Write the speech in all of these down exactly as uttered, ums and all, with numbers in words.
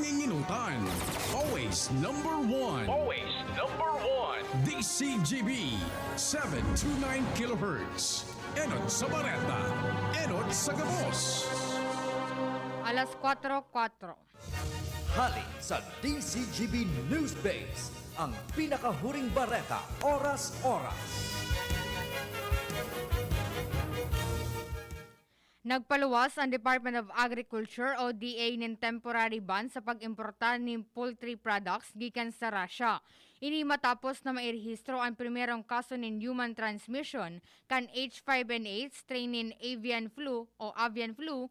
Inginutan. Always number one. Always number one. D C G B, seven two nine kilohertz. Enot sa Bareta. Enot sa Gabos. Alas kwatro kwatro. Hali sa D C G B News Base, ang pinakahuring bareta, oras-oras. Nagpaluwas an Department of Agriculture o D A nin temporary ban sa pag-importar nin poultry products gikan sa Russia. Ini matapos na mairehistro an primerong kaso nin human transmission kan H five N eight strain nin avian flu o avian flu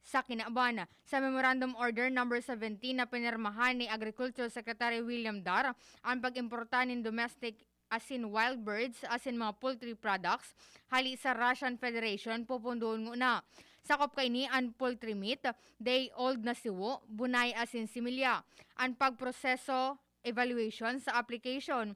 sa kinaban. Sa Memorandum Order Number seventeen na pinirmahan ni Agriculture Secretary William Dar, ang pag-importar nin domestic asin wild birds asin mga poultry products hali sa Russian Federation pupundoon nguna. Sakop kaini an poultry meat, day-old na siwo, bunay asin similya. An pagproseso, evaluation sa application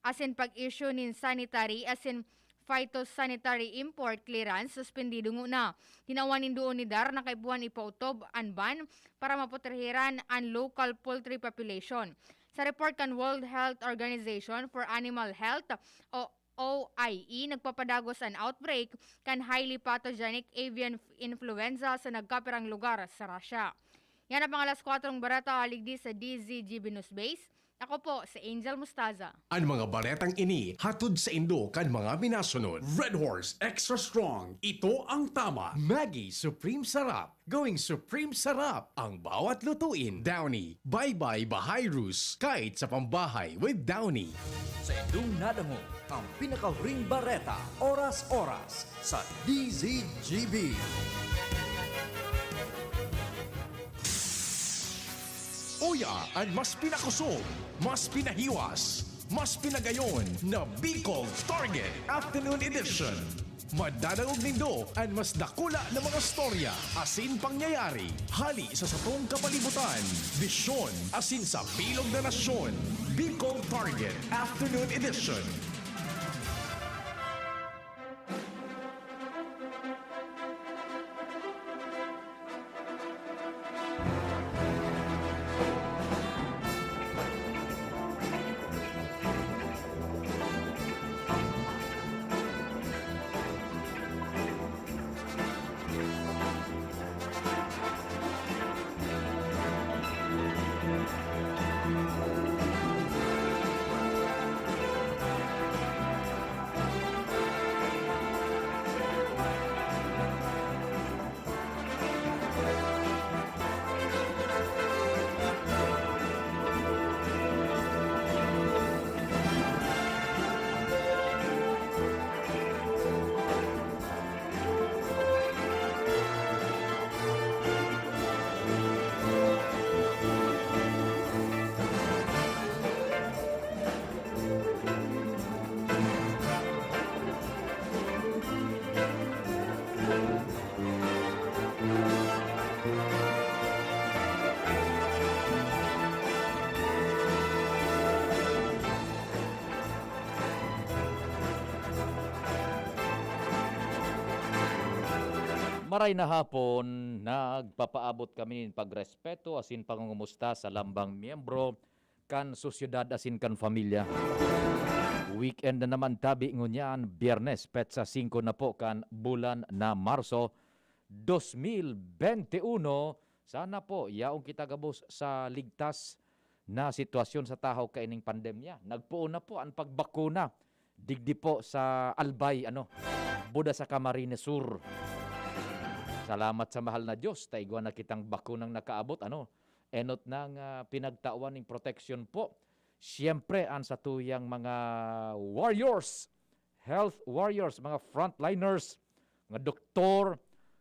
asin pag-issue nin sanitary asin phytosanitary import clearance suspendido nguna. Tinawan nin duon ni Dar na kaipuhan ipautob an ban para maprotehiran an local poultry population. Sa report kan World Health Organization for Animal Health o O I E, nagpapadagos an outbreak kan highly pathogenic avian f-, influenza sa nagkapirang lugar sa Russia. Yan ang mga alas kwatro bareta, haligdi sa D Z G B News Base. Ako po si Angel Mustaza. An mga baretang ini hatod saindo kan mga minasunod. Red Horse Extra Strong. Ito ang tama. Maggi Supreme Sarap. Going Supreme Sarap ang bawat lutuin. Downy. Bye-bye Bahayrus. Kahit sa pambahay with Downy. Sa indong nadangog ang pinakahuring bareta, oras-oras sa D Z G B. Uya an mas pinakusog, mas pinahiwas, mas pinagayon na Bicol Target Afternoon Edition. Madadangog nindo an mas dakula na mga storya asin pangyayari hali sa satong kapalibutan, bisyon asin sa bilog na nasyon. Bicol Target Afternoon Edition. Maray na hapon, nagpapaabot kami nin pagrespeto asin pangungumusta sa lambang miyembro kan sosyedad asin kan pamilya. Weekend na naman tabi ngunyan, Biyernes, petsa singko na po kan bulan na Marso, dos mil bente uno. Sana po, yaon kita gabos sa ligtas na sitwasyon sa tahaw kaining pandemya. Nagpoon na po an pagbakuna digdi po sa Albay, ano, Buda sa Camarines Sur. Salamat sa mahal na Diyos, ta igwa na kitang bakunang nakaabot, ano, enot nang, ah, pinagtawan ning proteksyon po. Siyempre, an satuyang mga warriors, health warriors, mga frontliners, mga doktor,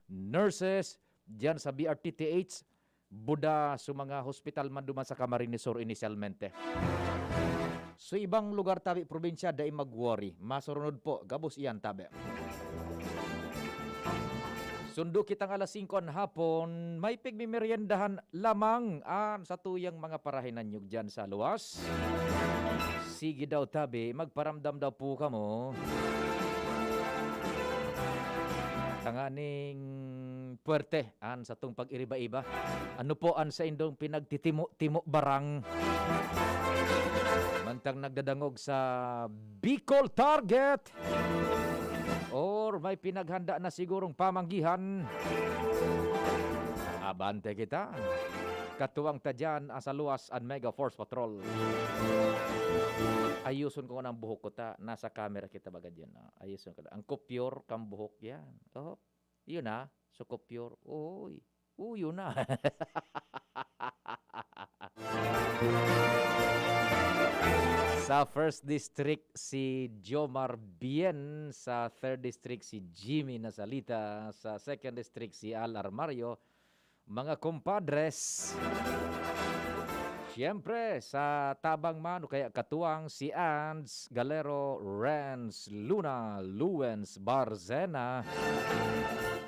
nurses, diyan sa B R T T H, Buda sa mga hospital man duman sa Camarines Sur inisyalmente. Sa ibang lugar tabi probinsya, dai mag-worry. Masurunod po, gabos iyan tabi. Sundo kitang alas singko an hapon, may pigmemeryendahan lamang an satuyang mga parahinanyog diyan sa luwas. Sige daw tabi, magparamdam daw po kamo. Tanganing Puwerte an satong pag-iriba-iba. Ano po an saindong pinagtitimo-timo barang? Mantang nagdadangog sa Bicol Target, or may pinaghanda na sigurong pamanggihan, abante kita. Katuwang ta diyan, ah, sa luwas an Mega Force Patrol. Ayuson ko ngunang buhok ko ta nasa camera kita baga diyan, ah. Ayuson ko na. Ang kupyor kan buhok yan. Oh, yun, ah. So, kupyor. Uy. Uy, yun na. Sa first district, si Jomar Bien. Sa third district, si Jimmy Nasalita. Sa second district, si Al Armario. Mga kumpadres, siyempre, sa tabang man o kaya katuwang, si Ands Galero, Renz Luna, Luwens Barzena.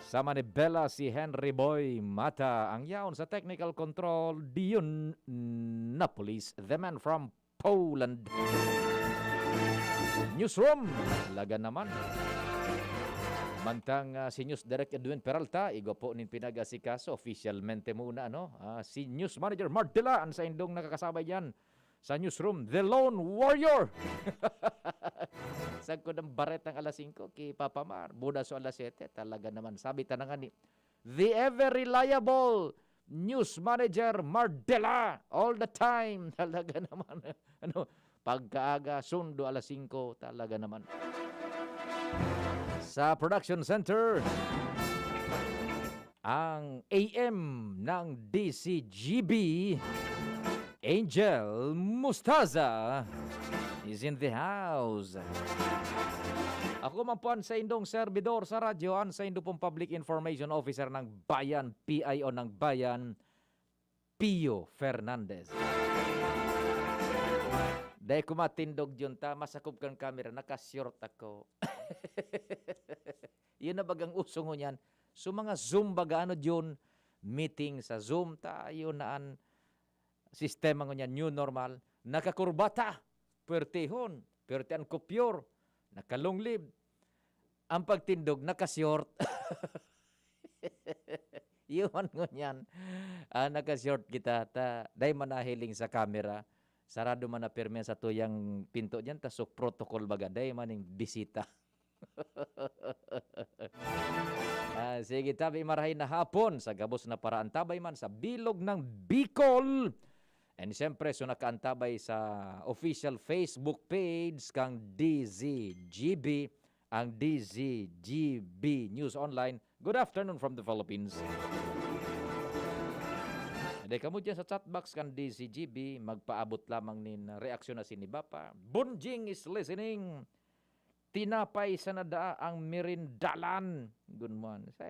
Sa Manibela, si Henry Boy Mata. Ang yaon sa technical control, Dion Napolis, the man from Poland. Newsroom, talaga naman. Mantang, ah, si News Direk Edwin Peralta, igwa po nin pinagasikaso, officialmente muna, ano? Ah, si News Manager Mark Dela, an saindong nakakasabay diyan sa newsroom, The Lone Warrior. Sagkod ang baretang alas singko, ki Papa Mar, buda so alas siyete, talaga naman. Sabi ta na nga ni, the ever reliable News Manager Mardela, all the time. Talaga naman. Ano, pagkaaga, sundo alas singko, talaga naman. Sa production center, ang A M ng D C G B, Angel Mustaza is in the house. Ako man po an saindong servidor sa radyo, an saindo pong public information officer ng bayan, P I O ng bayan, Pio Fernandez. Dai ko matindog yun ta, masakop kan kamera, naka-short ako. Yun na bagang uso ngunyan. So, mga Zoom baga, ano yun, meeting sa Zoom, tayo na an sistema ngunyan, new normal. Nakakurbata, puwertehon, puwerte an kupyor, naka-long live. Ang pagtindog, naka-short. Yun man ngunyan. Ah, naka-short kita, ta, dai man nahiling sa kamera. Sarado man na pirmi sa tuyang pinto diyan, ta so protocol baga, dai man ning bisita. Ah, sige, tabi marahay na hapon sa gabos na paraantabay man sa bilog ng Bicol. And siyempre, so nakaantabay sa official Facebook page kang D Z G B, ang D Z G B News Online. Good afternoon from the Philippines. Dai kamo dyan sa chat box kan D Z G B, magpaabot lamang nin reaksyon na siniba pa. Bunjing is listening. Tinapay sana daa ang merindalan. Gun man. Sa,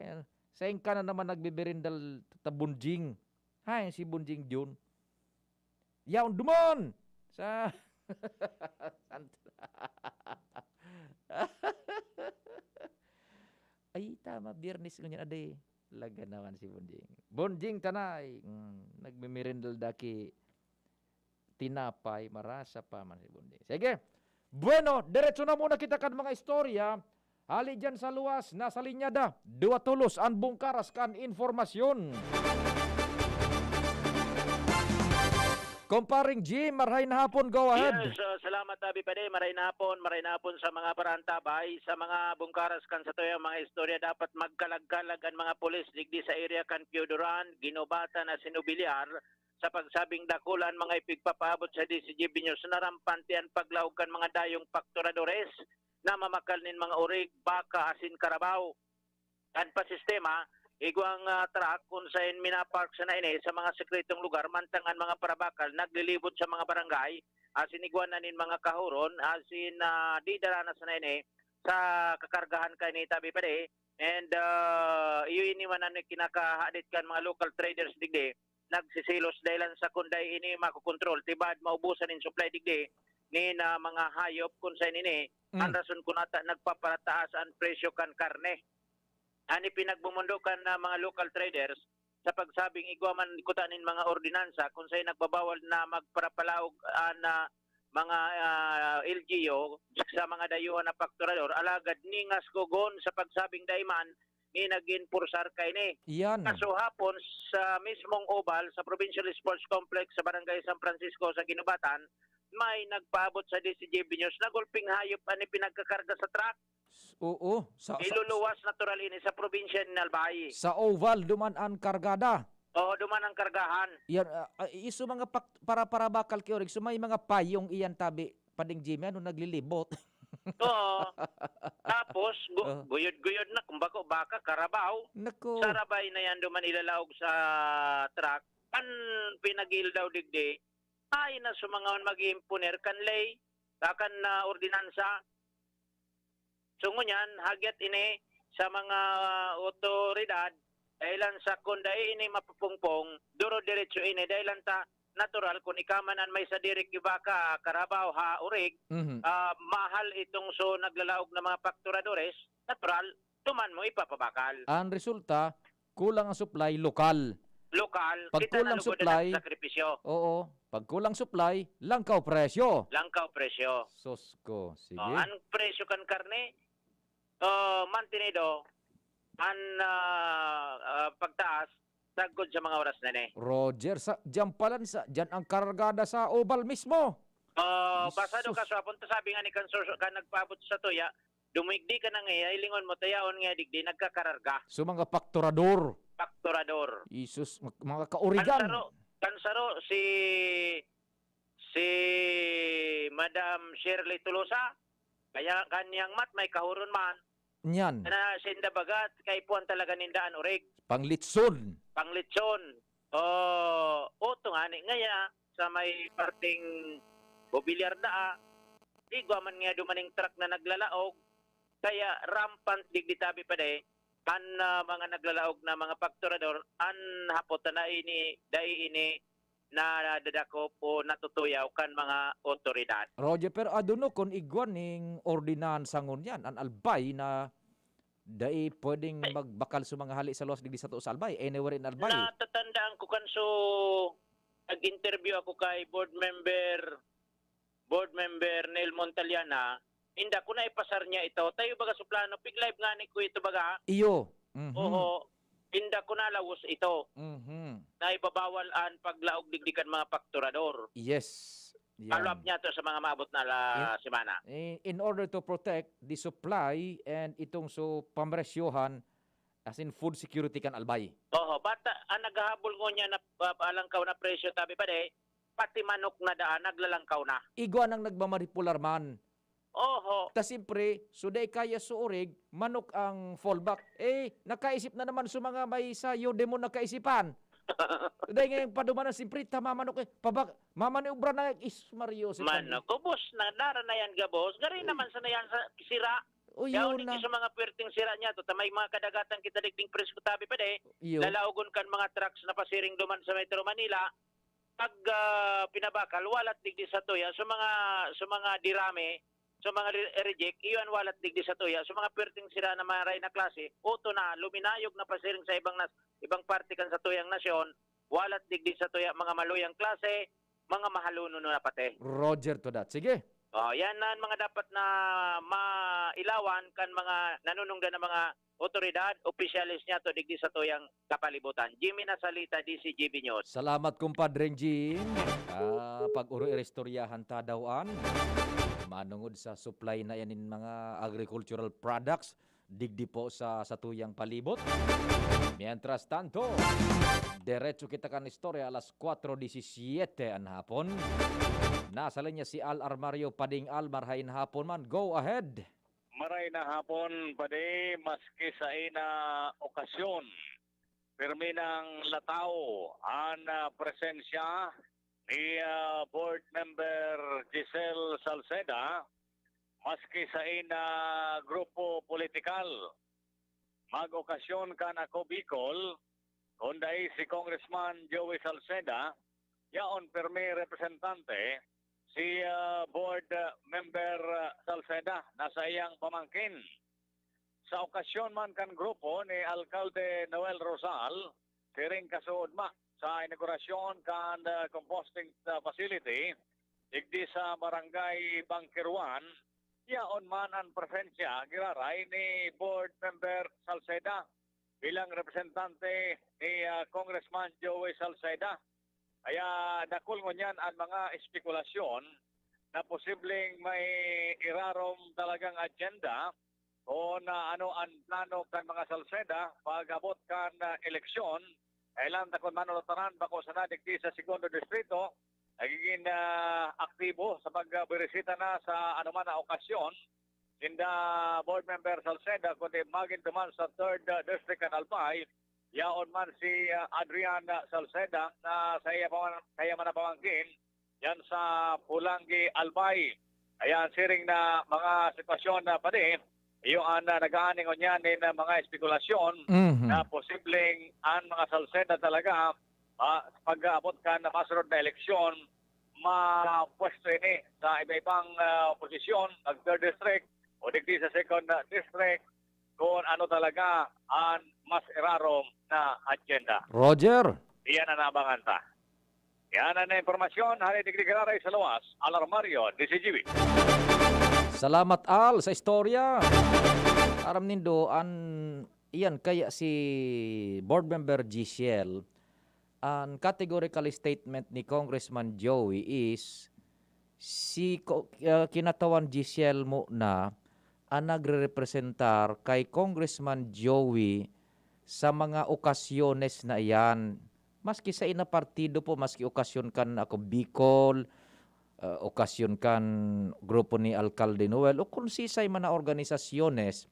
sa ka na naman nagbiberindal ta Bunjing. Hay, si Bunjing Jun. Yaon duman! Sa, ay, tama, Biyernes ngunyan, ade. Laga naman si Bunjing. Bunjing Tanay, mm, nagmimirindal daki tinapay, marasa pa man si Bunjing. Sige. Bueno, diretso na muna kita kan mga istorya. Hali dyan sa luwas, nasa linya da. Dua tolos an bungkaras kan informasyon. Komparing Jim, marhay na hapon, go ahead. Yes, uh, salamat, Abi Pade. Maray na hapon, maray na hapon sa mga parantabay, sa mga bungkaras kan sa tuyang mga istorya. Dapat magkalag-kalag ang mga pulis digdi sa area kan Pioduran, Ginobata na sinubilyar sa pagsabing dakula an mga ipigpapaabot sa D C G B News na rampante an paglaog kan mga dayong pakturadores na mamakal nin mga orig, baka asin karabaw. An pasistema, igwang, ah, truck kun saen minapark sana ini sa mga sekretong lugar, mantang an mga parabakal naglilibot sa mga barangay, asin igwa na nin mga kahoron, asin, ah, didara na sana ini sa kakargahan kaini, tabi pa di. And, ah, iyo ini man an kinakahadit kan mga local traders digdi, nagsisilos dahil sa kun dai ini makokontrol, tibad maubusan nin supply digdi nin, ah, mga hayop kun saen ini. Mm. An rason kun ata nagpaparataas an presyo kan karne. An ipinagmumundo kan, ah, mga local traders sa pagsabing igwa man kuta nin mga ordinansa kun saen nagbabawal na magparapalaog an, ah, mga, ah, L G U sa mga dayuhan na pakturador, alagad ningas kogon sa pagsabing dai man may nag-enforcer kaini. Iyan. Kaso hapon, sa mismong Oval, sa Provincial Sports Complex sa Barangay San Francisco sa Guinobatan, may nagpaabot sa D C G B News na gulping hayop an ipinagkakarga sa truck. Oo. Sa, sa, Iluluwas natural ini sa probinsya ni Albay. sa Oval, duman an kargada. Oo, duman ang kargahan. Yan, ah, ah, iso mga pak- para para bakal ki Orig, so may mga payong iyan tabi, pading Jimmy, ano, naglilibot. Oo. Tapos, gu- Ah. guyod-guyod na, kumbaga, baka, karabaw. Nako. Sarabay na yan duman ilalaog sa truck. Kan pinagil daw digdi, ay na sumangaon mag-iimponer kan lay, kan na ordinansa. So ngunyan, hagyat ini sa mga otoridad, dahilan sa kun dai ini mapupungpong, duro-diretso ini, dahilan ta natural kun ika man an may sadiri ki baka, karabaw, ha, orig, Mhm. ah, mahal itong so naglalaog na mga pakturadores, natural, duman mo ipapabakal. Ang resulta, kulang ang supply lokal. Lokal, Pag kita na kulang lugod supply, ang sakripisyo. Oo. Pag kulang supply, langkaw presyo. Langkaw presyo. Sos ko. Sige. Oh, ang presyo kan karne, oh, mantenido, ang ah, ah, pagtaas, sagkod sa mga oras na ni. Roger, sa diyan pala sa diyan ang kargada sa Oval mismo. Oh, Jesus. Basta do kaso hapon to, sabi nga ni kan source kan nagpaabot sa tuya, dumigdi ka na nga, hilingon mo, tayaon nga digdi, nagkakararga. So mga pakturador. Pakturador. Jesus, mag- mga kaurigan. Kan saro, kan saro si si Madam Shirley Tolosa, kaya kanyang mat may kahuron man. Niyan. Na sinda baga, kaipuhan talaga ninda an orig. Panglitson. Panglitson. Oh, oto nga ni ngaya sa may parting mobilyar daa. Igwa man nga dumaning truck na naglalaog. Kaya rampant digdi tabi pa de an ah, mga naglalaog na mga pagturador, an hapot na ini, dai ini nadadakop o natutuyaw kan mga otoridad. Roger, pero aduno kun igwa ning ordinansa ngunyan, an Albay na dai pwedeng magbakal sa mga hali sa luwas digdi sa tuo sa Albay, anywhere in Albay. Natatandaan ko kan so nag-interview ako kay board member board member Neil Montaliana, inda ko na ipasar niya ito. Tayo baga suplano, pig live nga ni ko ito baga. Iyo. Mhm. Oo, inda ko na lawos ito. Mhm. Na ibabawal an paglaog digdi kan mga pakturador. Yes. Yan. Follow up niya to sa mga maabot na la semana. In, in order to protect the supply and itong so pamresyohan, as in food security kan Albay. Oo, bata, ang naghahabol ko niya na uh, alangkaw na presyo, tabi pa de, pati manok na daan, naglalangkaw na. Igwa nang nagmamaripular man. Oho. Ta siyempre, so dai kaya sa orig, manok ang fallback. Eh, nakaisip na naman sa mga may sayo, demo nakaisipan. Dai ngayong padumanan, siyempre, tama manok eh. Pabak, mamaniobra na, is Mario, si Manok, ubos na, dara na yan, gabos. Gari naman sa na yan sa sira. O Yaw yun ni na. Sa mga pwerteng sira niya, to, ta may mga kadagatan kita digding presko tabi pa de. Yun. Lalaogon kan mga trucks na pasiring duman sa Metro Manila. Pag ah, pinabakal, walat digdi sa tuya. Sa mga, sa mga dirami, sa mga re- reject, iyon walat digdi sa tuya. Sa mga pwerteng sira na maray na klase, uto na, luminayog na pasiring sa ibang nas, ibang parte kan sa tuyang nasyon, walat digdi sa tuya, mga maluyang klase, mga mahalunon na pati. Roger to that. Sige. Oh, yan na ang mga dapat na mailawan kan mga nanunungdan na mga otoridad, opisyales niya to digdi sa tuyang kapalibutan. Jimmy Nasalita, D C G B News. Salamat, kumpadreng Jim. Ah, pag-uro iristoryahan ta daw an manungod sa supply na yan in mga agricultural products digdi po sa satuyang palibot. Mientras tanto, diretso kita kan istorya, alas kwatro disisiete an hapon. Nasa linya si Al Armario Pading. Al, marhay na hapon man. Go ahead. Maray na hapon, padi, maski sa ina okasyon, pirmi nang lataw an ah, presensya ni ah, Board Member Giselle Salceda, maski sa ina grupo politikal. Mag-okasyon kan Ako Bicol, kun dai si Congressman Joey Salceda, yaon pirmi representante, si ah, Board ah, Member ah, Salceda na saiyang pamangkin. Sa okasyon man kan grupo ni Alkalde Noel Rosal, siring kasuodma sa inaugurasyon kan ah, composting ah, facility digdi sa Barangay Bangkiruan, yaon man an presensya giraray ni Board Member Salceda. bilang representante ni, ah, Congressman Joey Salceda. Kaya dakul ngunyan an mga espekulasyon na posibleng may irarom talagang agenda o na ano an plano kan mga Salceda pag-abot kan, ah, eleksyon. Kailan ta kun manulutaran bako sana digdi sa Segundo Distrito, nagiging, ah, aktibo sa pagbirisita na sa anuman na okasyon sinda Board Member Salceda, kundi magin duman sa third, ah, District kan Albay, yaon man si, ah, Adrian, ah, Salceda na sa iya pa man, sa iya man na pamangkin, yan sa Pulangi, Albay. Ayan, siring na mga sitwasyon na padi, iyo an, ah, nag-aani ngunyan nin, ah, mga espekulasyon Mhm. na posibleng an mga Salceda talaga, ah, pag-aabot kan masunod na eleksyon, mapwesto ini sa iba-ibang, ah, posisyon, mag third district o digdi sa second, ah, district, kung ano talaga an mas irarom na agenda. Roger. Iyan an naabangan ta. Yan an impormasyon hali digdi giraray sa luwas, Alarmario, D C G B. Salamat, Al, sa istorya. Aram nindo, an, iyan, kaya si Board Member Giselle, an categorical statement ni Congressman Joey is, si ko-, ah, kinatawan Giselle mo na an nagrerepresentar kay Congressman Joey sa mga okasyones na iyan. Maski sa ina partido po, maski okasyon kan Ako Bicol, ah, okasyon kan grupo ni Alcalde Noel, o kung sisay man na organisasyones,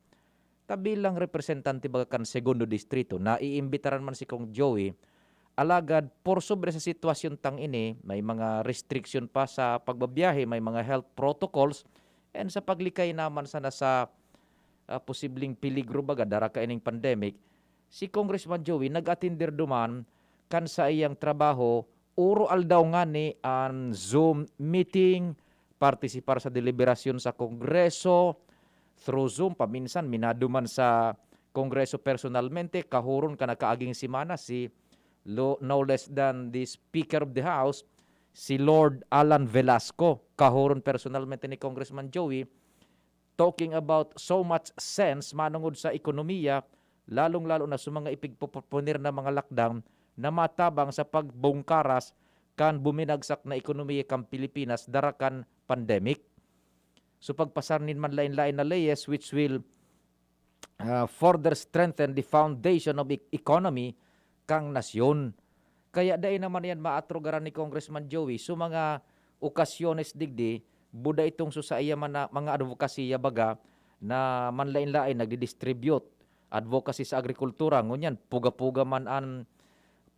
ta bilang representante baga kan Segundo Distrito, naiimbitaran man si Cong Joey, alagad por sobre sa sitwasyon tang ini, may mga restriction pa sa pagbabiyahe, may mga health protocols, and sa paglikay naman sana sa, ah, posibleng peligro baga dara kaining pandemic, si Congressman Joey nag-atender duman kan saiyang trabaho, oro-aldaw ngani an Zoom meeting, partisipar sa deliberasyon sa Kongreso through Zoom, paminsan minaduman sa Kongreso personalmente, kahoron kan nakaaging semana si lo-, no less than the Speaker of the House, si Lord Alan Velasco, kahoron personalmente ni Congressman Joey, talking about so much sense manongod sa ekonomiya, lalong-lalo na sa mga ipigpoproponer na mga lakdang na matabang sa pagbungkaras kan buminagsak na ekonomiya kan Pilipinas dara kan pandemic. So, pagpasar nin manlain-lain na leyes which will, ah, further strengthen the foundation of e-, economy kan nasyon. Kaya dai naman iyan maatrugaran ni Congressman Joey. So, mga okasyones digdi, buda itong so sa iya man na, mga advokasya baga na manlain-lain nagdi-distribute. Advocacy sa agrikultura, ngunyan, puga-puga man an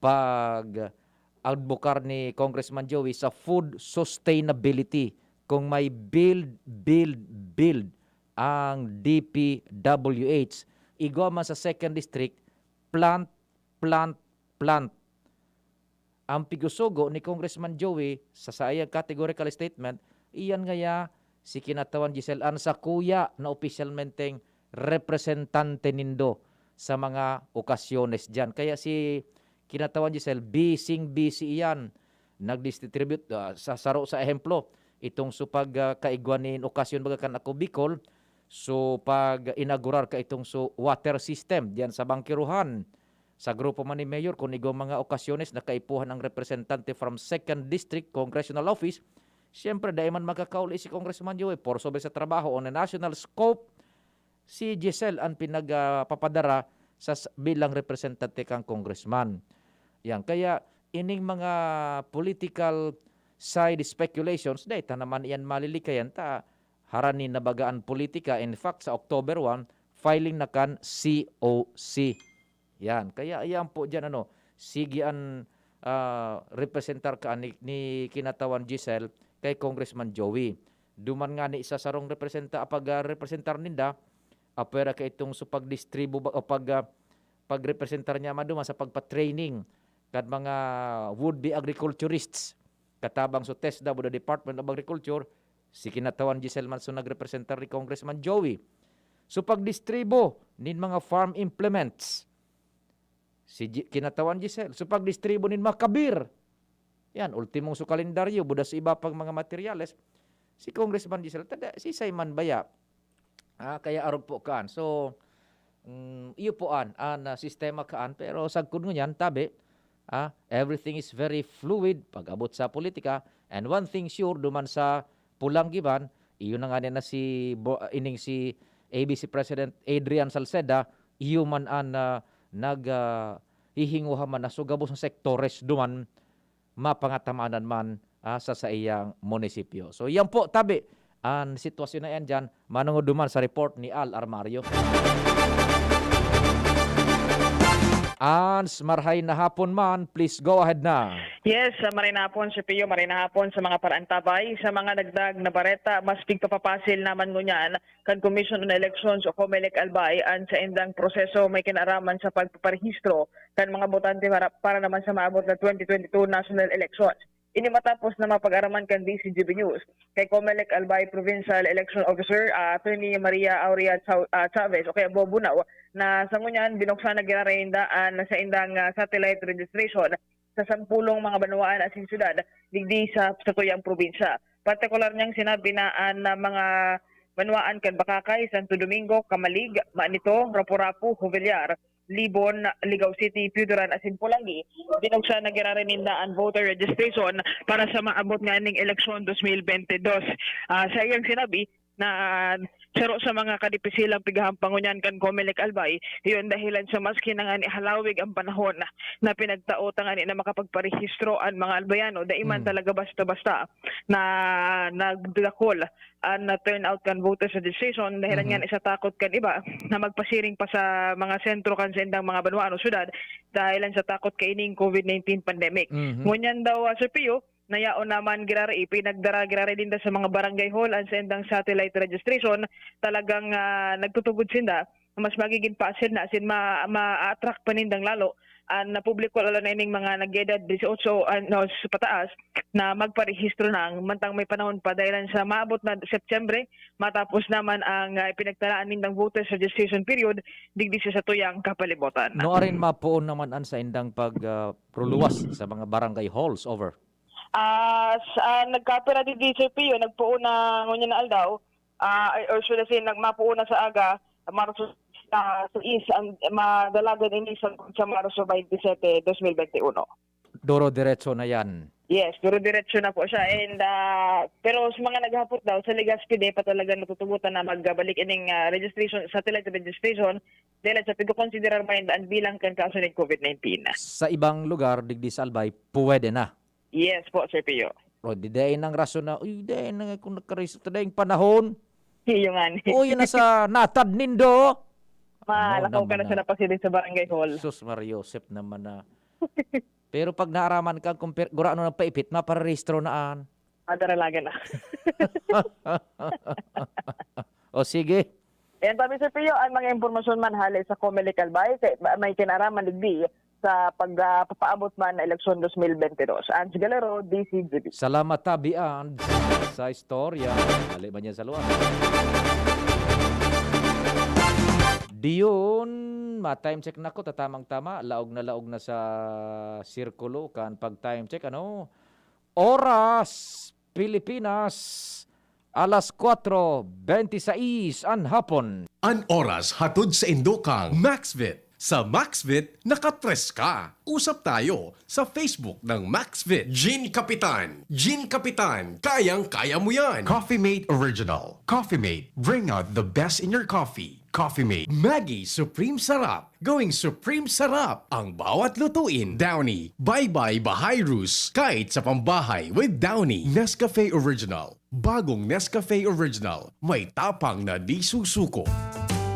pag-adbokar ni Congressman Joey sa food sustainability. Kung may build, build, build ang D P W H, igwa man sa second district, plant, plant, plant. Ang pigusugo ni Congressman Joey sa saiyang categorical statement, iyan ngaya si kinatawan Giselle an sakuya na opisyalmenteng representante nindo sa mga okasyones diyan. Kaya si kinatawan Giselle, busy-busy iyan. Nagdistribute, ah, sa saro sa ehemplo, itong supag, ah, kaigwa nin okasyon baga kan Ako Bicol, so pag-inaugurar ka itong so water system diyan sa Bangkiruhan. Sa grupo man ni Mayor, kun igwang mga okasyones na kaipuhan ang representante from second District Congressional Office, siyempre, dai man makakauli si Congressman Joey, por sobre sa trabaho on a national scope, si Giselle ang pinag, ah, papadara sa, s-, bilang representante kang congressman. Yan. Kaya, ining mga political side speculations, dai ta naman iyan malilikayan ta, harani na baga an politika. In fact, sa October one, filing na kan C O C. Yan. Kaya ayan po diyan, ano, sige an, ah, representar ka ni, ni kinatawan Giselle kay Congressman Joey. Duman ngani sa sarong representa-, pag, ah, representar ninda, apwera ka itong so pagdistribu ba, o pag, ah, pagrepresentar niya man duman sa pagpa-training kan mga would-be agriculturists. Katabang so TESDA, buda Department of Agriculture, si kinatawan Giselle man so nagrepresentar ni Congressman Joey. So pagdistribu nin mga farm implements, si Gi-, kinatawan Giselle. So pagdistribu nin mga kabir, yan, ultimong so kalendaryo, buda sa iba pang mga materyales, si Congressman Giselle, tada, sisay man baya? Ah, kaya arog po kan. So, Mm, iyo po an, an, ah, sistema kaan, pero sagkod ngunyan, tabi, ah, everything is very fluid pag-abot sa politika. And one thing sure, duman sa pulang giban, iyo na ngani na si Bo-, ining si A B C President Adrian Salceda, iyo man an, ah, nag, ah, hihinguha man na so gabos na sektores duman mapangatamanan man, ah, sa saiyang munisipyo. So, yan po, tabi, an sitwasyon na yan dyan, manungod duman sa report ni Al Armario. Ans, marhay na hapon man, please go ahead na. Yes, ah, maray na hapon, Sir Pio, maray na hapon sa mga paraantabay. Sa mga dagdag na bareta, mas pigpapapasil naman ngunyan kan Commission on Elections o Comelec Albay an saindang proseso may kinaraman sa pagpaparehistro kan mga botante para, para naman sa maabot na twenty twenty-two national elections. Ini matapos na mapag-araman kan D C G B News kay Comelec Albay Provincial Election Officer, ah, Attorney Maria Aurea Chau-, ah, Chavez o kaya Bobo Now, na sa ngunyan binuksan na giraray ninda an saindang, ah, satellite registration sa sampulong mga banwaan asin syudad digdi sa satuyang probinsya. Partikular niyang sinabi na an, ah, mga banwaan kan Bacacay, Santo Domingo, Camalig, Manito, Rapu-Rapu, Jovellar, Libon, Ligao City, Pioduran asin Polangui, binuksan na giraray ninda an voter registration para sa maabot nganing eleksyon twenty twenty-two. Ah, sa iyang sinabi na saro sa mga kadipisilang pighahampang ngunyan kan Comelec Albay, iyon dahilan sa maski na ngani halawig ang panahon na pinagtao tangani na makapagparehistro an mga Albayano, dai man Mm. talaga basta-basta na nagdakul an turnout kan voters registration, dahilan Mhm. nga sa takot kan iba na magpasiring pa sa mga sentro kan saindang mga banwaan o syudad dahilan sa takot kaining COVID nineteen pandemic. Mhm. Ngunyan daw, ah, Sir Pio, na yaon naman giraray, pinagdara giraray ninda sa mga barangay hall an saindang satellite registration, talagang, ah, nagtutubod sinda na mas magiging pasil na asin ma-, ma-attract pa nindang lalo an, ah, publiko, lalo na ining mga nag-edad dieciocho anyos pataas na magparehistro na mantang may panahon pa, dahilan sa maabot na Setyembre, matapos naman ang, ah, pinagtalaan nindang voters registration period digdi sa satuyang kapalibutan. Nuarin mapoon naman an saindang pag, ah, pruluwas sa mga barangay halls over? Ah, sa, ah, nagkapira digdi, Sir Pio, nagpoon na ngunyan na aldaw, ah, ay, or should I say, nag-, mapoon na sa aga, Marso, ah, sais, ang madalagan ini sa, sa Marso twenty-seven, twenty twenty-one. Duro diretso na yan. Yes, duro diretso na po siya. And, ah, pero sa mga naghapot daw, sa Legazpi, di pa talaga natutubutan na magbalik ining, ah, registration, satellite registration, dahil sa pagkokonsiderar man ang bilang kan kaso ning COVID nineteen. Sa ibang lugar, digdi sa Albay, pwede na. Yes po, Sir Pio. O, di dai nang rason na, "Uy, dai na nga kung nagkaresulta dai ang panahon." Iyo nga ni. Uy, yan na sa natad nindo. Malakaw ka na sa napasiling sa barangay hall. Sus, Maria Josep naman na. Pero pag naaraman ka kung per-, gurano ng paipit, maparehistro na an. Madaralagan na. O, sige. Yan pa, Mister Pio, ang mga impormasyon man hali sa Comelec Albay, kay, may kinaraman digdi sa pag, ah, papaabot man na eleksyon twenty twenty-two. Ange Galero, D C G B. Salamat, Tabi, Ange, sa istorya. Dali man yan sa luwag. Diyon, ma-time check na ko, tatamang-tama, laog na laog na sa sirkulo kan pag-time check, ano? Oras, Pilipinas, alas kwatro benti sais an hapon. An oras hatod sa indo kang Maxvit. Sa Maxvit, nakatres ka. Usap tayo sa Facebook ng Maxvit. Gin Kapitan. Gin Kapitan, kayang-kaya mo yan. Coffee Mate Original. Coffee Mate, bring out the best in your coffee. Coffee Mate. Maggi Supreme Sarap. Going Supreme Sarap ang bawat lutuin. Downy. Bye-bye Bahayrus. Kahit sa pambahay with Downy. Nescafe Original. Bagong Nescafe Original. May tapang na di susuko.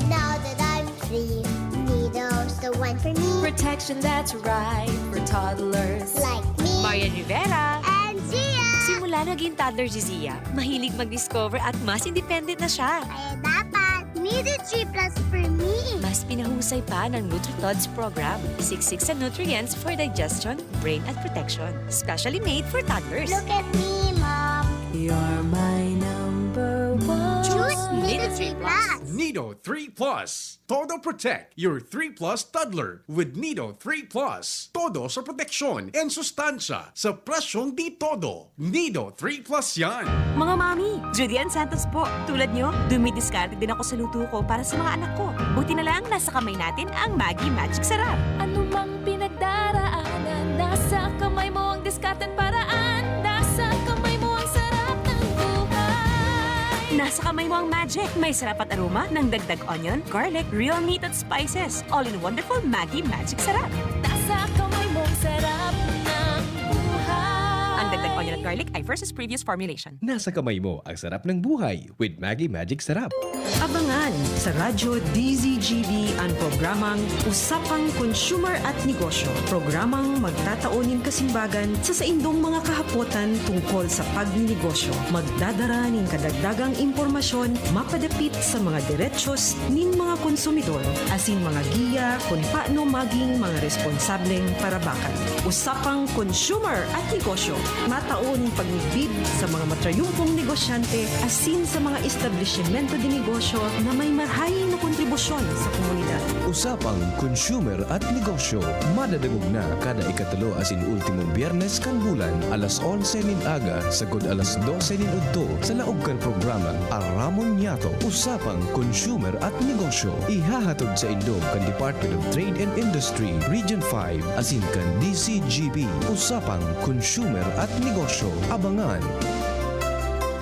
Now that I'm free, Nido's the one for me. Protection that's right for toddlers. Like me. Marian Rivera. And Zia. Simula naging toddler si Zia, mahilig mag-discover at mas independent na siya. Kaya dapat Nido three plus for me. Mas pinahusay pa ng NutriTods program. Siksik sa nutrients for digestion, brain at protection. Specially made for toddlers. Look at me, Mom. You're my number one. Choose Nido three plus. Nido three Plus. Todo Protect your three Plus toddler with Nido three Plus. Todo sa proteksyon and sustansya sa presyong di todo. Nido three Plus yan. Mga mami, Judy Ann Santos po. Tulad nyo, dumidiskarte din ako sa luto ko para sa mga anak ko. Buti na lang, nasa kamay natin ang Maggi Magic Sarap. Anumang pinagdaraanan, nasa kamay mo ang diskarte at paraan. Nasa kamay mo ang sarap ng buhay. Nasa kamay mo ang magic. May sarap at aroma ng dagdag onion, garlic, real meat at spices. All in wonderful Maggi Magic Sarap. Nasa kamay mo ang sarap ng buhay. Ang dagdag onion at garlic ay versus previous formulation. Nasa kamay mo ang sarap ng buhay with Maggi Magic Sarap. Abangan sa Radyo D Z G B ang programang Usapang Consumer at Negosyo. Programang magtatao nin kasimbagan sa saindong mga kahapotan tungkol sa pagninegosyo. Magdadara nin kadagdagang impormasyon mapadapit sa mga derechos nin mga konsumidor, asin mga giya kun paano maging mga responsableng parabakan. Usapang Consumer at Negosyo, matao nin pagmidbid sa mga matrayumpong negosyante asin sa mga establisimento de negosyo na may marahay na kontribusyon sa komunidad. Usapang Consumer at Negosyo, madadangog na kada ikatulo asin ultimong Biyernes kan bulan, alas onse nin aga sagkod alas dose nin udto, sa laog kan programang Aramon Niyato. Usapang Consumer at Negosyo, ihahatod saindo kan Department of Trade and Industry, Region five, asin kan D Z G B. Usapang Consumer at Negosyo. Abangan!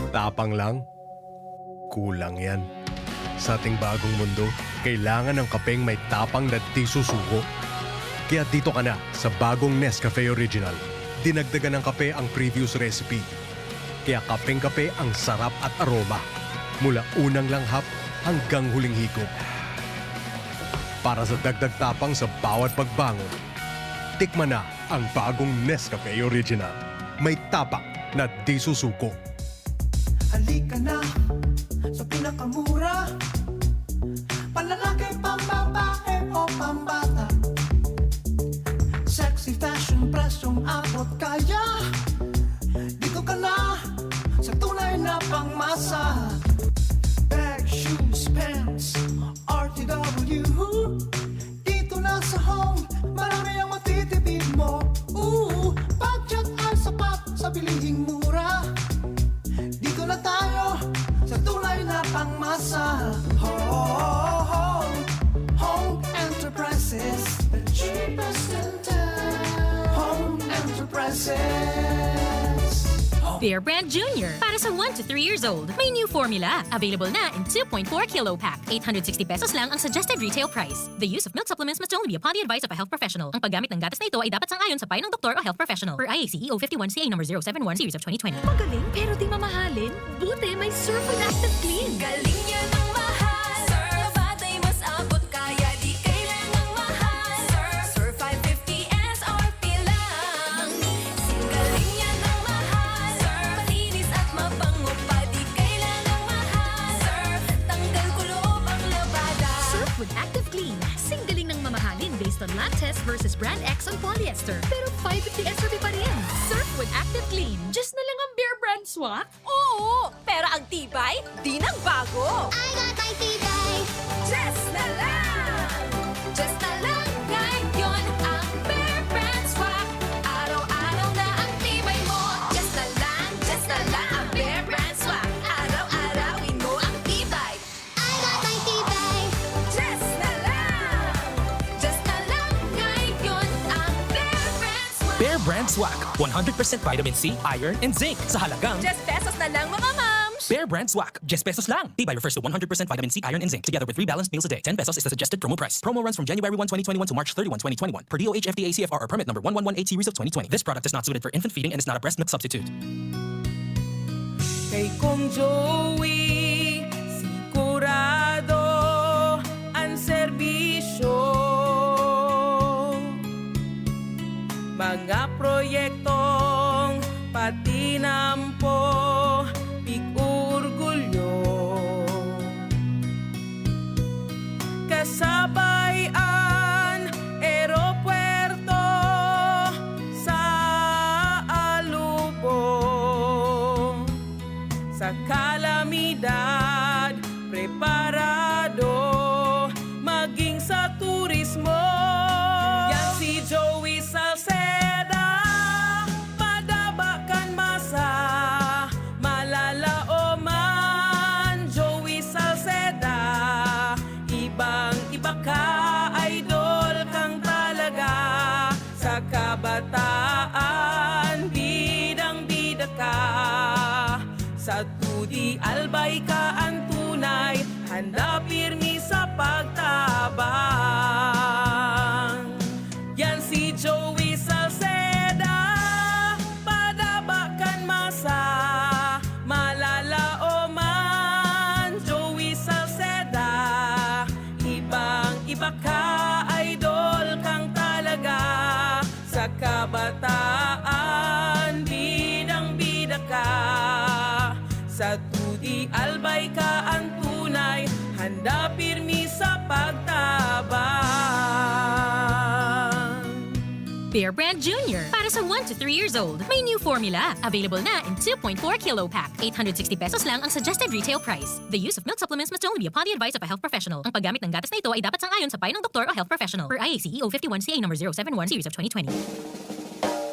Tapang lang? Kulang yan. Sa ating bagong mundo, kailangan ng kapeng may tapang na di susuko. Kaya dito ka na sa bagong Nescafe Original. Dinagdagan ng kape ang previous recipe. Kaya kapeng-kape ang sarap at aroma, mula unang langhap hanggang huling higop. Para sa dagdag tapang sa bawat pagbangon, tikman na ang bagong Nescafe Original. May tapang na di susuko. Halika na sa pinakamura, panlalaki, pambabae o pambata. Sexy fashion, presyong abot kaya. Dito ka na sa tunay na pangmasa. Bag, shoes, pens, R T W. Dito na sa Home, marami ang matitipid mo. Ooh, budget ay sapat sa bilihing mura. Dito na tayo sa tunay na pangmasa. Home, Home Enterprises, the cheapest in town. Home Enterprises. Bear Brand Junior, para sa one to three years old. May new formula. Available na in two point four kilo pack. Eight hundred sixty pesos lang ang suggested retail price. The use of milk supplements must only be upon the advice of a health professional. Ang paggamit ng gatas na ito ay dapat sang-ayon sa payo ng doktor o health professional, per I A C E O fifty-one C A number zero seven one series of twenty twenty. Magaling pero di mamahalin? Buti may Surf with Active Clean. Galing yan ang mahal. Surf, batay mas abot kaya di kailangang mahal. Surf, Surf five fifty S R P lang. Singgaling yan ang mahal. Surf, malinis at mabango pa, di kailangang mahal. Surf, tanggal kulob ang labada. Surf with Active Clean. Singgaling ng mamahalin based on lab test versus brand X on polyester. Pero five fifty S R P pa rin. Surf with Active Clean. Diyos na lang ang Bear Brand Swak? Oo, pero ang tibay, di nagbago. I got my tibay. Diyos na lang! Diyos na lang ngayon ang Bear Brand Swak. Araw-araw na ang tibay mo. Diyos na lang, Diyos na lang ang Bear Brand Swak. Araw-arawin mo ang tibay. I got my tibay. Diyos na lang! Diyos na lang ngayon ang Bear Brand Swak. Bear Brand Swak, one hundred percent vitamin C, iron, and zinc sa halagang Diyes pesos na lang, mga mams! Bear Brand Swak, diyes pesos lang. Tibay refers to one hundred percent vitamin C, iron, and zinc, together with three balanced meals a day. Ten pesos is the suggested promo price. Promo runs from January one, twenty twenty-one to March thirty-one, twenty twenty-one, per D O H F D A C F R or permit number one one one eight series of twenty twenty. This product is not suited for infant feeding and is not a breast milk substitute. Kay Kong Joey, sigurado an serbisyo. Mga proyektong patinampo, pig-orgulyo. Kasabay an eropuerto sa Alubo. Sa kalamidad, prepara Sa Tudi Albay ka an tunay, handa pirmi sa pagtabang. Yan si Joey Salceda, padaba kan masa, malalaoman. Joey Salceda, ibang iba ka, idol kang talaga. Sa kabataan, bidang-bida ka. Sa Tudi Albay ka an tunay, handa pirmi sa pagtabang. Bear Brand Junior, para sa one to three years old. May new formula. Available na in two point four kilo pack. Eight hundred sixty pesos lang ang suggested retail price. The use of milk supplements must only be upon the advice of a health professional. Ang paggamit ng gatas na ito ay dapat sang-ayon sa payo ng doktor o health professional, per I A C E O fifty-one C A number zero seven one series of twenty twenty.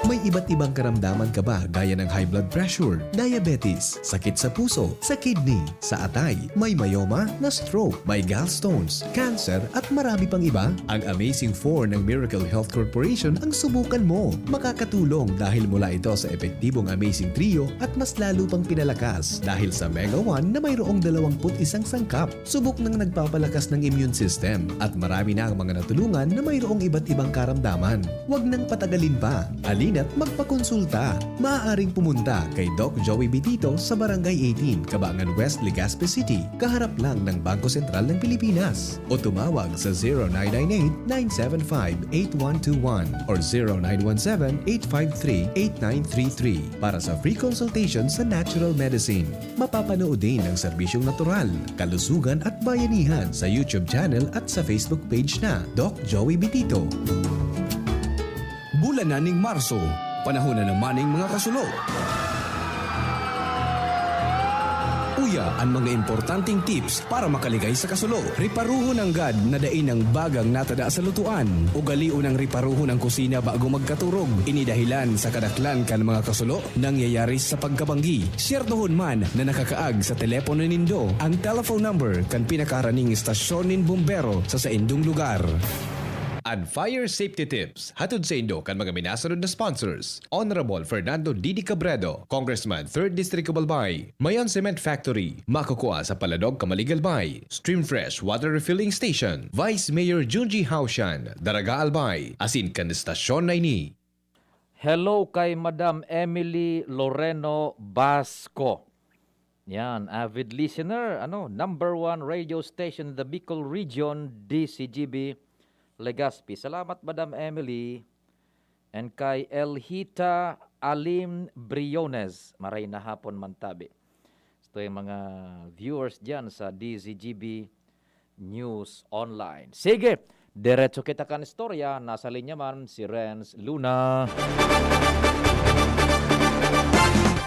May iba't ibang karamdaman ka ba, gaya ng high blood pressure, diabetes, sakit sa puso, sa kidney, sa atay, may myoma, na-stroke, may gallstones, cancer, at marami pang iba? Ang Amazing Four ng Miracle Health Corporation ang subukan mo. Makakatulong dahil mula ito sa epektibong Amazing Trio at mas lalo pang pinalakas dahil sa Mega One na mayroong dalawampu't isang sangkap. Subok nang nagpapalakas ng immune system at marami na ang mga natulungan na mayroong iba't ibang karamdaman. Huwag nang patagalin pa. Halina't magpakonsulta. Maaaring pumunta kay Doc Joey Bitito sa Barangay eighteen, Cabangan West, Legazpi City, kaharap lang ng Bangko Sentral ng Pilipinas. O tumawag sa zero nine nine eight, nine seven five, eight one two one or zero nine one seven, eight five three, eight nine three three para sa free consultation sa natural medicine. Mapapanood din ang serbisyong natural, kalusugan at bayanihan sa YouTube channel at sa Facebook page na Doc Joey Bitito. Bulan na ning Marso, panahon na naman ning mga kasulo. Uya an mga importanteng tips para makaligay sa kasulo. Reparuhon nanggad na dai nang bagang natada sa lutuan. Ugalion ang reparuhon ang kusina bago magkaturog. Ini dahilan sa kadaklan kan mga kasulo nangyayari sa pagkabanggi. Syertohon man na nakakaag sa telepono nindo ang telephone number kan pinakaharaning istasyon nin bumbero sa saindong lugar. An Fire Safety Tips, hatod saindo kan mga minasunod na sponsors: Honorable Fernando Didi Cabredo, Congressman, Third District of Albay, Mayon Cement Factory, makukua sa Paladog, Camalig, Albay, Stream Fresh Water Refilling Station, Vice Mayor Junji Haushan, Daraga, Albay, asin kan estasyon na ini. Hello kay Madam Emily Loreno Basco. Yan, avid listener, ano, number one radio station in the Bicol region, D C G B, Legazpi. Salamat, Madam Emily. And kay Elhita Alim Briones, maray na hapon man tabi. Ito yung mga viewers dyan sa D Z G B News Online. Sige, diretso kita kan istorya. Nasa linya man si Renz Luna.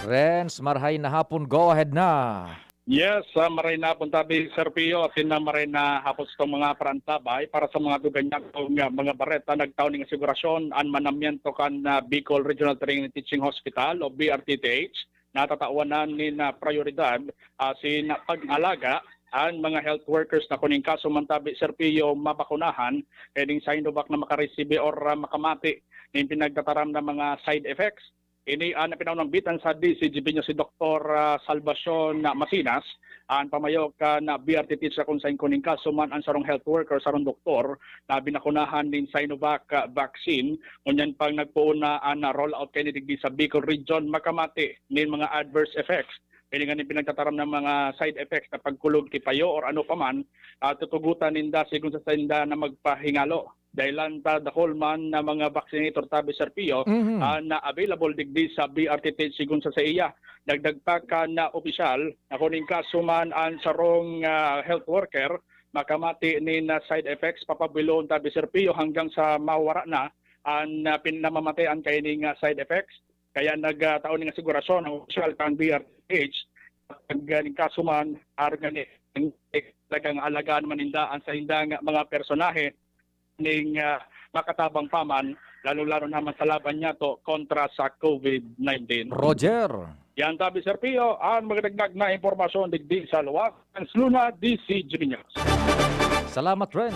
Renz, marhay na hapon. Go ahead na. Yes, ah, maray na hapon tabi, Sir Pio, asin na maray na hapon sa mga parantabay. Para sa mga duganyagon nga mga bareta, nagtao ning asigurasyon an manamiento kan, ah, Bicol Regional Training Teaching Hospital o B R T T H. Natatawanan nin, ah, prayoridad, ah, sin pag-alaga an mga health workers na kun in kaso man tabi, Sir Pio, mabakunahan, kaya ding Sinovac na makaresibi or, ah, makamati nin pinagtataram na mga side effects. Ini an pinaunambitan sa D C G B News si Doktor, ah, Salvacion Masinas, an pamayo kan, ah, B R T T H, sa kung sain kun in kaso man an sarong health worker, sarong doktor na binakunahan nin Sinovac, ah, vaccine, ngunyan pang nagpoon na an, ah, rollout kaini digdi sa Bicol Region, makamati nin mga adverse effects. Ini nganing pinagtataram na mga side effects na pagkulog ki payo or ano pa man, ah, tutugotan ninda sigon sa sainda na magpahingalo. Dahelan ta dakul man na mga vaccinator tabi, Sir Pio, Mhm. ah, na available digdi sa B R T T sigon sa saiya. Dagdag pa kan, ah, opisyal, na kun in kaso man an sarong, ah, health worker makamati nin, ah, side effects, papabuhiloon tabi, Sir Pio, hanggang sa mawara na an, ah, pin-, namamatean kaining, ah, side effects. Kaya nagtao ning asigurasyon ang opisyal kan B R T H, pag, ah, ning kaso man, arog ngani, talagang alagaan man ninda an saindang mga personahe ning, ah, makatabang pa man, lalo-lalo naman sa laban niyato kontra sa COVID nineteen. Roger. Yan tabi, Sir Pio, ang magdagdag na impormasyon digdi sa luwas. Renz Luna, D C G B News. Salamat, Ren.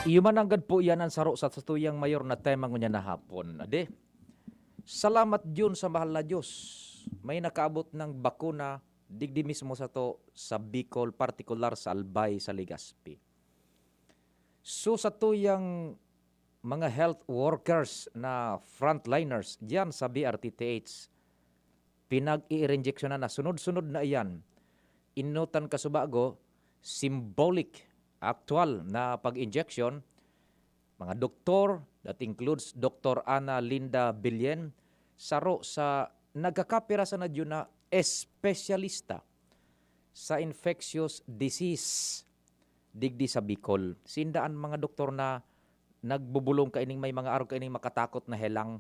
Iyo man nanggad po yan ang saro sa satuyang mayor na tema ngunyan na hapon. Ade, Salamat diyon sa mahal na Diyos. May nakaabot ng bakuna digdi mismo sato sa Bicol, partikular sa Albay, sa Legazpi. So, satuyang mga health workers na frontliners diyan sa B R T T H, pinag-iinjeksyonan na, sunod-sunod na iyan. Inutan kasubago, symbolic, aktual na pag-injection, mga doktor, that includes Doktor Ana Linda Billen, saro sa nagkakapira sa nadyo na espesyalista sa infectious disease digdi sa Bicol. Sinda an mga doktor na nagbubulong kaining may mga arog kaining makatakot na helang.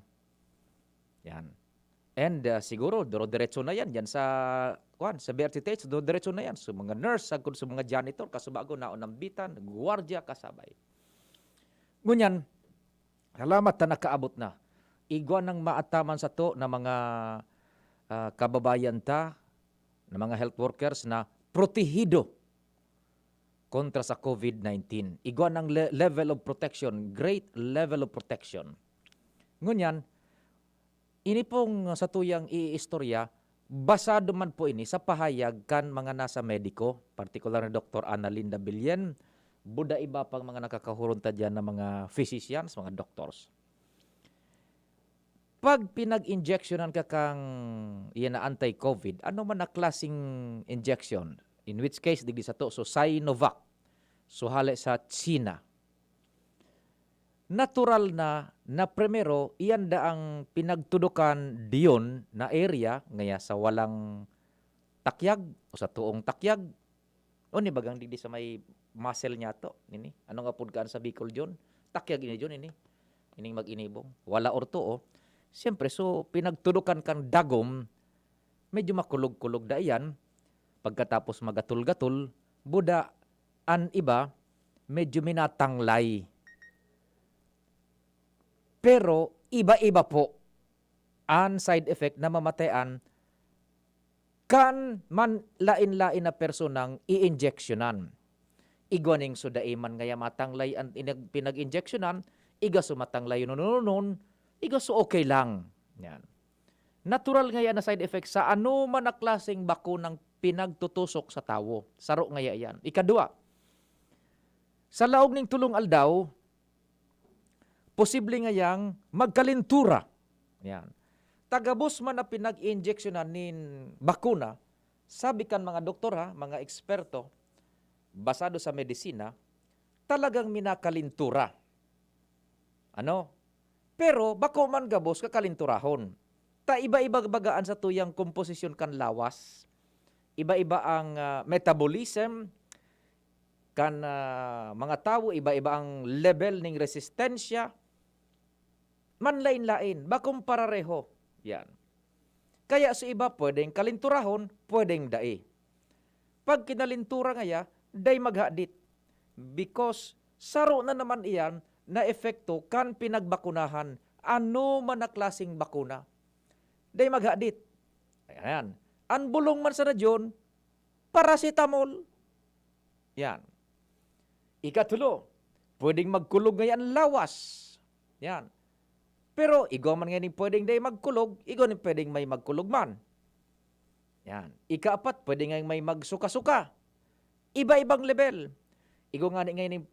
Yan. And, ah, siguro, duro-diretso na yan, yan sa, kwan, sa B R T T H, duro-diretso na yan. So, mga nurse, sagkod sa mga janitor, kasubago, naunambitan, gwardiya, kasabay. Ngunyan, salamat ta nakaabot na. Igwa nang maataman sato na mga, ah, kababayan ta, na mga health workers na protehido kontra sa COVID nineteen. Igwa nang le-, level of protection, great level of protection. Ngunyan, ini pong satuyang iistorya, basado man po ini sa pahayag kan mga nasa mediko, partikular ni Doktor Ana Linda Billen, buda iba pang mga nakakahuron ta diyan na mga physicians, mga doctors. Pag pinag-injectionan ka kang, iyan na anti-COVID, ano man na klaseng injection, in which case, digdi sato, so Sinovac, so hale sa China. Natural na, na primero, iyan da ang pinagtudokan diyon na area, ngaya sa walang takyag o sa toong takyag, o ni bagang digdi sa may muscle niya to, nini. Ano nga pud kaan sa Bicol, John? Takyag ini, John, ini. Ining mag-inibong. Wala orto, oh. Siyempre, so, pinagtudokan kang dagom, medyo makulog-kulog da iyan. Pagkatapos magatol-gatol, buda, an iba, medyo minatanglay. Pero, iba-iba po an side effect na mamatean kan man lain-lain na personang iinjeksyonan. Igwa ning so dai man ngaya matanglay an inag-, pinag-injeksyonan, iga so matanglay nununon, iga so okay lang. Yan. Natural ngaya na side effect sa anoman na klaseng bakunang pinagtutusok sa tawo. Saro ngaya yan. Ikadua, sa laog ning tulong aldaw, posible ngayang magkalintura. Yan. Ta gabos man na pinag-injeksyonan nin bakuna, sabi kan mga doktor, ha, mga eksperto, basado sa medisina, talagang minakalintura. Ano? Pero bako man gabos kakalinturahon. Ta iba-iba baga an satuyang komposisyon kan lawas. Iba-iba ang, ah, metabolism kan, ah, mga tawo, iba-iba ang level ning resistensya. Manlain-lain, bakong parareho. Yan. Kaya sa iba, pwedeng kalinturahon, pwedeng dai. Pag kinalintura ngaya, dai maghadit. Because saro na naman iyan na epekto kan pinagbakunahan, ano man na klaseng bakuna. Dai maghadit. Ayan. An bulong man sana diyon, paracetamol. Yan. Ikatulo, pwedeng magkulog ngaya an lawas. Yan. Pero igwa man nganing pwedeng dai magkulog, igwa nin pwedeng may magkulog man. Yan. Ikaapat, pwede ngayong may magsuka-suka. Iba-ibang level. Igwa ngani nganing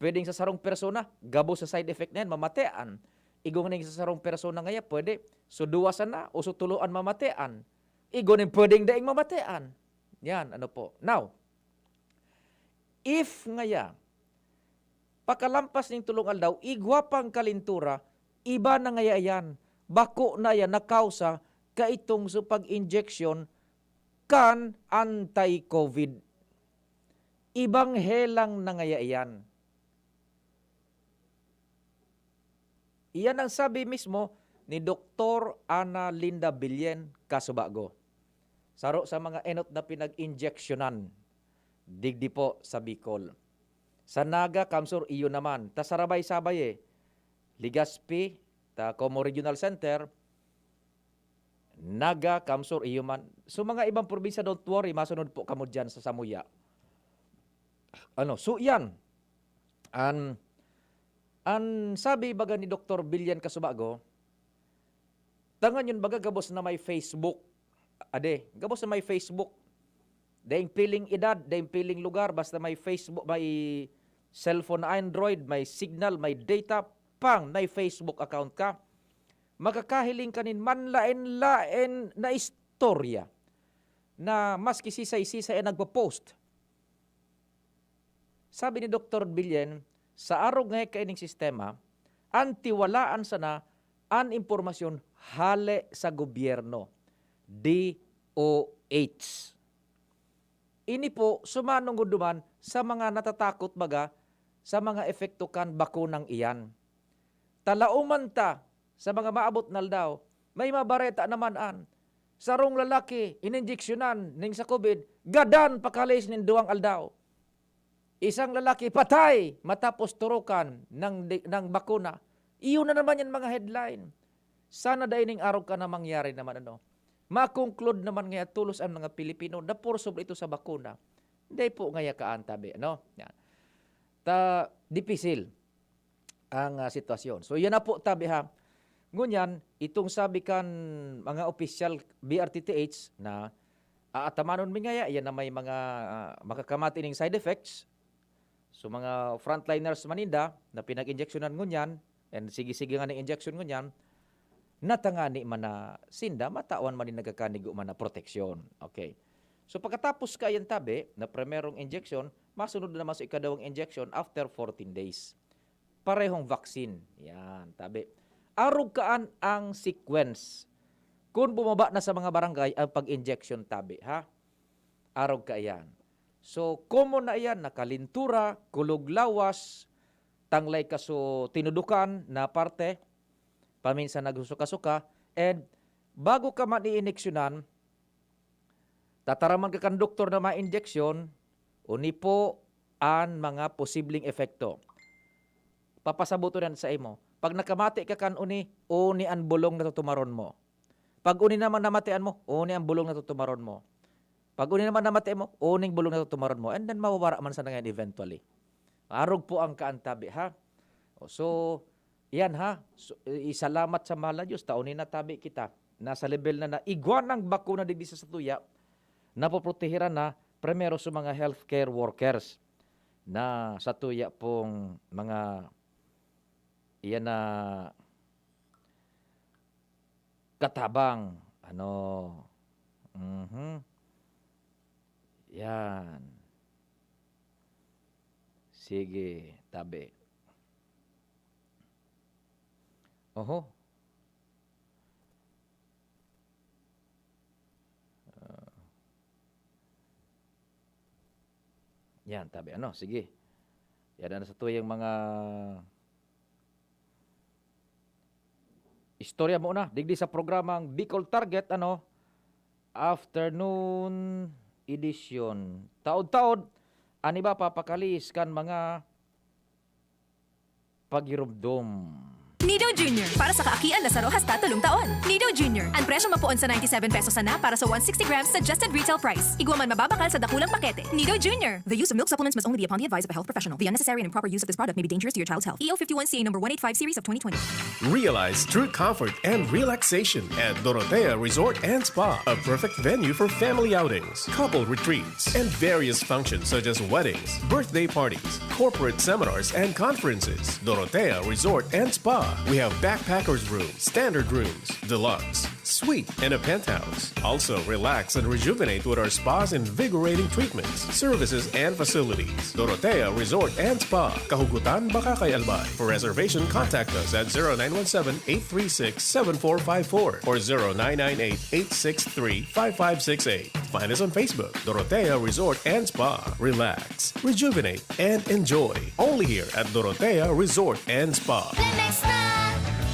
pwedeng sa sarong persona, gabos sa side effect na yan, mamatean. Igwa nganing sa sarong persona ngaya, pwede, so duwa sana, o so tulo an mamatean. Igwa nin pwedeng daing mamatean. Yan, ano po. Now, if ngaya, pakalampas ning tulong aldaw, igwa pang kalintura, iba na ngaya yan. Bako na yan na kausa kaitong sa pag-injection kan anti-COVID. Ibang helang na ngaya yan. Iyan ang sabi mismo ni Doktor Ana Linda Billen Casubago. Saro sa mga enot na pinag-injeksyonan digdi po sa Bicol. Sa Naga, Kamsur, iyo naman. Ta sarabay-sabay eh. Legazpi, ta Como Regional Center, Naga, Kamsur, iyo man. So, mga ibang probinsya, don't worry, masunod po kamo diyan sa samuya. Ano, so yan. An, an sabi baga ni Doktor Billian Casubago, Tangan yun baga gabos na may Facebook. Ade, gabos na may Facebook. Daing piling edad, daing piling lugar, basta may Facebook, may cellphone na Android, may signal, may data, pang, may Facebook account ka. Makakahiling ka nin manlaen-laen na istorya na maski sisay-sisay an nagpo-post. Sabi ni Doktor Billen, sa arog ngaya kaining sistema, an tiwalaan sana an impormasyon hale sa gobyerno, D O H. Ini po sumanungod duman sa mga natatakot baga sa mga epekto kan bakunang iyan. Talauman ta sa mga maabot na aldaw, may mabareta naman an sarong lalaki ininjeksyonan ning sa COVID, gadan pakalis nin duwang aldaw. Isang lalaki patay matapos turukan ng di-, ng bakuna. Iyon na naman yan mga headline. Sana dai ning arog ka na mangyari naman, ano. Ma-conclude naman ngaya tolos ang mga Pilipino na puro sobre ito sa bakuna. Hindi po ngaya kaan tabi, ano? Yan. Ta, dipisil ang, ah, sitwasyon. So, yan na po, tabi ha. Ngunyan, itong sabi kan mga opisyal B R T T H na aatamanon mi ngaya, yan na may mga, ah, makakamati ning side effects. So, mga frontliners maninda na pinag-injeksyonan ngunyan, and sige-sige nga ning injection ngunyan, natangani man na sinda, matawan man nin nagkakanigo man na proteksyon. Okay. So, pagkatapos ka yan tabi, na primerong injection, masunod na naman sa ikadawang injection after fourteen days. Parehong vaccine. Yan, tabi. Arog kaan ang sequence. Kung bumaba na sa mga barangay ang pag-injection tabi, ha? Arog ka iyan. So, common na iyan, nakalintura, kulog lawas, tanglay kaso tinudukan na parte, paminsan nagsusuka-suka, and bago ka man iiniksyonan, tataraman ka kan doktor na may injeksyon, uni po an mga posibleng epekto. Papasaboton yan sa imo. Pag nakamati ka kan uni, uni an bulong na tutumaron mo. Pag uni naman namatian mo, uni an bulong na tutumaron mo. Pag uni naman namatian mo, uning bulong na tutumaron mo. And then, mawawara man sana ngayon eventually. Arog po ang kaantabi, ha? O, so, iyan, ha? So, i-, isalamat sa mahal na Diyos, ta uni natabi kita. Nasa level na na, igwa ng bakuna digdi sa satuya, napoprotehiran na, primero sa mga healthcare workers na satuya pong mga, iyan na, katabang. Ano? Mhm. Yan. Sige, tabi. Oho. Ah. Yan, tabi. Ano, sige. Yan na sa tuyang mga istorya mo na. Digdi sa programang Bicol Target, ano, afternoon edition. Taod-taod, an iba papakalis kan mga pagirumdom. Nido Junior, para sa kaakian na saro hasta tolong taon. Nido Junior, ang presyong mapoon sa ninety-seven pesos sana para sa one sixty grams suggested retail price. Igwa man mababakal sa dakulang pakete. Nido Junior. The use of milk supplements must only be upon the advice of a health professional. The unnecessary and improper use of this product may be dangerous to your child's health. E O fifty-one C A number one eight five series of twenty twenty. Realize true comfort and relaxation at Dorotea Resort and Spa, a perfect venue for family outings, couple retreats, and various functions such as weddings, birthday parties, corporate seminars, and conferences. Dorotea Resort and Spa. We have backpackers room, standard rooms, deluxe, suite, and a penthouse. Also, relax and rejuvenate with our spa's invigorating treatments, services, and facilities. Dorotea Resort and Spa. Kahugutan, Bacacay, Albay. For reservation, contact us at zero nine one seven, eight three six, seven four five four or zero nine nine eight, eight six three, five five six eight. Find us on Facebook, Dorotea Resort and Spa. Relax, rejuvenate, and enjoy. Only here at Dorotea Resort and Spa. Flemex na!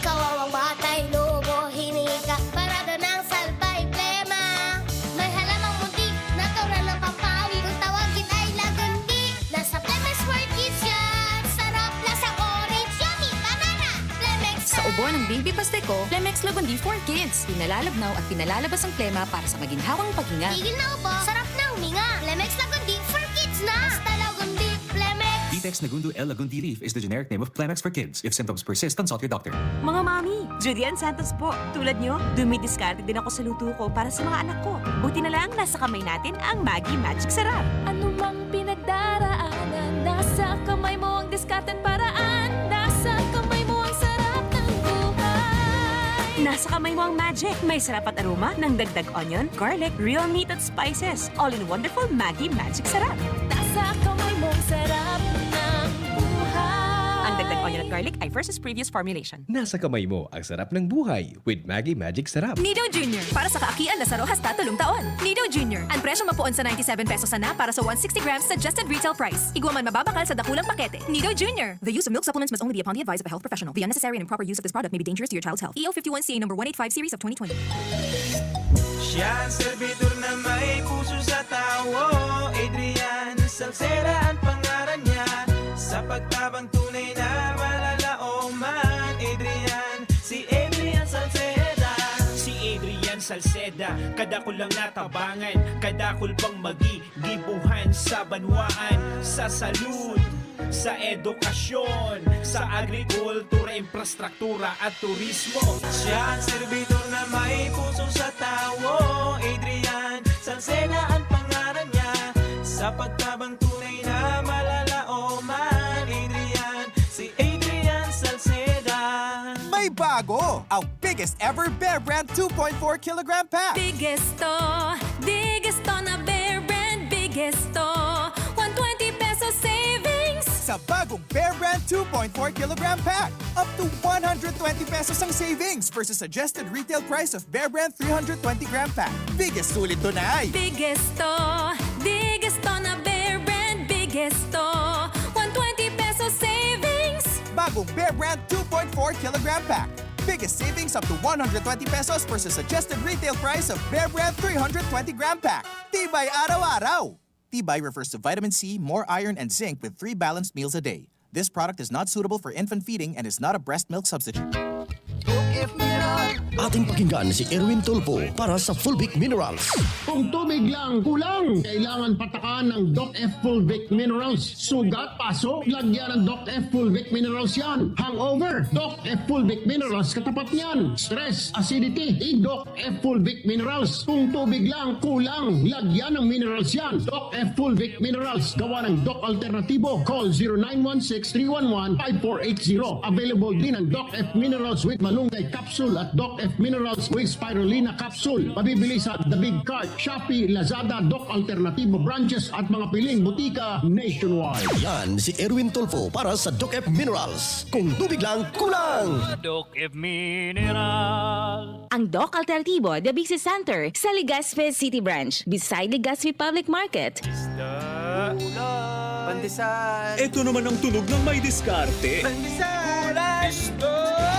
Kawawang batay, lobo, hiningi ka, parada ng salbay, plema. May halamang munti, natural ng pampawid. Kung tawagin ay lagundi, nasa Flemex Market yan. Sarap na sa orange, yummy, banana. Flemex Sa na! Ubo ng Baby Pasteco, Flemex Lagundi for Kids. Pinalalabnaw at pinalalabas ang plema para sa maginhawang paghinga. Tigil na ubo, sarap na huminga. Flemex Lagundi for Kids na! Basta Lagundi, Flemex! Negundu L. lagundi leaf is the generic name of Kleenex for kids. If symptoms persist, consult your doctor. Mga mami, Judy Ann Santos po. Tulad nyo, dumidiskarte din ako sa luto ko para sa mga anak ko. Buti na lang, nasa kamay natin ang Maggi Magic Sarap. Anumang pinagdaraanan, nasa kamay mo ang diskarte't paraan. Nasa kamay mo ang sarap ng buhay. Nasa kamay mo ang magic. May sarap at aroma ng dagdag onion, garlic, real meat at spices. All in wonderful Maggi Magic Sarap. Nasa kamay mo ang sarap ng buhay. Ang dagdag onion at garlic ay versus previous formulation. Nasa kamay mo ang sarap ng buhay with Maggi Magic Sarap. Nido Junior, para sa kaakian na saro hasta tolong taon. Nido Junior, ang presyong mapoon sa ninety-seven pesos sana para sa one sixty grams suggested retail price. Igwa man mababakal sa dakulang pakete. Nido Junior. The use of milk supplements must only be upon the advice of a health professional. The unnecessary and improper use of this product may be dangerous to your child's health. E O fifty-one C A number one eight five series of twenty twenty. Siya ang servidor na may puso sa tawo. Adrian Salceda ang pangaran niya. Sa pagtabang tunay na malalaoman. Adrian, si Adrian Salceda. Si Adrian Salceda, kadakul lang natabangan, kadakul pang magigibuhan sa banwaan, sa salud, sa edukasyon, sa agrikultura, infrastruktura at turismo. Siya ang servidor na may puso sa tawo. Adrian Salceda ang pangaran niya. Sa pagtabang tunay na malalaoman, Adrian, si Adrian Salceda. May bago! Ang biggest ever Bear Brand two point four kilogram pack! Biggest to, biggest to na Bear Brand, biggest to. One twenty pesos savings. Sa bagong Bear Brand two point four kilogram pack, up to one hundred twenty pesos ang savings versus suggested retail price of Bear Brand three hundred twenty gram pack. Biggest sulit to na ay! Biggest to, biggest to na Bear Brand, biggest to. One twenty pesos savings. Bagong Bear Brand two point four kilogram pack. Biggest savings up to one hundred twenty pesos versus suggested retail price of Bear Brand three hundred twenty gram pack. Tibay araw-araw! Tibay refers to vitamin C, more iron, and zinc with three balanced meals a day. This product is not suitable for infant feeding and is not a breast milk substitute. Ating pakinggan si Erwin Tulfo para sa Fulvic Minerals. Kung tubig lang kulang, kailangan patakan ng Doc F Fulvic Minerals. Sugat, paso, lagyan ng Doc F Fulvic Minerals yan. Hangover, Doc F Fulvic Minerals katapat niyan. Stress, acidity, i-Doc F Fulvic Minerals. Kung tubig lang kulang, lagyan ng minerals yan. Doc F Fulvic Minerals, gawa ng Doc Alternatibo. Call zero nine one six three one one five four eight zero. Available din ang Doc F Minerals with Malunggay Capsule at Doc F Minerals with Spirulina Capsule. Mabibili sa The Big Cart, Shopee, Lazada, Doc Alternativo branches at mga piling butika nationwide. Yan si Erwin Tulfo para sa Doc F Minerals. Kung tubig lang, kulang! Doc F Mineral. Ang Doc Alternativo Diabetes Center sa Legazpi City Branch, beside Legazpi Public Market. Isda. Pandesal. Ito naman ang tunog ng may diskarte. Pandesal. Isda.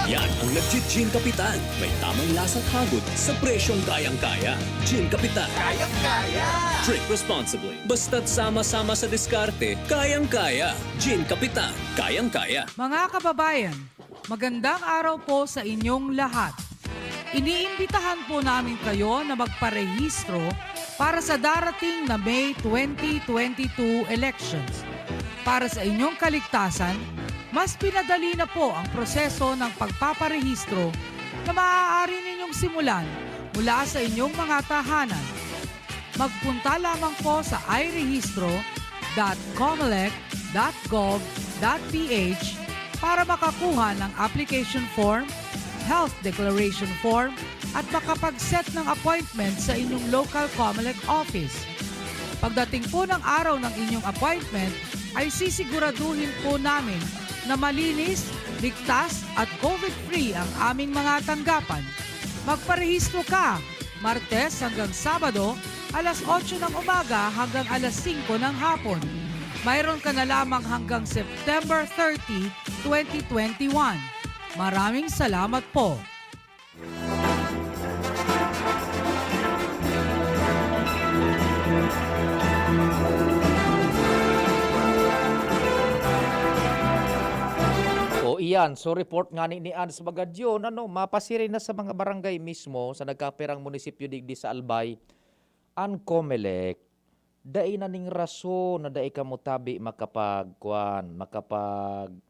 Yan ang nag-Gin Kapitan. May tamang lasa at hagod sa presyong kayang-kaya. Gin Kapitan. Kayang-kaya. Drink responsibly. Basta't sama-sama sa diskarte, kayang-kaya. Gin Kapitan, kayang-kaya. Mga kababayan, magandang araw po sa inyong lahat. Iniimbitahan po namin kayo na magparehistro para sa darating na May twenty twenty-two elections. Para sa inyong kaligtasan, mas pinadali na po ang proseso ng pagpaparehistro na maaari ninyong simulan mula sa inyong mga tahanan. Magpunta lamang po sa irehistro dot comelec dot gov dot ph para makakuha ng application form, health declaration form, at makapag-set ng appointment sa inyong local Comelec office. Pagdating po ng araw ng inyong appointment, ay sisiguraduhin po namin na malinis, ligtas at COVID-free ang aming mga tanggapan. Magparehistro ka, Martes hanggang Sabado, alas otso ng umaga hanggang alas singko ng hapon. Mayroon ka na lamang hanggang September thirty, twenty twenty-one. Maraming salamat po. O iyan, so report ngani ni Ans Magadyon, ano, mapasiring na sa mga barangay mismo sa nagkapirang munisipyo digdi sa Albay, ang Comelec Dai na ning rason na dai kamo tabi makapag-, kuwan, makapag-,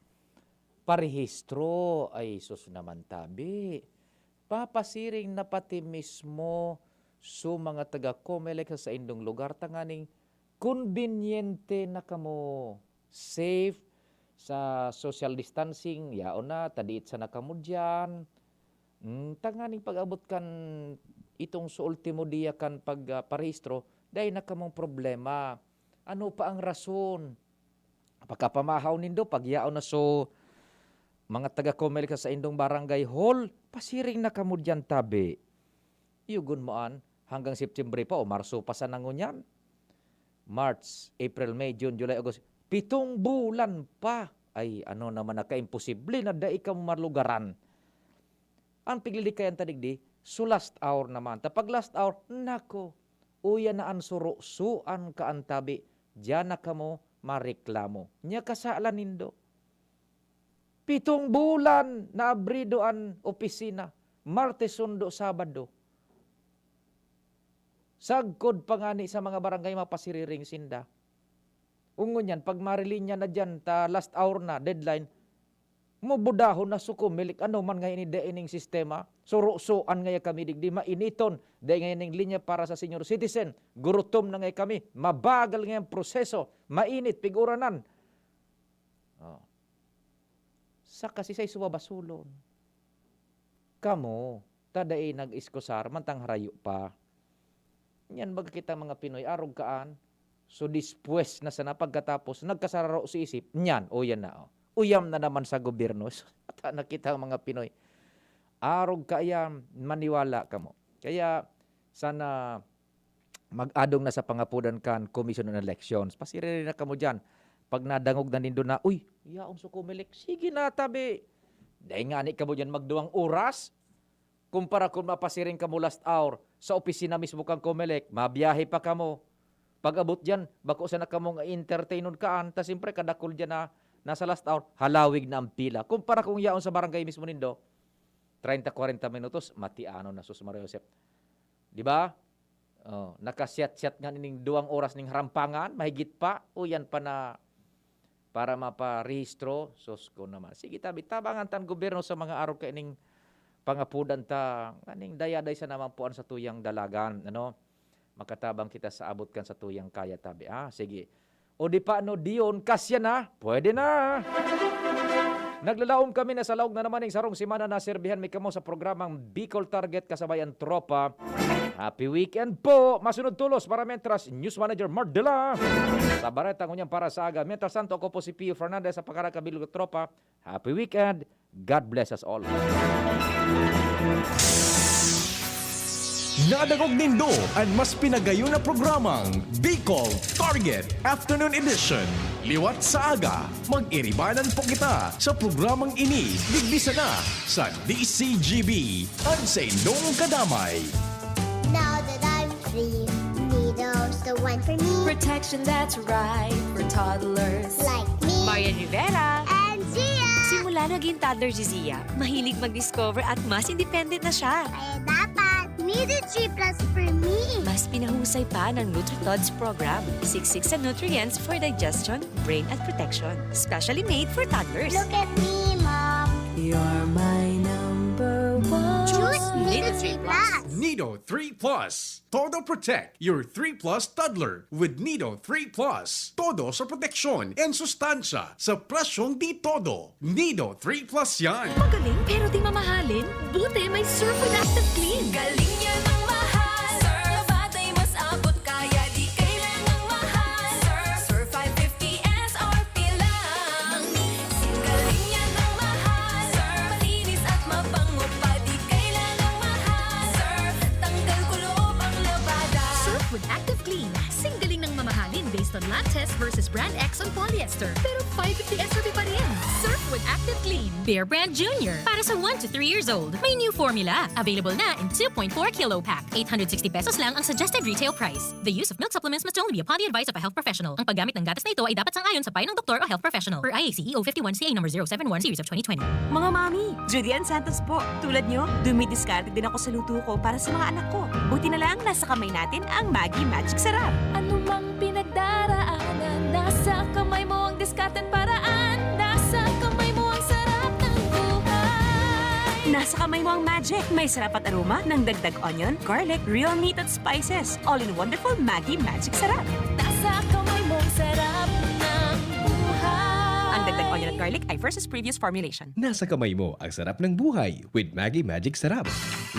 parehistro. Ay, sus naman tabi. Papasiring na pati mismo su mga taga Comelec sa saindong lugar tanganing konbinyente na kamo, safe sa social distancing, yaon na, tadiit sana kamo diyan. Hmm, tanganing pag-abot kan itong sa ultimo dia kan pag, ah, parehistro, dai na kamong problema. Ano pa ang rason? Pagkapamahaw nindo, pagyaon na so mga taga Comelec sa indong barangay hall, pasiring na kamo diyan tabi. Yugon mo an, hanggang September pa o Marso pa sana ngunyan. March, April, May, June, July, August. Pitong bulan pa. Ay, ano naman, nakaimposible na dai kamo malugaran. Ang piglilikayan ta digdi, so last hour naman. Ta pag last hour, nako, uya na an surosoan ka an tabi, diyan na kamo mareklamo. Nya kasalan nindo. Pitong bulan na abrido an opisina, Martes, Sundo, Sabado. Sagkod pa ngani sa mga barangay, mapasiriring sinda. Ngunyan, pag marilinya na diyan, ta last hour na, deadline, mabudahon na, suko, milik, ano man ngayon ini, dai ining sistema, surusoan ngaya kami digdi, mainiton, dai ngayon ning linya para sa senior citizen, gurutom na ngaya kami, mabagal ngayon proseso, mainit, pig-uranan. Oh. Saka si say suwa basulon. Kamo, ta dai nag-iskusar, mantang harayo pa. Yan, baga kitang mga Pinoy, arog kaan. So, dispues na sana pagkatapos, nagkasararo si isip. Nyan, o yan na, oh. Uyam na naman sa gobyerno. So, ata na kita ang mga Pinoy. Arog kaya, maniwala kamo. Kaya, sana mag-adong na sa pangapudan kan Commission on Elections. Pasiriri na kamo diyan. Pag nadangog na nindo na, "Uy, yaon sa Comelec." Sige na, tabi. Dai ngani kamo diyan magduwang oras. Kumpara kun mapasiring kamo last hour sa opisina mismo kan Comelec, mabiyahe pa kamo. Pag-abot diyan, bako sana kamong entertainon kaan, ta siyempre kadakul diyan na nasa last hour, halawig na ang pila. Kumpara kung yaon sa barangay mismo nindo, treinta, kwarenta minutos, matianon na, sus, Maria Josep. Di ba? Oh, nakasiyat-siyat nga ning duwang oras ning harampangan, mahigit pa, o yan pa na para maparehistro, sus ko naman. Sige, tabi, tabangan tan gobyerno sa mga arog kaining pangapudan ta, nganing dayaday sa naman po an satuyang dalagan, ano? Makatabang kita sa abot kan satuyang kaya, tabi, ah, sige. O di pa, ano, diyon, kasya na, pwede na. Naglalaom kami na sa laog na naman ning sarong semana naserbihan mi kamo sa programang Bicol Target kasabay an tropa. Happy weekend po! Masunod tolos para mientras, News Manager Mardela. Sa Bareta ngunyan para sa aga. Mientras tanto, ako po si Pio Fernandez sa Pakaraka Bilog Tropa. Happy weekend! God bless us all. Nadangog nindo an mas pinagayon na programang Bicol Target Afternoon Edition. Liwat sa aga, mag-iribanan po kita sa programang ini, digdi sana sa D C G B, an saindong kadamay. Now that I'm free, Nido's the one for me. Protection that's right for toddlers. Like me. Marian Rivera. And Zia. Simula naging toddler si Zia, mahilig mag-discover at mas independent na siya. Kaya dapat, Nido three plus for me. Mas pinahusay pa ng NutriTods program. Siksik sa nutrients for digestion, brain at protection. Specially made for toddlers. Look at me, Mom. You're my number one. Choose Nido three plus. Nido three plus. Todo Protect, your three plus toddler. With Nido three plus. Todo sa proteksyon and sustansya sa presyong di todo. Nido three plus yan. Magaling pero di mamahalin? Buti may Surf with Active Clean. Galing yan ang mahal. Surf. Batay mas abot kaya di kailangang mahal. Surf. Surf five fifty S R P lang. Singgaling yan ang mahal. Surf. Malinis at mabango pa, di kailangang mahal. Surf. Tanggal kuloob ang labada. Surf with Active Clean. Singgaling ng mamahalin based on lab test versus brand X on polyester. Pero five fifty S R P pa rin. Surf with Active Clean. Bear Brand Junior. Para sa one to three years old. May new formula. Available na in two point four kilo pack. Eight hundred sixty pesos lang ang suggested retail price. The use of milk supplements must only be upon the advice of a health professional. Ang paggamit ng gatas na ito ay dapat sang-ayon sa payo ng doktor o health professional, per I A C E O fifty-one C A number zero seven one series of twenty twenty. Mga mami, Judy Ann Santos po. Tulad nyo, dumidiskarte din ako sa luto ko para sa mga anak ko. Buti na lang, nasa kamay natin ang Maggi Magic Sarap. Ano mang Katan paraan, nasa kamay mo ang sarap ng buhay. Nasa kamay mo ang magic. May sarap at aroma ng dagdag onion, garlic, real meat at spices. All in wonderful Maggi Magic Sarap. Nasa kamay mo ang sarap ng buhay. Ang dagdag onion at garlic ay versus previous formulation. Nasa kamay mo ang sarap ng buhay with Maggi Magic Sarap.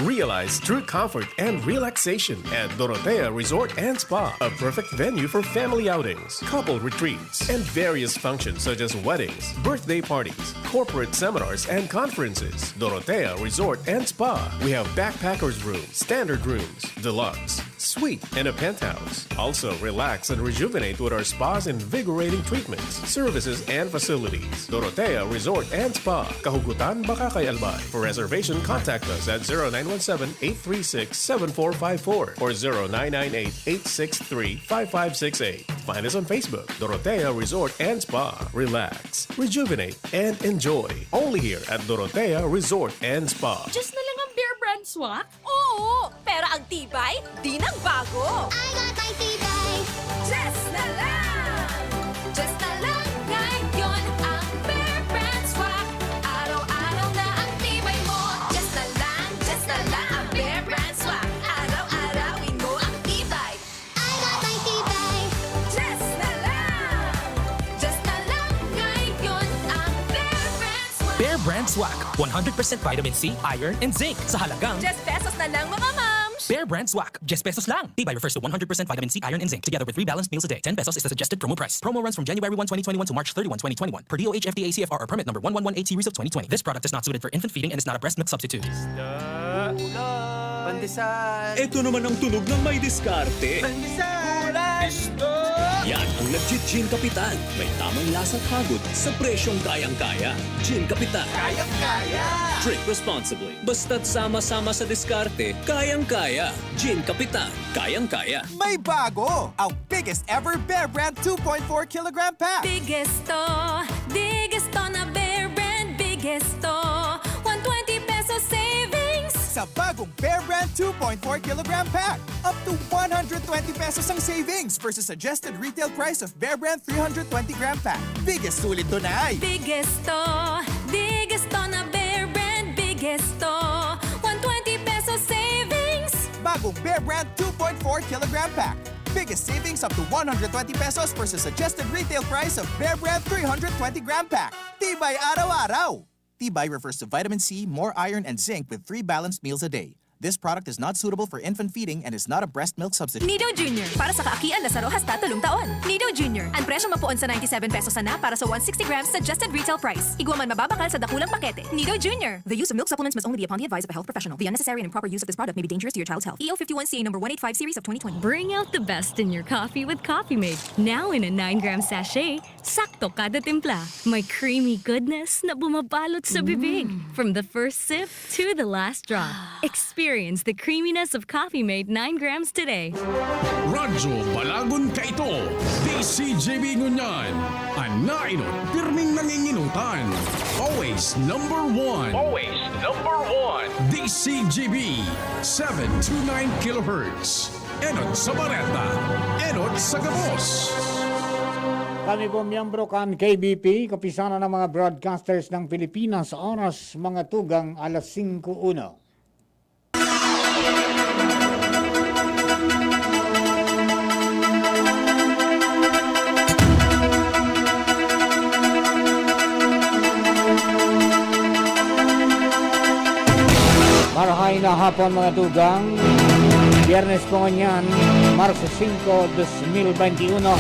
Realize true comfort and relaxation at Dorotea Resort and Spa, a perfect venue for family outings, couple retreats, and various functions such as weddings, birthday parties, corporate seminars, and conferences. Dorotea Resort and Spa. We have backpackers room, standard rooms, deluxe, suite, and a penthouse. Also, relax and rejuvenate with our spa's invigorating treatments, services, and facilities. Dorotea Resort and Spa, Kahugutan, Bacacay, Albay. For reservation, contact us at zero nine one seven, eight three six, seven four five four or zero nine nine eight, eight six three, five five six eight. Find us on Facebook, Dorotea Resort and Spa. Relax, rejuvenate, and enjoy. Only here at Dorotea Resort and Spa. Just na lang ang Bear Brand Swak? Oo, pero ang tibay, di nagbago. I got my tibay. Just na lang! Just na lang ngayon ang Bear Brand Swak. Araw-araw na ang tibay mo. Just na lang, just na lang ang Bear Brand Swak. Araw-arawin mo ang tibay. I got my tibay. Just na lang! Just na lang ngayon ang Bear Brand Swak. Bear Brand Swak, one hundred percent vitamin C, iron, and zinc sa halagang Diyes pesos na lang, mga mams! Bear Brand Swak, diyes pesos lang. Tibay refers to one hundred percent vitamin C, iron, and zinc, together with three balanced meals a day. Ten pesos is the suggested promo price. Promo runs from January one, twenty twenty-one to March thirty-one, twenty twenty-one, per D O H F D A C F R or permit number one one one eight series of twenty twenty. This product is not suited for infant feeding and is not a breast milk substitute. Pandesal. Ito naman ang tunog ng may diskarte. Pandesal. Yan ang Legit Gin Kapitan. May tamang lasa at hagod sa presyong kayang-kaya. Gin Kapitan. Kayang-kaya. Drink responsibly. Basta't sama-sama sa diskarte, kayang-kaya. Gin Kapitan, kayang-kaya. May bago! Ang biggest ever Bear Brand two point four kilogram pack. Biggest to, biggest to na Bear Brand, biggest to. One twenty pesos savings. Sa bagong Bear Brand two point four kilogram pack, up to one hundred twenty pesos ang savings versus suggested retail price of Bear Brand three hundred twenty gram pack. Biggest sulit to na ay. Biggest to, biggest to na Bear Brand, biggest to. One twenty pesos savings. Bagong Bear Brand two point four kilogram pack. Biggest savings up to one hundred twenty pesos versus suggested retail price of Bear Brand three hundred twenty gram pack. Tibay araw-araw! Tibay refers to vitamin C, more iron, and zinc with three balanced meals a day. This product is not suitable for infant feeding and is not a breast milk substitute. Nido Junior, para sa kaakian na saro hasta tolong taon. Nido Junior, ang presyo mapoon sa ninety-seven pesos sana para sa one sixty grams suggested retail price. Igwa man mababakal sa dakulang pakete. Nido Junior. The use of milk supplements must only be upon the advice of a health professional. The unnecessary and improper use of this product may be dangerous to your child's health. E O fifty-one C A number one eight five series of twenty twenty. Bring out the best in your coffee with Coffee Mate. Now in a nine gram sachet. Sakto kada timpla. May creamy goodness na bumabalot sa bibig. Mm. From the first sip to the last drop. Experience the creaminess of Coffee Mate nine grams today. Radyo Balagon kaito, D C G B ngunyan. An nainot, pirming nanginginutan. Always number one. Always number one. D C G B, seven two nine kilohertz. Enot sa bareta, enot sa gabos. Kami po miyembro kan K B P, Kapisanan ng mga Broadcasters ng Pilipinas, oras mga tugang alas singko uno. Marahay na hapon, mga tugang. Biyernes po ngunyan, Marso singko, dos mil bente uno.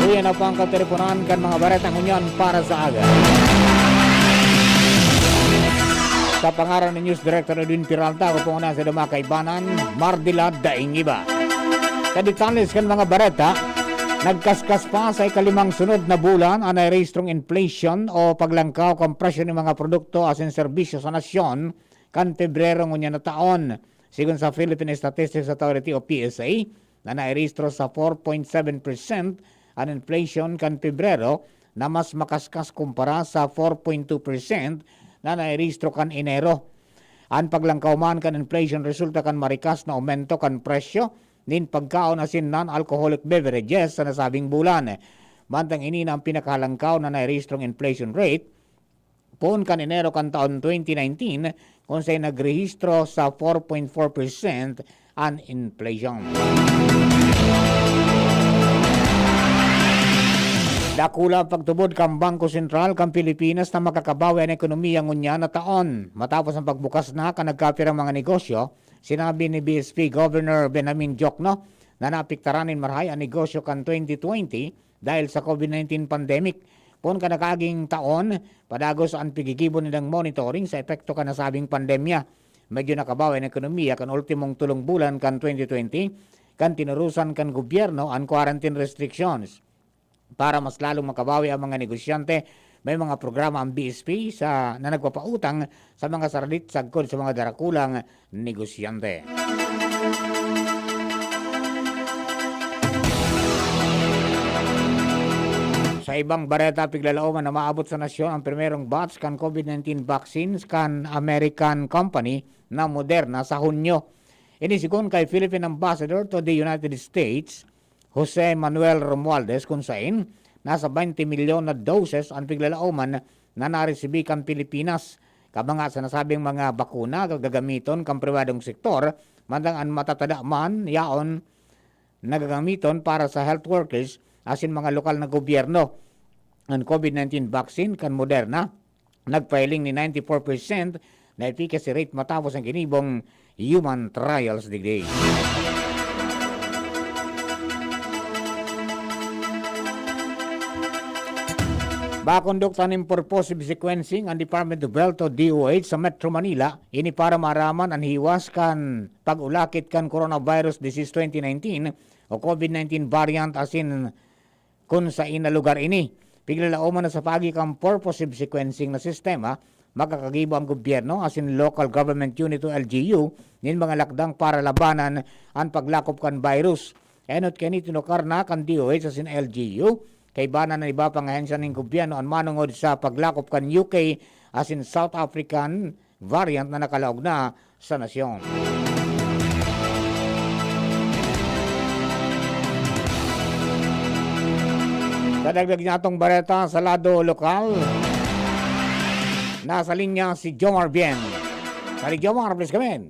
Uya na po ang kateleponan kan mga bareta ngunyan para sa aga. Sa pangaran ni News Director Edwin Peralta, ako po ngunyan si Duma Kaibanan, Mardila Daing Iba. Sa detalles kan mga bareta, nagkaskas pa sa ikalimang sunod na bulan an nairehistrong inflation o paglangkaw kan presyo nin mga produkto asin serbisyo sa nasyon kan Pebrero ngunyan na taon. Sigon sa Philippine Statistics Authority o P S A, na nairehistro sa four point seven percent an inflation kan Pebrero, na mas makaskas kumpara sa four point two percent na nairehistro kan Enero. An paglangkaw man kan inflation resulta kan marikas na aumento kan presyo nin pagkaon asin non-alcoholic beverages sa nasabing bulan. Mantang ini na ang pinakahalangkaw na nairehistrong inflation rate poon kan Enero kan taon twenty nineteen, kung saan nagrehistro sa four point four percent an inflation. Dakula ang pagtubod kan Bangko Sentral kan Pilipinas na makakabawi an ekonomiya ngunyan na taon. Matapos ang pagbukas na kan nagkapirang mga negosyo, sinabi ni B S P Governor Benjamin Diokno na naapektaran nin marahay an negosyo kan twenty twenty dahil sa COVID nineteen pandemic. Poon kan nakaaging taon, padagos an piggigibo nindang monitoring sa epekto kan nasabing pandemya. Medyo nakabawi an ekonomiya kan ultimong tolong bulan kan twenty twenty, kan tinurusan kan gobyerno an quarantine restrictions. Para mas lalong makabawi ang mga negosyante, may mga programa ang B S P sa, na nagpapautang sa mga saralit sagkod sa mga darakulang negosyante. Sa ibang bareta, piglalaoman na maabot sa nasyon ang primerong batch kan COVID nineteen vaccines kan American company na Moderna sa Hunyo. Ini sigon kay Philippine Ambassador to the United States, Jose Manuel Romualdez, kun sain nasa twenty milyon na doses an piglalaoman na naresibi kan Pilipinas. Kabanga sa nasabing mga bakuna, gagamiton kan pribadong sektor, mantang an matatada man yaon na gagamiton para sa health workers asin mga lokal na gobyerno. An COVID nineteen vaccine kan Moderna nagpahiling nin ninety-four percent na efficacy rate matapos ang ginibong human trials digdi. Makondukta nin purposive sequencing an Department of Health o D O H sa Metro Manila, ini para maaraman an hiwas kan pag-ulakit kan coronavirus disease twenty nineteen o COVID nineteen variant asin kun sain na lugar ini. Piglalaoman na sa paagi kan purposive sequencing na sistema, makakagibo ang gobyerno asin local government unit o L G U nin mga lakdang para labanan an paglakop kan virus. Enot kaini, tinukar na kan D O H asin L G U, kaiba na nin iba pang ahensya nin gobyerno an manongod sa paglakop kan U K asin South African variant na nakalaog na sa nasyon. Sa dagdag niyatong bareta sa lado lokal, nasa linya si Jomar Bien. Pare Jomar, please come in.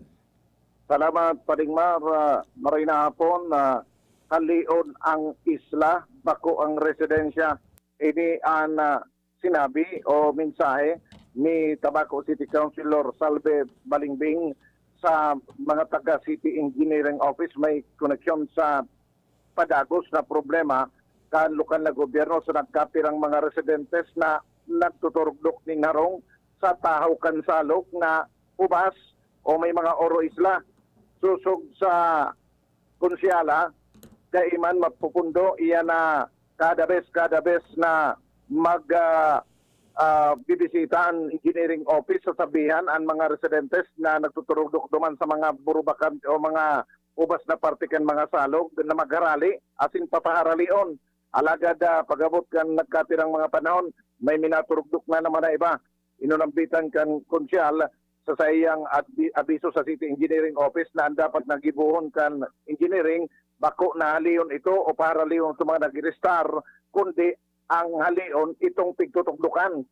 Salamat, Paring Mar. Ah, maray na hapon. Ah, halion ang isla, bako ang residensya. Ini an, ah, sinabi o mensahe ni Tabaco City Councilor Salve Balingbing sa mga taga City Engineering Office may koneksyon sa padagos na problema kan lokal na gobyerno sa nagkapirang mga residentes na nagtuturugdok nin harong sa tahaw kan salog na ubas o may mga oro isla. Sosog sa Konsyala, dai man mapupundo iyan na kada bes, kada bes na mag, ah, ah, bibisita an engineering office, sasabihan an mga residentes na nagtuturugdok duman sa mga burubakan o mga ubas na parte kan mga salog na magharali asin papaharalion. Alagad, ah, pag-abot kan nagkapirang mga panahon, may minaturugdok na naman na iba. Inunambitan kan Konsyal sa saiyang adbi-, abiso sa City Engineering Office na an dapat na gibohon kan engineering, bako na halion ito o paharalion sa mga nag-iristar, kundi ang halion itong pigtutugdokan.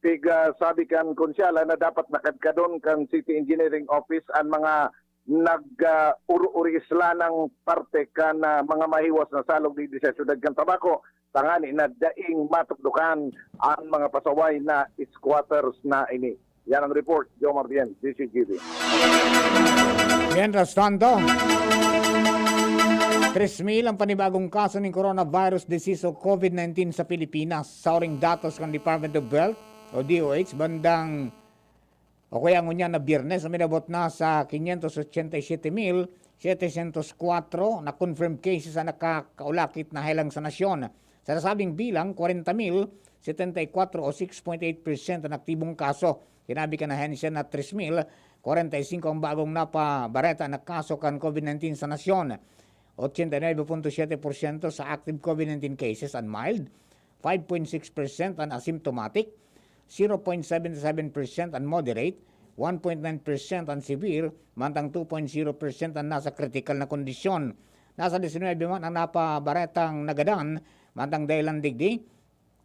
Pig, ah, sabi kan Konsyala na dapat nakadkadon kan City Engineering Office an mga nag, ah, uru-, uri islanang parte kan, ah, mga mahiwas na salog digdi sa siyudad kan Tabaco, tangani na daing matukdokan an mga pasaway na squatters na ini. Yan ang report, Jomar Bien, D C G B. Mientras tanto, tres mil ang panibagong kaso nin coronavirus disease o COVID nineteen sa Pilipinas. Sa huling datos kan Department of Health o D O H, bandang o kaya ngunyan na Biyernes, uminabot na sa quinientos ochenta y siete mil setecientos cuatro na confirmed cases ang nakakaulakit na helang sa nasyon. Sa nasabing bilang, kwarenta mil setenta y kuwatro o six point eight percent ang aktibong kaso. Sinabi kan ahensya na tres mil kwarenta y singko ang bagong napabareta na kaso kan COVID nineteen sa nasyon. Ochenta y nuebe punto siyete porsyento sa active COVID nineteen cases ang mild, five point six percent ang asymptomatic, zero point seven seven percent ang moderate, one point nine percent ang severe, mantang two point zero percent ang nasa critical na kondisyon. Nasa diecinuebe man ang napabaretang nagadan Mantang dai lang digdi,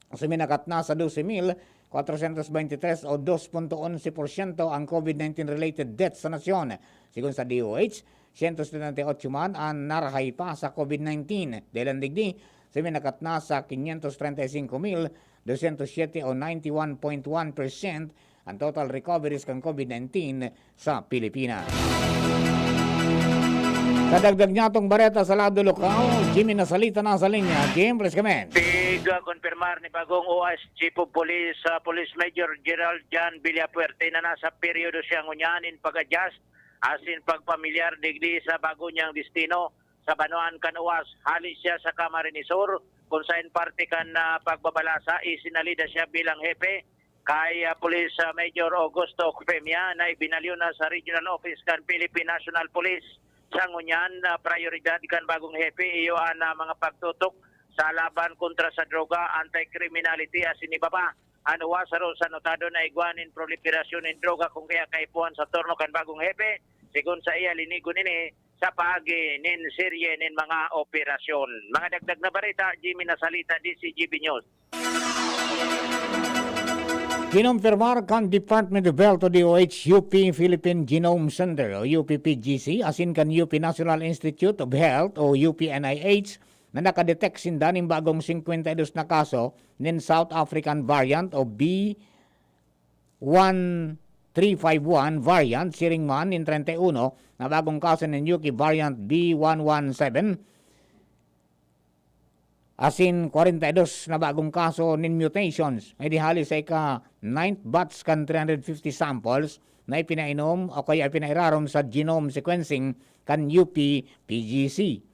suminakat na sa dose mil kwatrosyentos bente tres o dos punto onse porsyento ang COVID nineteen related deaths sa nasyon. Sigon sa D O H, siyento setenta y otso man an narahay pa sa COVID nineteen. Dai lang digdi, suminakat na sa quinientos treinta y cinco mil doscientos siete o ninety-one point one percent ang total recoveries kan COVID nineteen sa Pilipinas. Sa dagdag niyatong bareta sa lado lokal, Jimmy Nasalita na sa linya. Jim, please come in. Tig-, ah, konfirmar ni bagong O S Chief of Police, ah, Police Major Gerald Jan Villafuerte na nasa peryodo siya ngunyan in pag-adjust asin pagpamilyar digdi sa bago niyang destino sa banwaan kan Oas. Hali siya sa Camarines Sur, kung saen parte kan, ah, pagbabalasa, isinalida siya bilang hepe kay, ah, Police, ah, Major Augusto Ocpemia na ibinalyo na sa Regional Office kan Philippine National Police. Sa ngunyan, ah, prayoridad kan bagong hepe iyo an, ah, mga pagtutok sa laban kontra sa droga, anti-criminality asin iba pa. An Oas saro sa notado na igwa nin proliferasyon nin droga kun kaya kaipuhan sa turno kan bagong hepe. Sigon sa iya, linigon ini sa paagi nin serye nin mga operasyon. Mga dagdag na bareta, Jimmy Nasalita, D C G B News. Kinompirmar kan Department of Health o D O H, U P Philippine Genome Center o U P P G C asin kan U P National Institute of Health o U P N I H na nakadetect sinda nin bagong singkwenta y dos na kaso nin South African variant o B one three five one variant, siring man nin treinta y uno na bagong kaso nin U K variant B one one seven, asin kwarenta y dos na bagong kaso nin mutations. May di hali sa ika-ninth batch kan three hundred fifty samples na ipinainom o kaya ipinairarom sa genome sequencing kan U P P G C.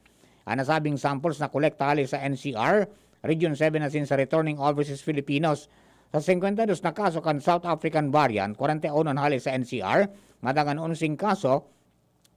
An nasabing samples nakolekta hali sa N C R, Region seven asin sa Returning Overseas Filipinos. Sa singkwenta y dos na kaso kan South African variant, kwarenta y uno an hali sa N C R, mandangan onseng kaso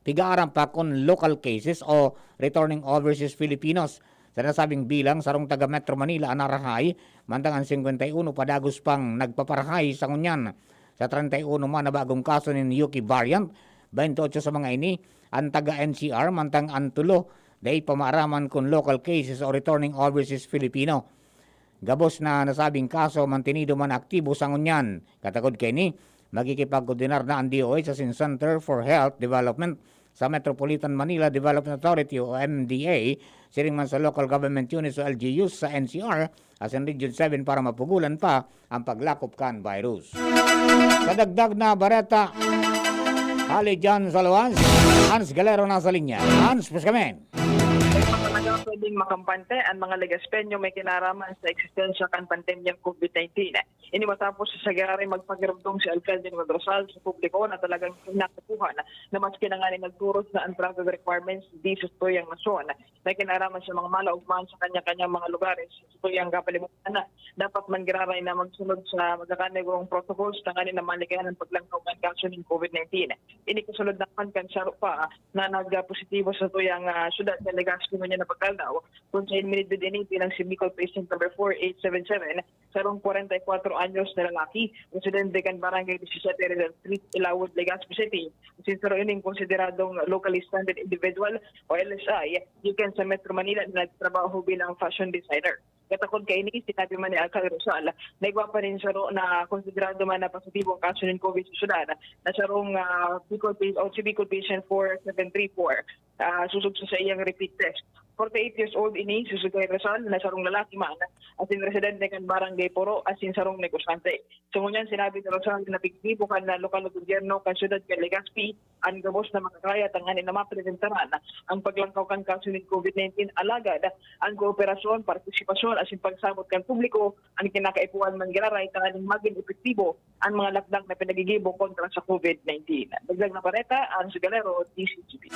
pig-aaram pa kun local cases o returning overseas Filipinos. Sa nasabing bilang, sarong taga Metro Manila an narahay, mantang an singkwenta y uno padagos pang nagpaparahay sa ngunyan. Sa treinta y uno man na bagong kaso nin U K variant, baynte otso sa mga ini an taga N C R, mantang an tulo dai pa maaraman kun local cases o returning overseas Filipino. Gabos na nasabing kaso mantinido man aktibo sa ngunyan. Katakod kaini, makikipagkoordinar na an D O H asin Center for Health Development sa Metropolitan Manila Development Authority o M D A, siring man sa local government units o L G Us sa N C R asin Region seven para mapugulan pa ang paglakop kan virus. Sa dagdag na bareta, hali dyan sa luwas, Hans Galero nasa linya. Hans, please come in. Dai pa talaga pwedeng makampante an mga Legazpeño may kinaraman sa eksistensya kan pandemyang COVID nineteen. Ini matapos sa giraray magpakirumdom si Alcalde Noel Rosal sa publiko na talagang kinakapuhan na maski na ngani nagturos na ang travel requirements di sa satuyang nasyon may kinaraman sa mga malaog man sa kanya-kanyang mga lugares sa satuyang kapalibutan, dapat man giraray na magsunod sa magkakanigong protocols tanganing na maligayan ang paglangkaw kan kaso nin COVID nineteen. Ini kasunod naman kan saro pa na nagpositibo sa satuyang, ah, syudad sa Legazpi ngunyan na pag-aldaw, kun saen minidbid ini bilang si Bicol Patient Number four eight seven seven, sarong kwarenta y kwatro anyos na lalaki, residente kan Barangay Disisete Rizal Street, Ilawod, Legazpi City. Asin saro ining konsideradong locally stranded individual o L S I, gikan sa Metro Manila na nagtrabaho bilang fashion designer. Katakod kaini, sinabi man ni Alcalde Rosal na igwa pa nin saro na konsiderado man na positibo ang kaso nin COVID sa syudad, na sarong, ah, Bicol pa-, o si Bicol Patient four seven three four, ah, susog sa saiyang repeat test. Forty-eight years old ini, si Sugay Rizal, na sarong lalaki man, asin residente kan Barangay Poro, asin sarong negosyante. Sa ngunyan, sinabi ni Rizal na piggibo kan na lokal na gobyerno kan syudad kan Legazpi an gabos na makakaya tanganing na mapreventaran ang paglangkaw kan kaso nin COVID nineteen. Alagad, ang kooperasyon, partisipasyon, asin pagsabot kan publiko an kinakaipuhan man giraray tanganing magin epektibo an mga lakdang na pinagigibo kontra sa COVID nineteen. Dagdag na bareta, Hans Galero, D C G B.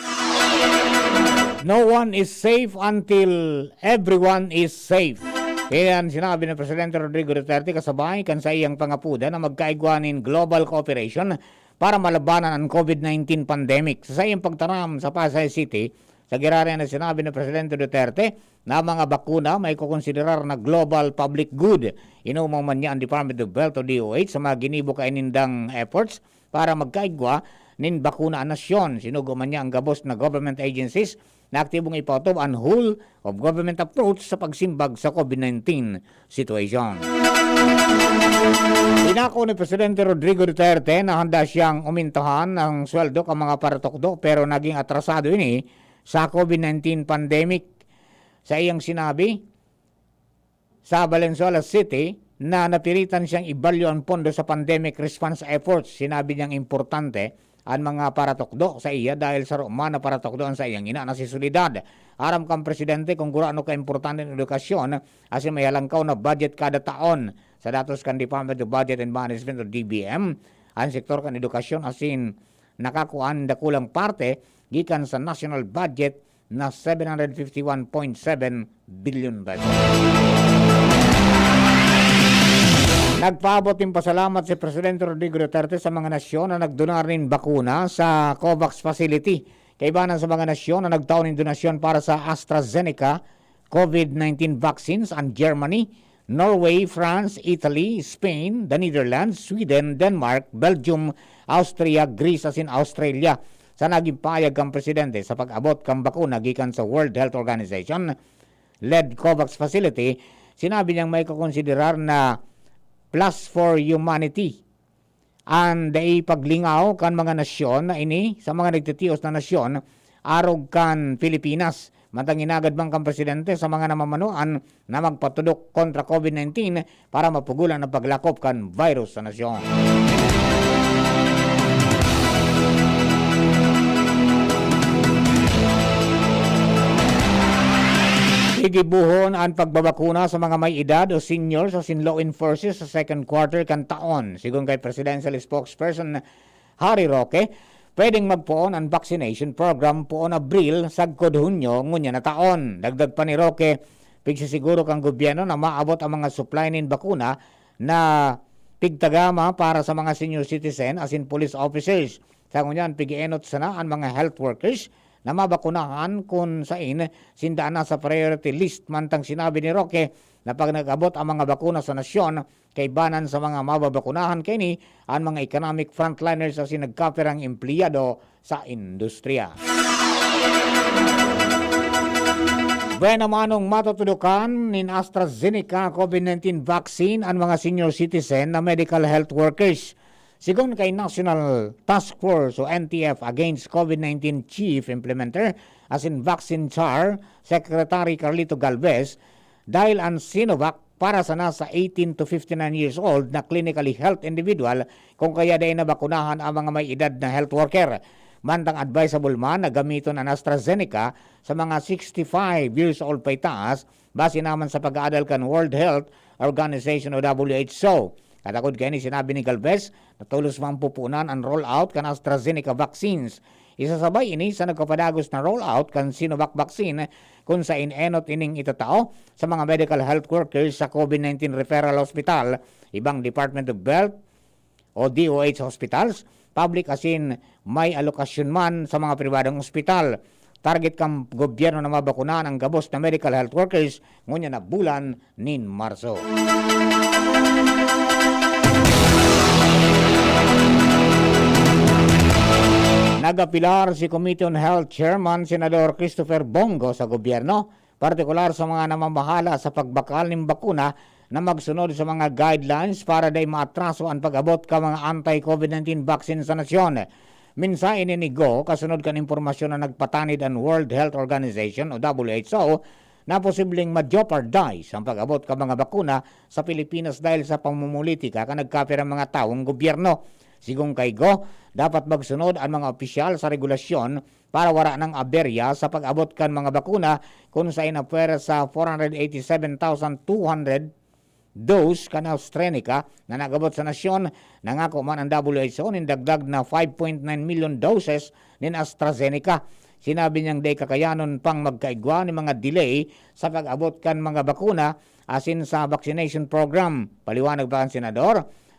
No one is safe until everyone is safe. Kaya an sinabi ni Presidente Rodrigo Duterte kasabay kan saiyang pangapoda na magkaigwa nin global cooperation para malabanan an COVID nineteen pandemic. Sa saiyang pagtaram sa Pasay City, sa giraray na sinabi ni Presidente Duterte na mga bakuna may kukonsiderar na global public good. Inuman man niya ang Department of Health o D O H sa mga ginibo kainindang efforts para magkaigwa nin bakuna an nasyon. Sinugo man niya ang gabos na government agencies na aktibong ipaotob an whole of government approach sa pagsimbag sa COVID nineteen situation. Inako ni Presidente Rodrigo Duterte na handa siyang umintahan ang sweldo kan mga paratukdo, pero naging atrasado ini sa COVID nineteen pandemic. Sa iyang sinabi, sa Valenzuela City na napiritan siyang ibalyo ang pondo sa pandemic response efforts. Sinabi niyang importante an mga paratukdo sa iya dahil saro man na paratukdo an saiyang ina na si Soledad. Aram kan presidente kung gurano kaimportante an edukasyon asin may halangkaw na budget kada taon. Sa datos kan Department of Budget and Management o D B M, an sektor kan edukasyon asin nakakuan dakulang parte gikan sa national budget na seven hundred fifty one point seven billion pesos. Nagpaabot nin pasalamat si Presidente Rodrigo Duterte sa mga nasyon na nagdonar nin bakuna sa COVAX facility. Kaibanan sa mga nasyon na nagtao nin donasyon para sa AstraZeneca COVID nineteen vaccines, an Germany, Norway, France, Italy, Spain, the Netherlands, Sweden, Denmark, Belgium, Austria, Greece asin Australia. Sa naging pahayag kan presidente sa pag-abot kan bakuna gikan sa World Health Organization led COVAX facility, sinabi niyang maikokonsiderar na plus for humanity an dai paglingaw kan mga nasyon na ini sa mga nagtitios na nasyon arog kan Pilipinas. Mantang inagad man kan presidente sa mga namamanuan na magpatudok kontra COVID nineteen para mapugulan ang paglakop kan virus sa nasyon. Gigibohon an pagbabakuna sa mga may edad o seniors asin law enforcers sa second quarter kan taon. Sigon kay Presidential Spokesperson Harry Roque, pwedeng magpoon an vaccination program poon Abril sagkod Hunyo ngunyan na taon. Dagdag pa ni Roque, pigsisiguro kan gobyerno na maabot ang mga supply nin bakuna na pigtagama para sa mga senior citizen asin police officers. Sa ngunyan, pig-eenot sana an mga health workers na mabakunahan kun sain sinda na sa priority list. Mantang sinabi ni Roque na pag nag-abot ang mga bakuna sa nasyon, kaibanan sa mga mababakunahan kaini an mga economic frontliners asin nagkapirang empleyado sa industriya. Buena manong matutudokan nin AstraZeneca COVID nineteen vaccine an mga senior citizen na medical health workers. Sigon kay National Task Force o N T F against COVID nineteen Chief Implementer asin Vaccine Czar, Secretary Carlito Galvez, dahil ang Sinovac para sana sa eighteen to fifty-nine years old na clinically health individual, kung kaya dai nabakunahan ang mga may edad na health worker. Mantang advisable man na gamiton an AstraZeneca sa mga sixty-five years old paitaas, base naman sa pag-aadal kan World Health Organization o W H O. Katakod kaini, sinabi ni Galvez na tolos man pupunan an rollout kan AstraZeneca vaccines. Isasabay ini sa nagpapadagos na rollout kan Sinovac vaccine, kun sain enot ining itatao sa mga medical health workers sa COVID nineteen referral hospital, ibang Department of Health o D O H hospitals, public asin may alokasyon man sa mga pribadong ospital. Target kan gobyerno na mabakunahan ang gabos na medical health workers ngunyan na bulan nin Marso. Nag-apelar si Committee on Health Chairman Senador Christopher Bong Go sa gobyerno, partikular sa mga namamahala sa pagbakal nin bakuna na magsunod sa mga guidelines para dai maatraso an pag-abot kan mga anti-COVID nineteen vaccine sa nasyon. Mensahe ini ni Go kasunod kan impormasyon na nagpatanid an World Health Organization o W H O na posibleng ma-jeopardize ang pag-abot kan mga bakuna sa Pilipinas dahil sa pamumulitika kan nagkapirang mga tawong gobyerno. Sigon kay Go, dapat magsunod an mga opisyal sa regulasyon para wara nang aberya sa pag-abot kan mga bakuna, kun sain na pwera sa four hundred eighty-seven thousand two hundred dose kan AstraZeneca na nag-abot sa nasyon, nangako man ang W H O nin dagdag na five point nine million doses nin AstraZeneca. Sinabi niyang dai kakayanon pang magkaigwa nin mga delay sa pag-abot kan mga bakuna asin sa vaccination program. Paliwanag pa kan senador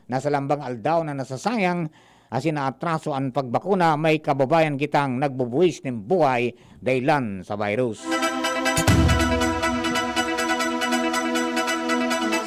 na sa lambang aldaw na nasasayang asin naatraso an pagbakuna, may kababayan kitang nagbubuwis nin buhay dahilan sa virus.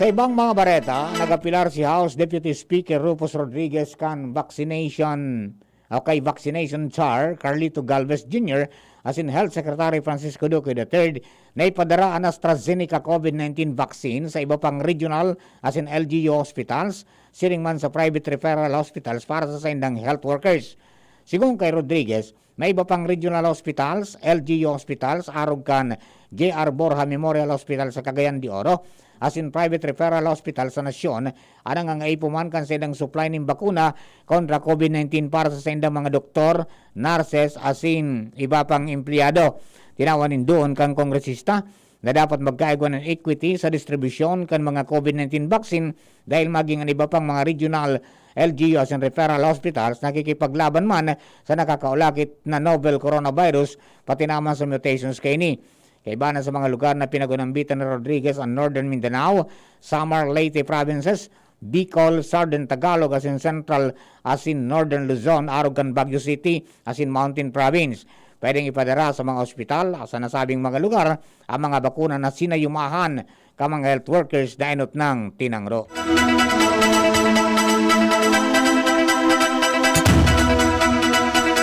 Sa ibang mga bareta, nag-apelar si House Deputy Speaker Rufus Rodriguez kan vaccination o kay Vaccination Czar Carlito Galvez Junior asin Health Secretary Francisco Duque the third, na ipadara an AstraZeneca COVID nineteen vaccine sa iba pang regional asin L G U hospitals, siring man sa private referral hospitals para sa saindang health workers. Sigon kay Rodriguez, may iba pang regional hospitals, L G U hospitals, arog kan J R Borja Memorial Hospital sa Cagayan de Oro, asin private referral hospital sa nasyon, an nangangaipo man kan saindang supply nin bakuna kontra COVID nineteen para sa saindang mga doktor, nurses, asin iba pang empleyado. Tinawan nin duon kan kongresista na dapat magkaigwa nin equity sa distribusyon kan mga COVID nineteen vaccine dahil maging an iba pang mga regional L G U asin referral hospitals nakikipaglaban man sa nakakaulakit na novel coronavirus, pati naman sa mutations kaini. Kaiba na sa mga lugar na pinag-unambitan ni Rodriguez an Northern Mindanao, Samar, Leyte provinces, Bicol, Southern Tagalog asin Central asin Northern Luzon, arog kan Baguio City asin Mountain Province. Pwedeng ipadara sa mga ospital sa nasabing mga lugar ang mga bakuna na sinayumahan kan mga health workers na enot nang tinangro.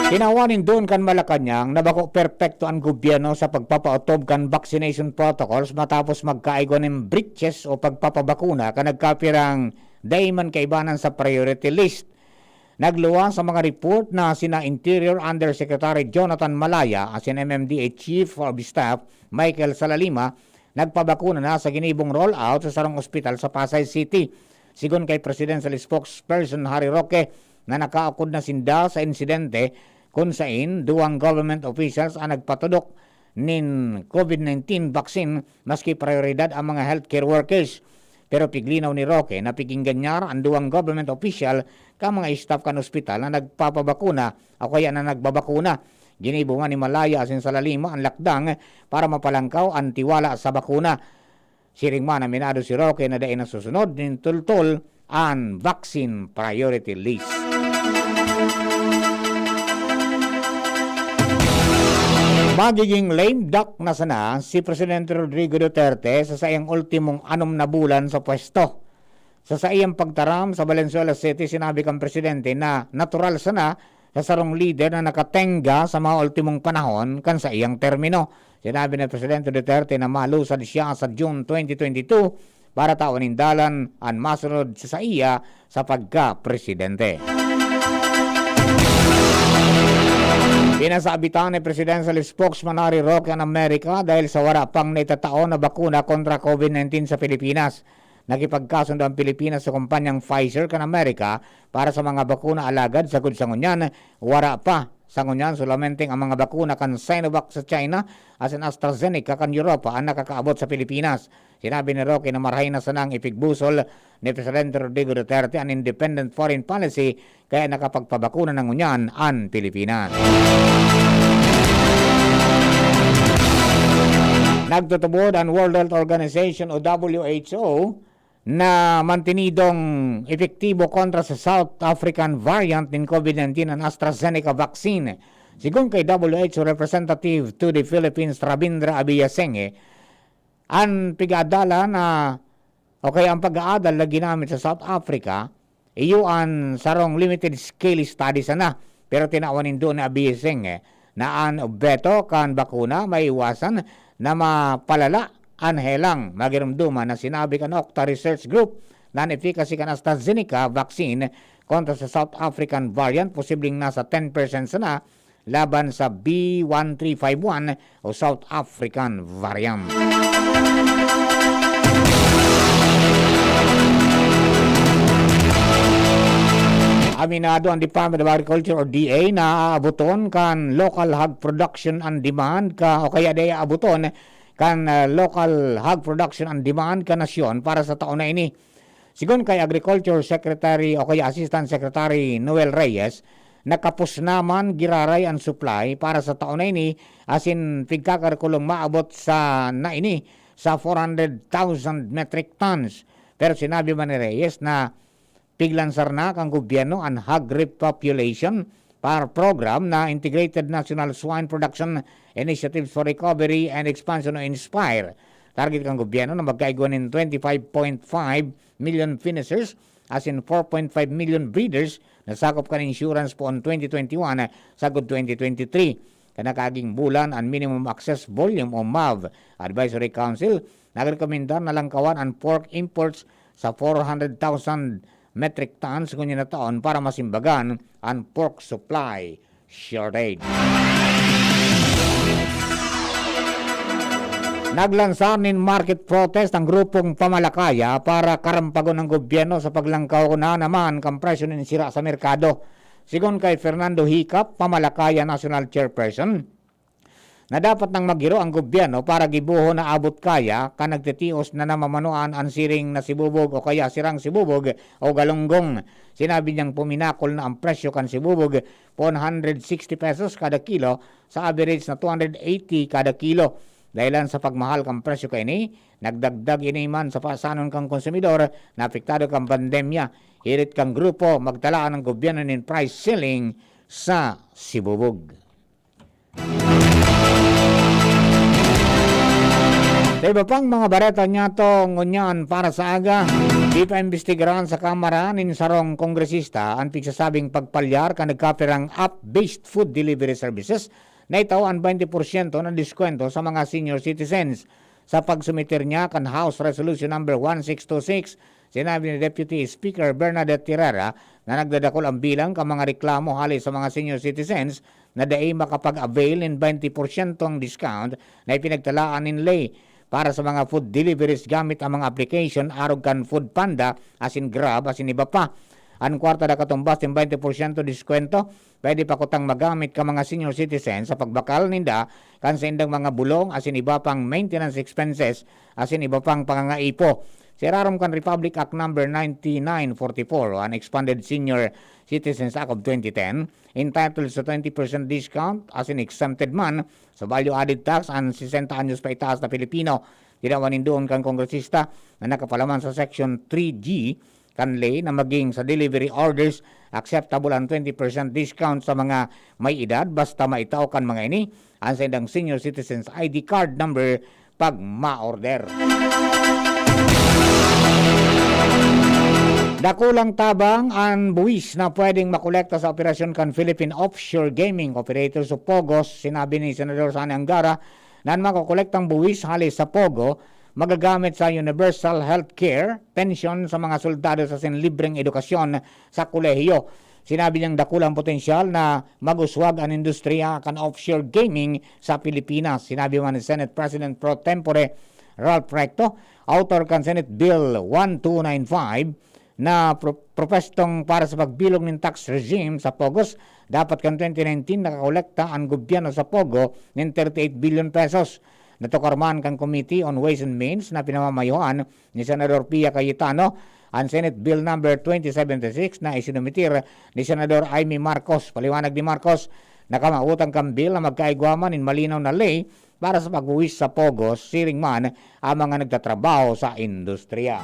Tinawan nin duon kan Malacañang na bako perpekto an gobyerno sa pagpapaotob kan vaccination protocols matapos magkaigwa nin breaches o pagpapabakuna kan nagkapirang dai man kaibanan sa priority list. Nagluwas sa mga report na sina Interior Undersecretary Jonathan Malaya asin M M D A Chief of Staff Michael Salalima nagpabakuna na sa ginibong rollout sa sarong ospital sa Pasay City. Sigon kay Presidential Spokesperson Harry Roque na nakaukod na sinda sa insidente kun sain duwang government officials an nagpatudok nin COVID nineteen vaccine maski prayoridad ang mga healthcare workers. Pero piglinaw ni Roque na piginggan niya an duwang government official kan mga staff kan ospital na nagpapabakuna o kaya na nagbabakuna. Ginibo man ni Malaya asin Salalima an lakdang para mapalangkaw an tiwala sa bakuna. Siring man, aminado si Roque na dai nasusunod nin tultol an vaccine priority list. Magiging lame duck na sana si Presidente Rodrigo Duterte sa saiyang ultimong anom na bulan sa pwesto. Sa saiyang pagtaram sa Valenzuela City, sinabi kan presidente na natural sana sa sarong lider na nakatenga sa mga ultimong panahon kan saiyang termino. Sinabi ni Presidente Duterte na malusad siya sa June twenty twenty-two para tawan nin dalan an masunod sa saiya sa pagka-presidente. Pinasabitan ni Presidential Spokesman Harry Roque an Amerika dahil sa wara pang naitatao na bakuna kontra COVID nineteen sa Pilipinas. Nakipagkasundo ang Pilipinas sa kumpanyang Pfizer kan Amerika para sa mga bakuna, alagad sagkod sa ngunyan, wara pa. Sa ngunyan, solamente ang mga bakuna kan Sinovac sa China asin AstraZeneca kan Europa an nakakaabot sa Pilipinas. Sinabi ni Roque na marahay na sanang ipigbusol ni Presidente Rodrigo Duterte an independent foreign policy kaya nakapagpabakuna na ngunyan an Pilipinas. Nagtutubod an World Health Organization o W H O na mantinidong epektibo kontra sa South African variant nin COVID nineteen an AstraZeneca vaccine. Sigon kay W H O Representative to the Philippines, Ravindra Abeyasinghe, an pag-aadala na, o kaya ang pag-aadal na ginamit sa South Africa, iyo an sarong limited scale study sana. Pero tinawan nindo ni Abeyasinghe na an obheto kan bakuna maiwasan na mapalala an helang. Magiromdoman na sinabi kan Octa Research Group na an efficacy kan AstraZeneca vaccine kontra sa South African variant posibleng nasa ten percent sana laban sa B one three five one o South African variant. Aminado ang Department of Agriculture o D A na aabuton kan local hog production and demand ka, o kaya di aabuton kan, ah, local hog production and demand ka nasyon para sa taon na ini. Sigon kay Agriculture Secretary o kaya Assistant Secretary Noel Reyes, nakapos naman giraray an supply para sa taon na ini, asin pigkakarikulong maabot sa na ini sa four hundred thousand metric tons. Pero sinabi man ni Reyes na piglansar na kan gobyerno an hog repopulation par program na Integrated National Swine Production Initiatives for Recovery and Expansion o INSPIRE. Target kan gobyerno na magkaigwa nin twenty-five point five million finishers asin four point five million breeders nasakop kan insurance poon twenty twenty-one sagkod twenty twenty-three. Kan nakaaging bulan, an Minimum Access Volume o MAV Advisory Council nagrekomendar na langkawan an pork imports sa four hundred thousand metric tons ngunyan na taon para masimbagan an pork supply shortage. Naglansar nin market protest ang grupong Pamalakaya para karampagon ang gobyerno sa paglangkaw na naman kan presyo nin sira sa merkado. Sigon kay Fernando Hicap, Pamalakaya National Chairperson, na dapat nang maghiro ang gobyerno para gibohon na abot kaya kan nagtitios na namamanuan an siring na sibubog o kaya sirang sibubog o galunggong. Sinabi niyang puminakol na ang presyo kan sibubog po one hundred sixty pesos kada kilo sa average na two hundred eighty kada kilo. Dahilan sa pagmahal kan presyo kaini, nagdagdag ini man sa pasanon kan konsumidor na apektado kan pandemya. Hirit kan grupo, magtalaan ang gobyerno nin price ceiling sa sibubog. Sa iba pang mga bareta niyato ngunyan para sa aga, ipaimbestigaran sa Kamara nin sarong kongresista an pigsasabing pagpalyar kan nagkapirang app-based food delivery services na itao an twenty porsyento na diskwento sa mga senior citizens. Sa pagsumiter niya kan House Resolution Number one six two six, sinabi ni Deputy Speaker Bernadette Tirera na nagdadakul ang bilang kan mga reklamo hale sa mga senior citizens na dai makapag-avail nin twenty porsyentong discount na ipinagtalaan nin ley para sa mga food deliveries gamit ang mga application arog kan Food Panda asin Grab asin iba pa. An kwarta na katumbas nin twenty porsyento diskwento pwede pa kutang magamit kan mga senior citizens sa pagbakal ninda kan saindang mga bulong asin iba pang maintenance expenses asin iba pang pangangaipo. Sa irarom kan Republic Act Number ninety-nine forty-four, an expanded senior Citizens Act of twenty ten, entitled sa twenty percent discount asin exempted man sa value-added tax an sesenta anyos paitaas na Pilipino. Tinawan nin duon kan kongresista na nakapalaman sa Section three G kan ley na maging sa delivery orders, acceptable ang twenty percent discount sa mga may edad basta maitao kan mga ini an saindang senior citizens I D card number pag ma-order. Dakulang tabang an buwis na pwedeng makolekta sa operasyon kan Philippine Offshore Gaming Operators o POGOs. Sinabi ni Senador Sonny Angara na an makokolektang buwis hale sa POGO magagamit sa universal health care, pensyon sa mga soldado asin libreng edukasyon sa kolehiyo. Sinabi niyang dakula an potensyal na mag-uswag an industriya kan offshore gaming sa Pilipinas. Sinabi man ni Senate President pro tempore Ralph Recto, author kan Senate Bill one two nine five, na pro-, propestong para sa pagbilog nin tax regime sa POGOs, dapat kan twenty nineteen nakakolekta an gobyerno sa POGO nin thirty-eight billion pesos. Natukar man kan Committee on Ways and Means na pinamamayohan ni Senador Pia Cayetano an Senate Bill Number twenty seventy-six na isinumitir ni Senador Imee Marcos. Paliwanag ni Marcos, nakamawotan kan bill na magkaigwa man nin malinaw na ley para sa pagbuwis sa POGOs, siring man ang mga nagtatrabaho sa industriya.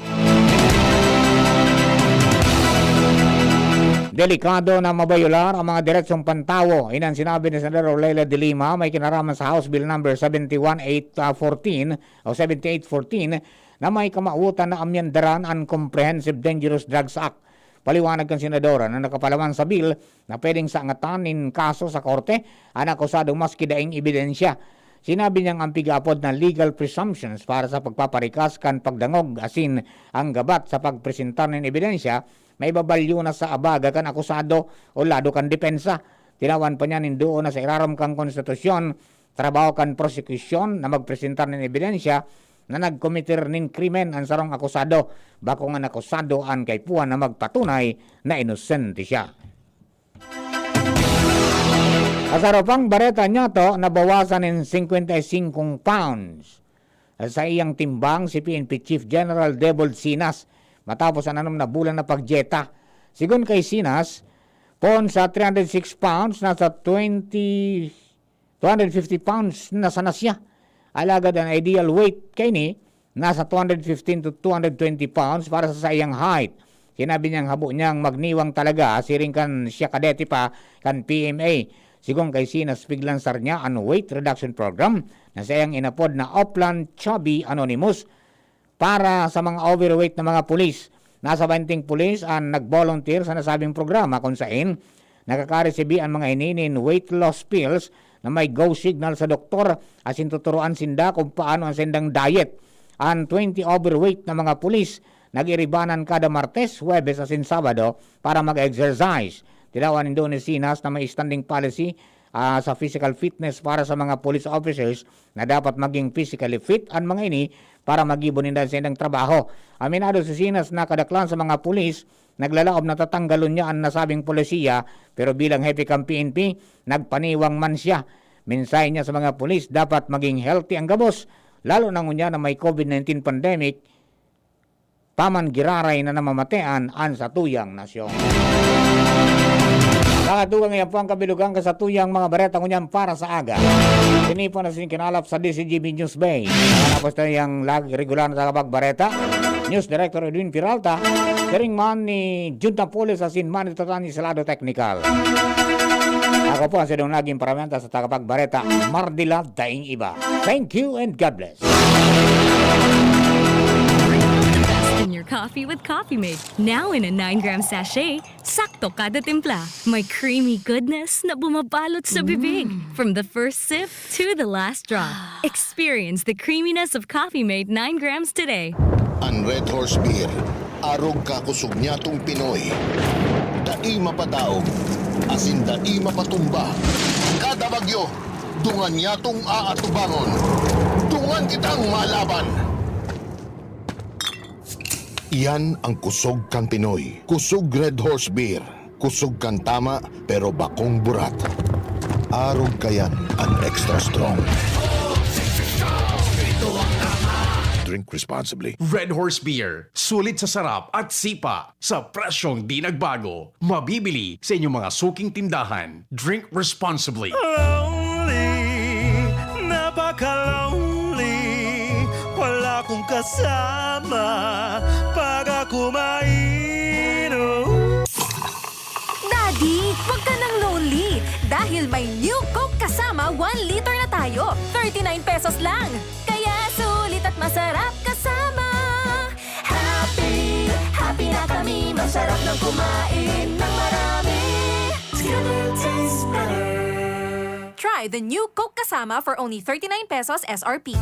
Delikado na mabayolar ang mga deretsong pantawo. Ini an sinabi ni Senador Leila de Lima, may kinaraman sa House Bill Number seventy-one eight, ah, fourteen o seventy-eight fourteen, na may kamawotan na amyandaran an Comprehensive Dangerous Drugs Act. Paliwanag kan senadora na nakapalaman sa bill na pwedeng saangatan nin kaso sa korte an akusado maski daing ebidensya. Sinabi niyang ang pigaapod na legal presumptions para sa pagpaparikas kan pagdangog asin ang gabat sa pagpresentar nin ebidensya maibabalyo na sa abaga kan akusado o lado kan depensa. Tinawan pa niya nin duon na sa irarom kan konstitusyon, trabaho kan prosekusyon na magpresentar nin ebidensya na nagkometer nin krimen an sarong akusado, bako ngan akusado an kaipuhan na magpatunay na inosente siya. Sa saro pang bareta niyato, nabawasan nin singkwenta y singkong pounds sa iyang timbang si P N P Chief General Debold Sinas matapos an anom na bulan na pagdieta. Sigon kay Sinas, poon sa three hundred six pounds, nasa twenty, two hundred fifty pounds na sana siya. Alagad an ideal weight kaini, nasa two hundred fifteen to two hundred twenty pounds para sa saiyang height. Sinabi niyang habo niyang magniwang talaga siring kan siya kadeti pa kan P M A. Sigon kay Sinas, piglansar niya an weight reduction program na saiyang inapod na Oplan Chubby Anonymous para sa mga overweight na mga pulis. Nasa baynting pulis an nag-volunteer sa nasabing programa, kun saen nakakaresibi an mga ini nin weight loss pills na may go signal sa doktor, asin tuturuan sinda kung paano an saindang diet. An twenty overweight na mga pulis nag-iribanan kada Martes, Huwebes asin Sabado para mag-exercise. Tinawan nindo ni Sinas na may standing policy, ah, sa physical fitness para sa mga police officers na dapat maging physically fit an mga ini para magibo ninda sa indang trabaho. Aminado si Sinas na kadaklan sa mga pulis naglalaom na tatanggalon niya an nasabing polisiya, pero bilang hepe kan P N P, nagpaniwang man siya. Mensahe niya sa mga pulis, dapat maging healthy ang gabos, lalo na ngunyan na may covid nineteen pandemic, paman giraray na namamatean an satuyang nasyon. Mga tugang, iyan po ang kabilugan kan satuyang mga bareta ngunyan para sa aga. Ini po na sin kinalap sa D C G B News Bay. Tapos na yung lag-, regular na tagapagbareta, News Director Edwin Peralta, siring man ni Jun Tapoles asin Manny Totani sa lado teknikal. Ako po ang sinong naging paramenta sa tagapagbareta, Mardila Daing Iba. Thank you and God bless. The best in your coffee with Coffee Mate. Now in a nine gram sachet, sakto kada timpla. May creamy goodness na bumabalot sa bibig. From the first sip to the last drop. Experience the creaminess of Coffee Mate nine grams today. An Red Horse Beer, arog ka kusog nyatong Pinoy. Dai mapadaog, asin dai mapatumba. Kada bagyo, dungan nyatong aatubangon. Dungan kitang malaban! Iyan ang kusog kan Pinoy. Kusog Red Horse Beer. Kusog kan tama, pero bakong burat. Arog kayan an extra strong. Drink responsibly. Red Horse Beer. Sulit sa sarap at sipa sa presyong di nagbago. Mabibili sa inyong mga suking tindahan. Drink responsibly. Lonely, napaka-lonely. Wala kong kasama pag ako mainom. Daddy, wag ka nang lonely dahil may New Coke kasama one liter na tayo. Thirty-nine pesos lang. Kaya sulit at masarap kasama. Happy, happy na kami. Masarap nang kumain ng marami. Together tastes better. Try the new Coke Kasama for only thirty-nine pesos S R P.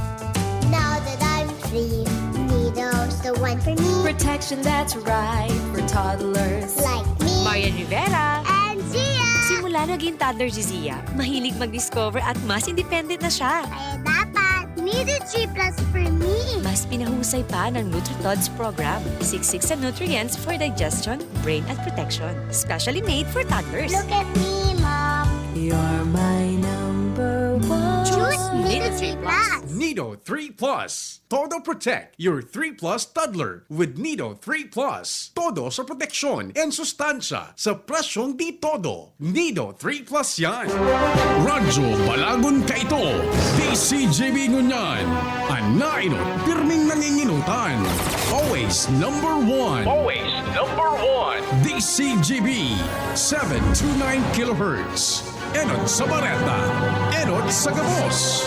Now that I'm free, Nido's the one for me. Protection that's right for toddlers. Like me. Marian Rivera. And Gia. Simula naging toddler si Zia, mahilig mag-discover at mas independent na siya. Kaya dapat Nido three plus for me. Mas pinahusay pa ng NutriTods program. Siksik sa nutrients for digestion, brain at protection. Specially made for toddlers. Look at me, Mom. You're my number one. Choose Nido three plus. Nido three plus. Todo Protect your three plus toddler with Nido three plus. Todo sa proteksyon and sustansya sa presyong di todo. Nido three plus yan. Radyo Balagon Kaito, D C G B ngunyan. An nainot, pirming nanginginutan. Always number one. Always number one. D C G B, seven two nine kilohertz. Enot sa bareta, enot sa gabos.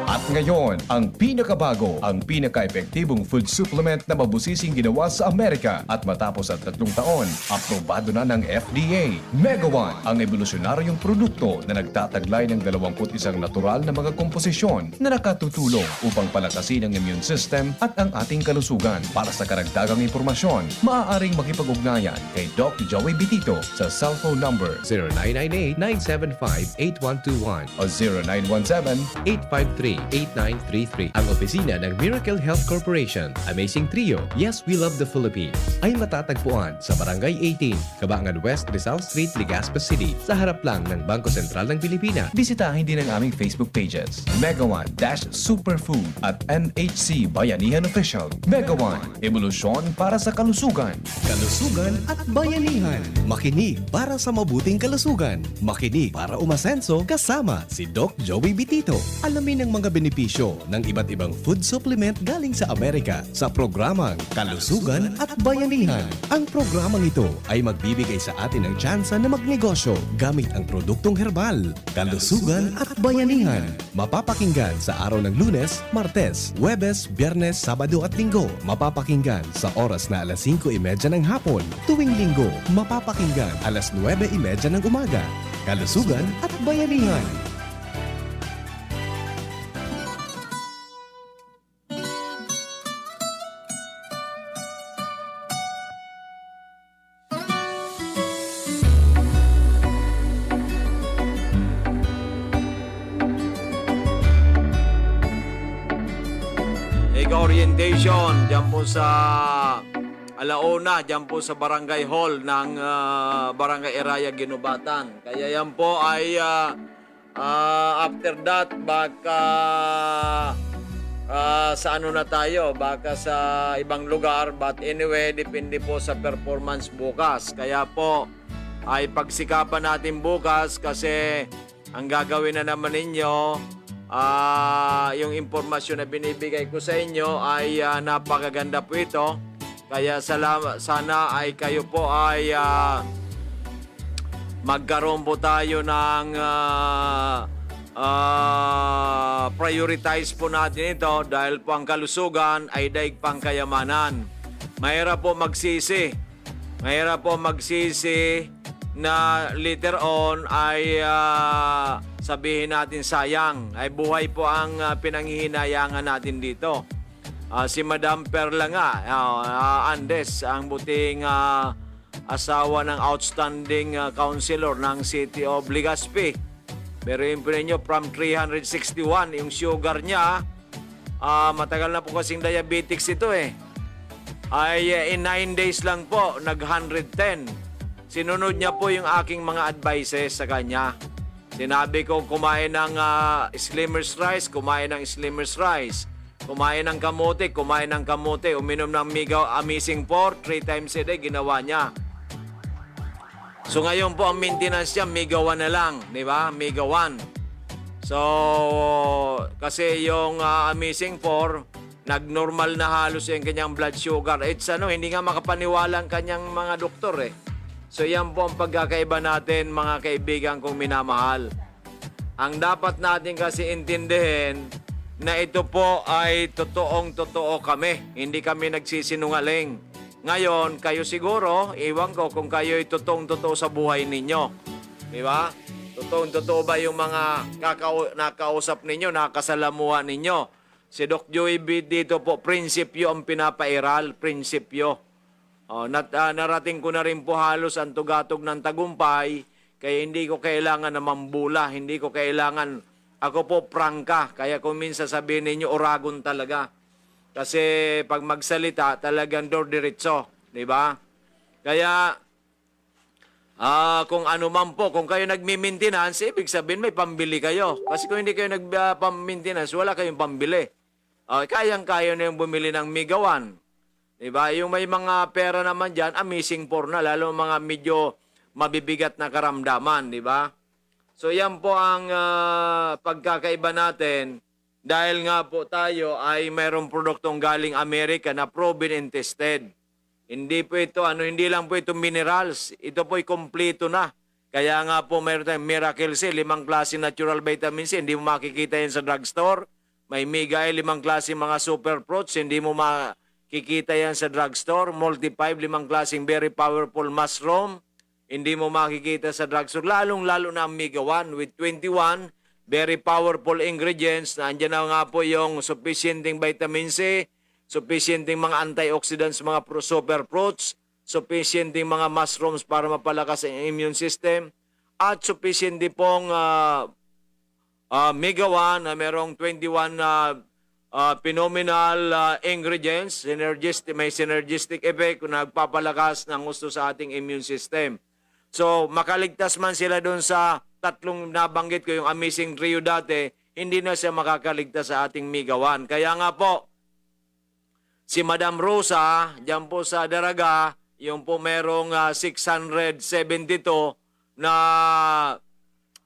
At ngayon, ang pinakabago, ang pinaka-epektibong food supplement na mabusising ginawa sa Amerika at matapos ang tatlong taon, aprobado na ng F D A. Mega One, ang ebolusyonaryong produkto na nagtataglay ng dalawampu't isang natural na mga komposisyon na nakatutulong upang palakasin ang immune system at ang ating kalusugan. Para sa karagdagang impormasyon, maaaring makipag-ugnayan kay Doc Joey Bitito sa cellphone number zero nine nine eight, nine seven five, eight one two one o zero nine one seven, eight five three, eight nine three three. Ang opisina ng Miracle Health Corporation, Amazing Trio, Yes, We Love the Philippines, ay matatagpuan sa Barangay eighteen, Kabangan West, Rizal Street, Legazpi City, sa harap lang ng Bangko Sentral ng Pilipinas. Bisitahin din ang aming Facebook pages, Mega One dash Superfood at M H C Bayanihan Official. Mega One, ebolusyon para sa kalusugan. Kalusugan at bayanihan. Makinig para sa mabuting kalusugan. Makinig para umasenso kasama si Doc Joey Bitito. Alamin ang mga benepisyo ng iba't ibang food supplement galing sa Amerika sa programang Kalusugan at Bayanihan. Ang programang ito ay magbibigay sa atin ng tsansa na magnegosyo gamit ang produktong herbal. Kalusugan at Bayanihan. Mapapakinggan sa araw ng Lunes, Martes, Huwebes, Biyernes, Sabado at Linggo. Mapapakinggan sa oras na alas singko y medya ng hapon. Tuwing Linggo, mapapakinggan alas nuwebe y medya ng umaga. Kalusugan at Bayanihan. Ika orientation, dyan po sa alauna, dyan po sa barangay hall ng ah, barangay Eraya Ginubatan. Kaya yan po ay ah, ah, after that, baka ah, sa ano na tayo, baka sa ibang lugar. But anyway, depende po sa performance bukas. Kaya po, ay pagsikapan natin bukas kasi ang gagawin na naman ninyo, ah, yung impormasyon na binibigay ko sa inyo ay ah, napakaganda po ito. Kaya salama, sana ay kayo po ay ah, magkaroon po tayo ng ah, ah, prioritize po natin ito dahil po ang kalusugan ay daig pang kayamanan. Mahirap po magsisi. Mahirap po magsisi na later on ay ah, sabihin natin sayang. Ay buhay po ang ah, pinanghihinayangan natin dito. Ah, si Madam Perla nga, ah, ah, Andes, ang buting ah, asawa ng outstanding ah, councilor ng City of Legazpi. Pero yun po ninyo, from three hundred sixty-one, yung sugar niya, ah, matagal na po kasing diabetics ito eh. Ay, eh, in nine days lang po, nag-hundred ten. Sinunod niya po yung aking mga advices sa kanya. Sinabi ko, kumain ng ah, slimmer's rice, kumain ng slimmer's rice. Kumain ng kamote, kumain ng kamote. Uminom ng Migaw Amazing four, three times a day, ginawa niya. So ngayon po, ang maintenance niya, Migawan na lang, di ba? Migawan. So, kasi yung ah, Amazing four, nagnormal na halos yung kanyang blood sugar. It's ano, hindi nga makapaniwala ang kanyang mga doktor eh. So yan po ang pagkakaiba natin, mga kaibigan kong minamahal. Ang dapat natin kasi intindihin na ito po ay totoong totoo kami. Hindi kami nagsisinungaling. Ngayon, kayo siguro, iwan ko kung kayo ay totoong totoo sa buhay ninyo. Di ba? Totoong totoo ba yung mga kakau- nakausap ninyo, nakasalamuha ninyo? Si Doc Joey B dito po, prinsipyo ang pinapairal, prinsipyo. Oh, nat- ah, narating ko na rin po halos ang tugatog ng tagumpay, kaya hindi ko kailangan na mambula, hindi ko kailangan, ako po prangka, kaya kung minsan sabihin ninyo, oragon talaga. Kasi pag magsalita, talagang dor diretso, di ba? Kaya, ah, kung ano man po, kung kayo nagmi-maintenance, ibig sabihin may pambili kayo. Kasi kung hindi kayo nag-maintenance, wala kayong pambili. Oh, kayang-kaya na yung bumili ng Migawan. Di ba? Yung may mga pera naman dyan, amazing four na, lalo mga medyo mabibigat na karamdaman, di ba? So yan po ang ah, pagkakaiba natin dahil nga po tayo ay mayroong produktong galing Amerika na proven and tested. Hindi po ito, ano, hindi lang po ito minerals. Ito po'y kompleto na. Kaya nga po mayroon tayong Miracle C, limang klase natural vitamin C. Hindi mo makikita yan sa drugstore. May Mega E, limang klase mga super fruits. Hindi mo makikita yan sa drugstore. Multi five, limang klaseng very powerful mushroom. Hindi mo makikita sa drugstore. Lalong-lalo na ang Mega One with twenty-one very powerful ingredients na andyan na nga po yung sufficienteng vitamin C, sufficienteng mga antioxidants, mga pro- super fruits, sufficienteng mga mushrooms para mapalakas ang immune system, at sufficiente pong ah, ah, Mega One na merong twenty-one na ah, phenomenal ah, ingredients, synergistic, may synergistic effect na nagpapalakas ng gusto sa ating immune system. So, makaligtas man sila doon sa tatlong nabanggit ko, yung Amazing Trio dati, hindi na siya makakaligtas sa ating Mega One. Kaya nga po, si Madam Rosa, diyan po sa Daraga, yung po merong ah, six hundred seventy-two na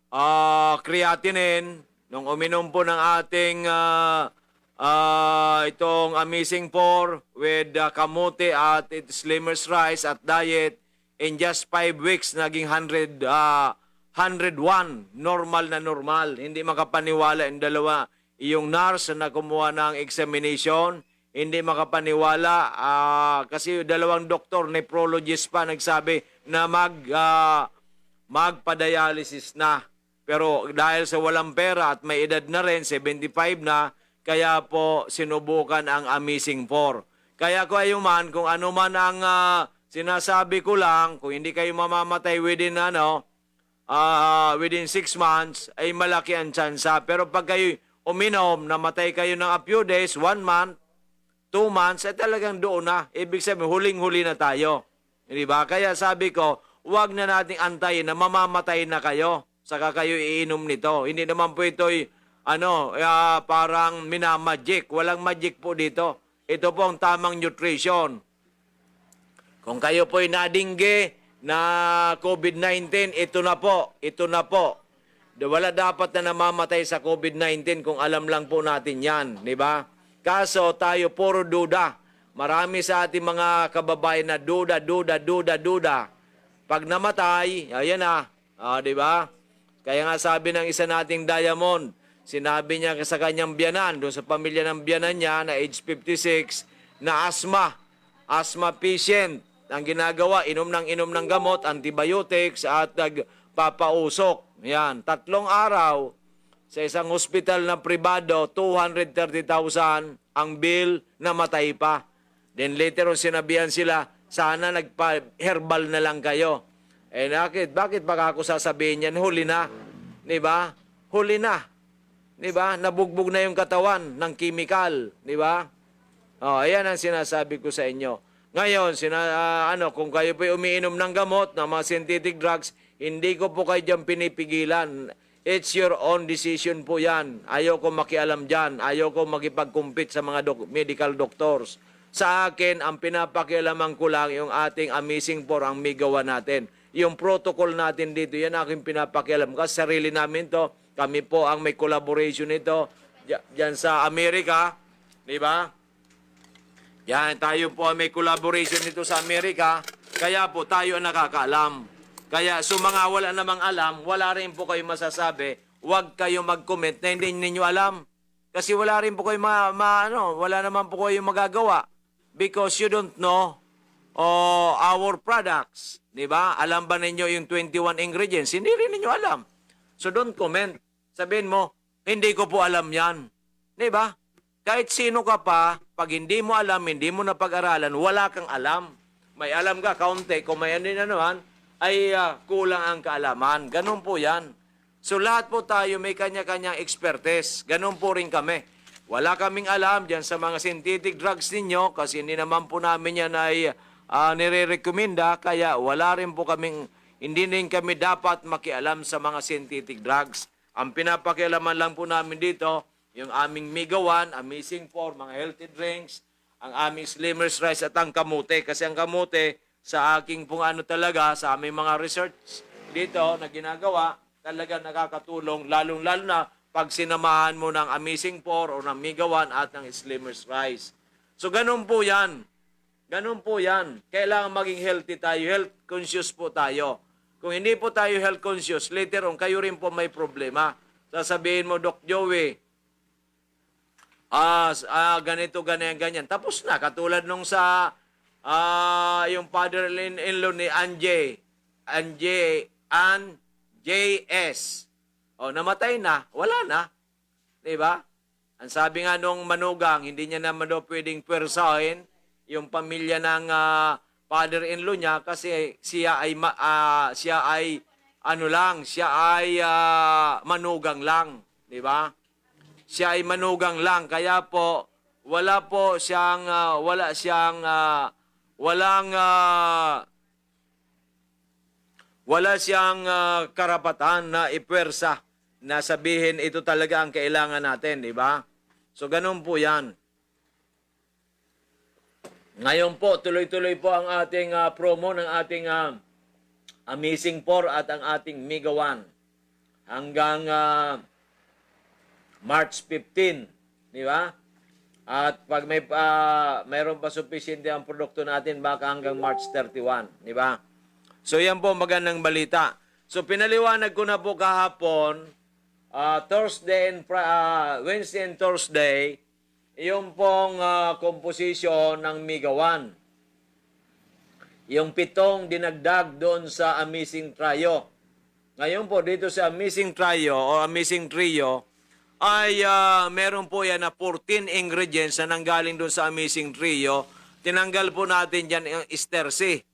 ah, creatinine, Nung uminom po ng ating, ah, ah, itong Amazing Four with, ah, kamote at it slimmers rice at diet, in just five weeks, naging hundred, ah, hundred one. Normal na normal. Hindi makapaniwala yung dalawa. Yung nurse na kumuha ng examination, hindi makapaniwala, ah, kasi dalawang doktor, nephrologist pa, nagsabi na mag, ah, magpa-dialysis na. Pero dahil sa walang pera at may edad na rin, seventy-five na, kaya po sinubukan ang Amazing Four. Kaya kung ayun man, kung ano man ang, ah, sinasabi ko lang, kung hindi kayo mamamatay within, ano, ah, within six months, ay malaki ang tsansa. Pero pag kayo uminom, namatay kayo ng a few days, one month, two months, ay talagang doon na. Ibig sabihin, huling-huli na tayo. Di ba? Kaya sabi ko, wag na nating antayin na mamamatay na kayo, saka kayo iinom nito. Hindi naman po ito'y, ano, ah, parang minamagic. Walang magic po dito. Ito po ang tamang nutrition. Kung kayo po'y nadingge na covid nineteen, ito na po, ito na po. Da-, wala dapat na namamatay sa covid nineteen kung alam lang po natin yan, di ba? Kaso tayo, puro duda. Marami sa ating mga kababayan na duda, duda, duda, duda. Pag namatay, ayan na, ah, di ba? Kaya nga sabi ng isa nating diamond, sinabi niya sa kanyang biyanan, doon sa pamilya ng biyanan niya na age fifty-six, na asthma, asthma patient, ang ginagawa, inom ng inom ng gamot, antibiotics, at nagpapausok. Yan, tatlong araw sa isang hospital na pribado, two hundred thirty thousand ang bill, namatay pa. Then later on, sinabihan sila, "Sana nagpa-herbal na lang kayo." Eh, bakit? Bakit pa ako sasabihin yan? Huli na. Di ba? Huli na. Di ba? Nabugbog na yung katawan ng chemical. Di ba? Oh, ayan ang sinasabi ko sa inyo. Ngayon, sina-, ah, ano, kung kayo po'y umiinom ng gamot, ng mga synthetic drugs, hindi ko po kayo dyan pinipigilan. It's your own decision po yan. Ayoko makialam dyan. Ayoko makipag-compete sa mga doc-, medical doctors. Sa akin, ang pinapakialaman ko lang yung ating Amazing Four, ang migawan natin. Yung protocol natin dito, yan aking pinapakialam. Kasi sarili namin to. Kami po ang may collaboration nito. Diya-, dyan sa Amerika, di ba? Yan, tayo po ang may collaboration nito sa Amerika. Kaya po, tayo ang nakakaalam. Kaya, so mga wala namang alam, wala rin po kayo masasabi. Huwag kayo mag-comment na hindi ninyo alam. Kasi wala rin po kayo ma-, ma-, ano, wala naman po kayo magagawa. Because you don't know, oh, our products. Di ba? Alam ba ninyo yung twenty-one ingredients? Hindi rin ninyo alam. So don't comment. Sabihin mo, "Hindi ko po alam yan." Di ba? Kahit sino ka pa, pag hindi mo alam, hindi mo napag-aralan, wala kang alam. May alam ka, kaunti, kung may ano yun, ano man, ay, ah, kulang ang kaalaman. Ganun po yan. So, lahat po tayo may kanya-kanyang expertise. Ganun po rin kami. Wala kaming alam dyan sa mga synthetic drugs ninyo kasi hindi naman po namin yan ay, ah, nire-recommenda. Kaya wala rin po kaming, hindi rin kami dapat makialam sa mga synthetic drugs. Ang pinapakialaman lang po namin dito, yung aming Mega One, Amazing Four, mga healthy drinks, ang aming Slimmers Rice at ang kamote. Kasi ang kamote, sa aking pong ano talaga, sa aming mga research dito na ginagawa, talaga nakakatulong, lalong-lalo na pag sinamahan mo ng Amazing Four o ng Mega One at ng Slimmers Rice. So, ganun po yan. Ganun po yan. Kailangan maging healthy tayo, health conscious po tayo. Kung hindi po tayo health conscious, later on, kayo rin po may problema. Sasabihin mo, "Doc Joey, ah, s-, ah, ganito, ganyan, ganyan." Tapos na, katulad nung sa, ah, yung father-in-law ni Anjay, Anjay, An J S. O, namatay na, wala na. Di ba? Ang sabi nga nung manugang, hindi niya naman daw pwedeng pwersahin yung pamilya ng, ah, father-in-law niya kasi siya ay ma-, ah, siya ay ano lang, siya ay, ah, manugang lang, di ba? Siya ay manugang lang, kaya po wala po siyang, ah, wala siyang, ah, walang, ah, wala siyang, ah, karapatan na ipwersa na sabihin, "Ito talaga ang kailangan natin," di ba? So, ganun po yan. Ngayon po, tuloy-tuloy po ang ating, ah, promo ng ating, ah, Amazing Four at ang ating Mega One. Hanggang, ah, March fifteen, di ba? At pag may, ah, mayroon pa supisyente ang produkto natin, baka hanggang March thirty-one, di ba? So, yan po, magandang balita. So, pinaliwanag ko na po kahapon, ah, Thursday and Fri-, ah, Wednesday and Thursday, yung pong, ah, komposisyon ng Mega One. Yung pitong dinagdag doon sa Amazing Trio. Ngayon po, dito sa Amazing Trio o Amazing Trio, ay, ah, meron po yan na fourteen ingredients na nanggaling doon sa Amazing Trio. Tinanggal po natin dyan yung Estercy.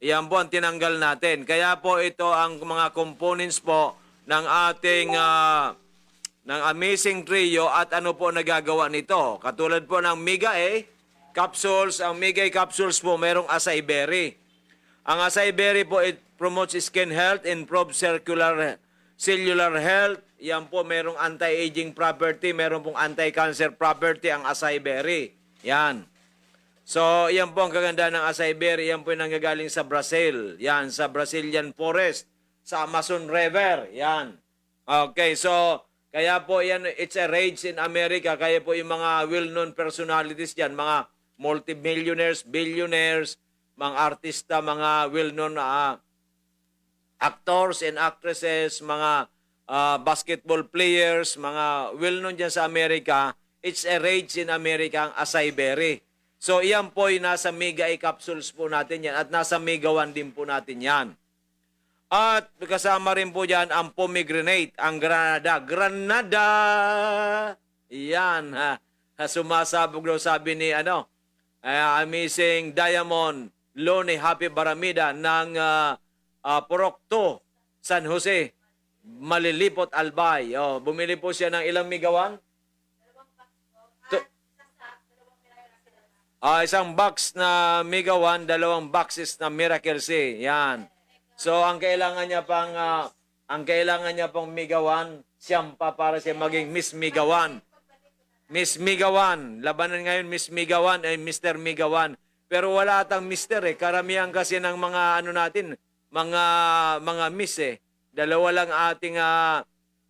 Yan po ang tinanggal natin. Kaya po ito ang mga components po ng ating, ah, ng Amazing Trio at ano po nagagawa nito. Katulad po ng Mega A capsules, ang Mega A capsules po merong acai berry. Ang acai berry po, it promotes skin health, improves circular, cellular health. Yan po, merong anti-aging property, meron pong anti-cancer property ang acai berry. Yan. So, yan po ang kagandahan ng acai berry. Yan po yung nanggagaling sa Brazil. Yan, sa Brazilian forest, sa Amazon River. Yan. Okay, so, kaya po yan, it's a rage in America. Kaya po yung mga well-known personalities dyan, mga multimillionaires, billionaires, mga artista, mga well-known, ah, actors and actresses, mga, ah, basketball players, mga well-known dyan sa Amerika, it's a rage in America ang acai berry. So, iyan po'y nasa Mega A capsules po natin yan at nasa Mega One din po natin yan. At kasama rin po dyan ang pomegranate, ang granada. Granada! Yan, ha. Ha, sumasabog daw, sabi ni, ano, ah, Amazing Diamond, Loni Happy Baramida ng, ah, ah, Purok two, San Jose, Malilipot, Albay. Oh, bumili po siya ng ilang Mega One? Tu-, ah, isang box na Mega One, dalawang boxes na Miracle C. Yan. So, ang kailangan niya pang, ah, ang kailangan niya pang Mega One, siyam pa para siya maging Miss Mega One. Miss Mega One. Labanan ngayon, Miss Mega One, ay Mister Mega One. Pero wala atang Mister eh. Karamihan kasi ng mga ano natin, mga, mga Miss eh. Dalawa lang ating, ah,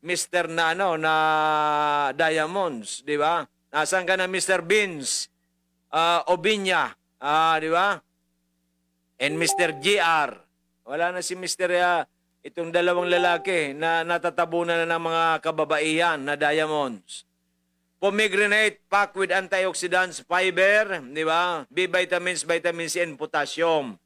Mister na ano, na Diamonds, di ba? Nasaan ka na, Mister Beans? Ah, Obinya, ah, di ba? And Mister G R. Wala na si Mister, ah, itong dalawang lalaki na natatabunan na ng mga kababaihan na Diamonds. Pomegranate packed with antioxidants, fiber, di ba? B vitamins, vitamin C, and potassium.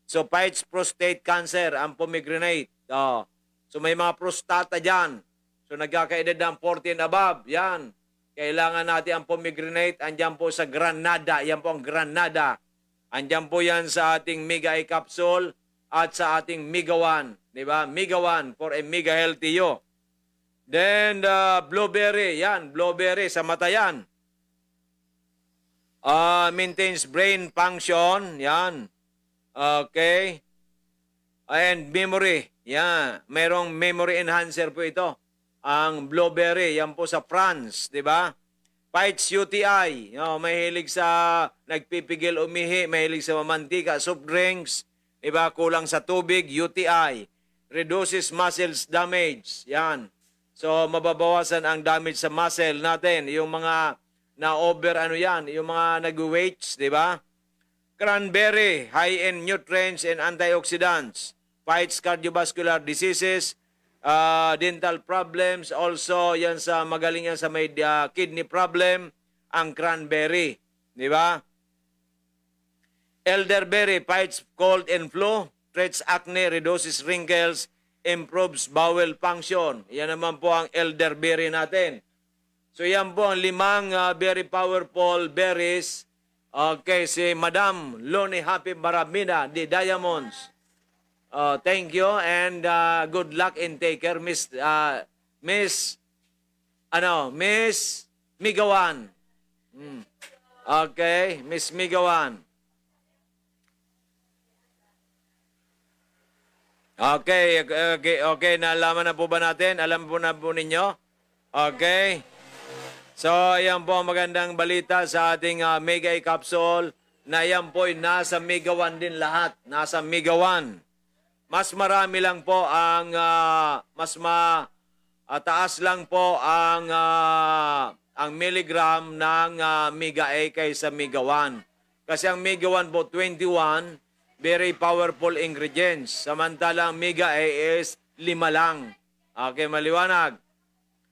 So, fights prostate cancer ang pomegranate. Oh. So, may mga prostata dyan. So, nagkakaedad na ang forty and above. Yan. Kailangan natin ang pomegranate. Andiyan po sa granada. Yan po ang granada. Andiyan po yan sa ating Mega A capsule at sa ating Mega One. Di ba? Mega One for a mega healthy you. Then, uh, blueberry. Yan, blueberry sa mata yan. Ah, maintains brain function. Yan. Okay. And memory. Yan. Mayroong memory enhancer po ito. Ang blueberry, yan po sa France, di ba? Fights U T I. Oh, mahilig sa nagpipigil umihi, mahilig sa mamantika, soft drinks, di ba? Kulang sa tubig, U T I. Reduces muscles damage. Yan. So, mababawasan ang damage sa muscle natin. Yung mga na-over, ano yan, yung mga nag-weights, di ba? Cranberry, high in nutrients and antioxidants. Fights cardiovascular diseases, ah, dental problems. Also, yan sa, magaling yan sa may, ah, kidney problem, ang cranberry. Di ba? Elderberry fights cold and flu, treats acne, reduces wrinkles, improves bowel function. Yan naman po ang elderberry natin. So, yan po ang limang, ah, very powerful berries. Okay, si Madam Loni Happy Baramida, the Diamonds. Ah, thank you and, ah, good luck and take care, Miss, ah, Miss, ano, Miss Migawan. Hmm. Okay, Miss Migawan. Okay, okay, okay. Nalaman na po ba natin? Alam po na po ninyo? Okay. So, ayan po ang magandang balita sa ating, ah, Mega Capsule na ayan po ay nasa Mega One din lahat. Nasa Mega One. Mas marami lang po ang, ah, mas ma-, ah, taas lang po ang, ah, ang milligram ng, ah, Mega A kaysa Mega one. Kasi ang Mega one po, twenty-one, very powerful ingredients. Samantalang Mega A is lima lang. Okay, maliwanag.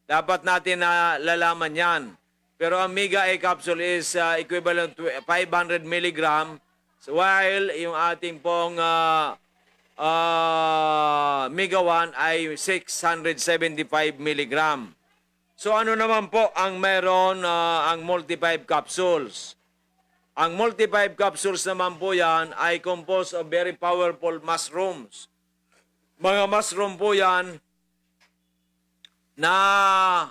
Dapat natin nalalaman yan. Pero ang Mega A capsule is, ah, equivalent to five hundred milligram, while yung ating pong, ah, ah, Mega one ay six hundred seventy-five milligram. So ano naman po ang meron, ah, ang multi-five capsules? Ang multi-five capsules naman po yan ay composed of very powerful mushrooms. Mga mushroom po yan na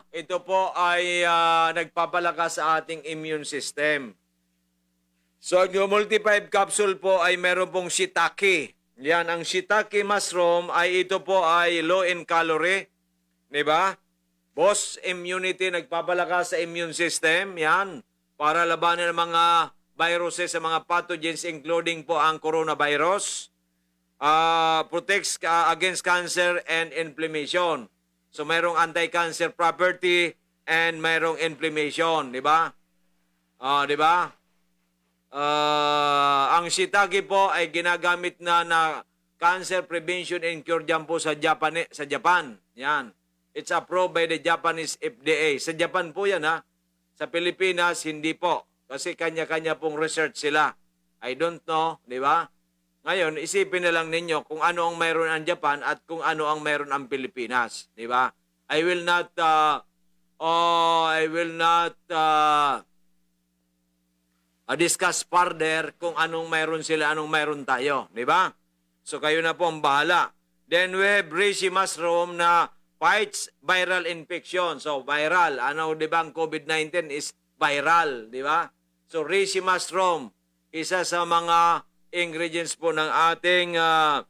ito po ay, ah, nagpapalakas sa ating immune system. So, ang multi-five capsule po ay meron pong shiitake. Yan, ang shiitake mushroom ay ito po ay low in calorie, di ba? Boost immunity, nagpapalakas sa immune system, yan. Para labanan ang mga viruses, sa mga pathogens, including po ang coronavirus. Ah, protects ka against cancer and inflammation. So, mayroong anti-cancer property and mayroong inflammation, di ba? Ah, di ba? Ah, ang shiitake po ay ginagamit na, na cancer prevention and cure dyan po sa Japan, sa Japan. Yan. It's approved by the Japanese F D A. Sa Japan po yan, ha? Sa Pilipinas, hindi po. Kasi kanya-kanya pong research sila. I don't know, di ba? Ngayon, isipin na lang ninyo kung ano ang mayroon ang Japan at kung ano ang mayroon ang Pilipinas, di ba? I will not, ah, oh, I will not, ah, ah, discuss further kung anong mayroon sila, anong mayroon tayo, di ba? So, kayo na po ang bahala. Then we have reishi mushroom na fights viral infection. So, viral. Ano, di ba, ang covid nineteen is viral, di ba? So, reishi mushroom, isa sa mga ingredients po ng ating, ah,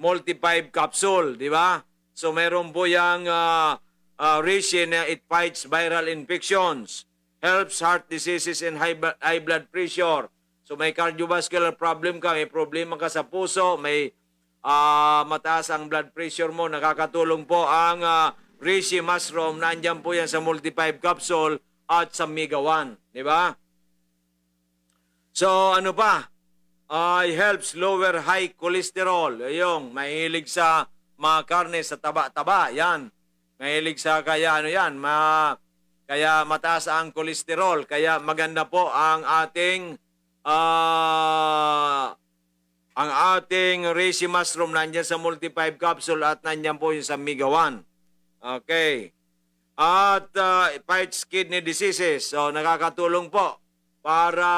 multi-five capsule, di ba? So, meron po yang, ah, ah, reishi na it fights viral infections, helps heart diseases and high, blo- high blood pressure. So, may cardiovascular problem ka, may problema ka sa puso, may, ah, mataas ang blood pressure mo, nakakatulong po ang, ah, reishi mushroom. Nandyan po yan sa multi-five capsule at sa Mega one, di ba? So, ano pa? Ah, it helps lower high cholesterol. Yung mahilig sa mga karne sa taba-taba, yan. Mahilig sa kaya ano yan, ma, kaya mataas ang cholesterol. Kaya maganda po ang ating, ah, ang ating reishi mushroom nandiyan sa multi-five capsule at nandiyan po yung sa Mega one. Okay. At, ah, it fights kidney diseases. So, nakakatulong po para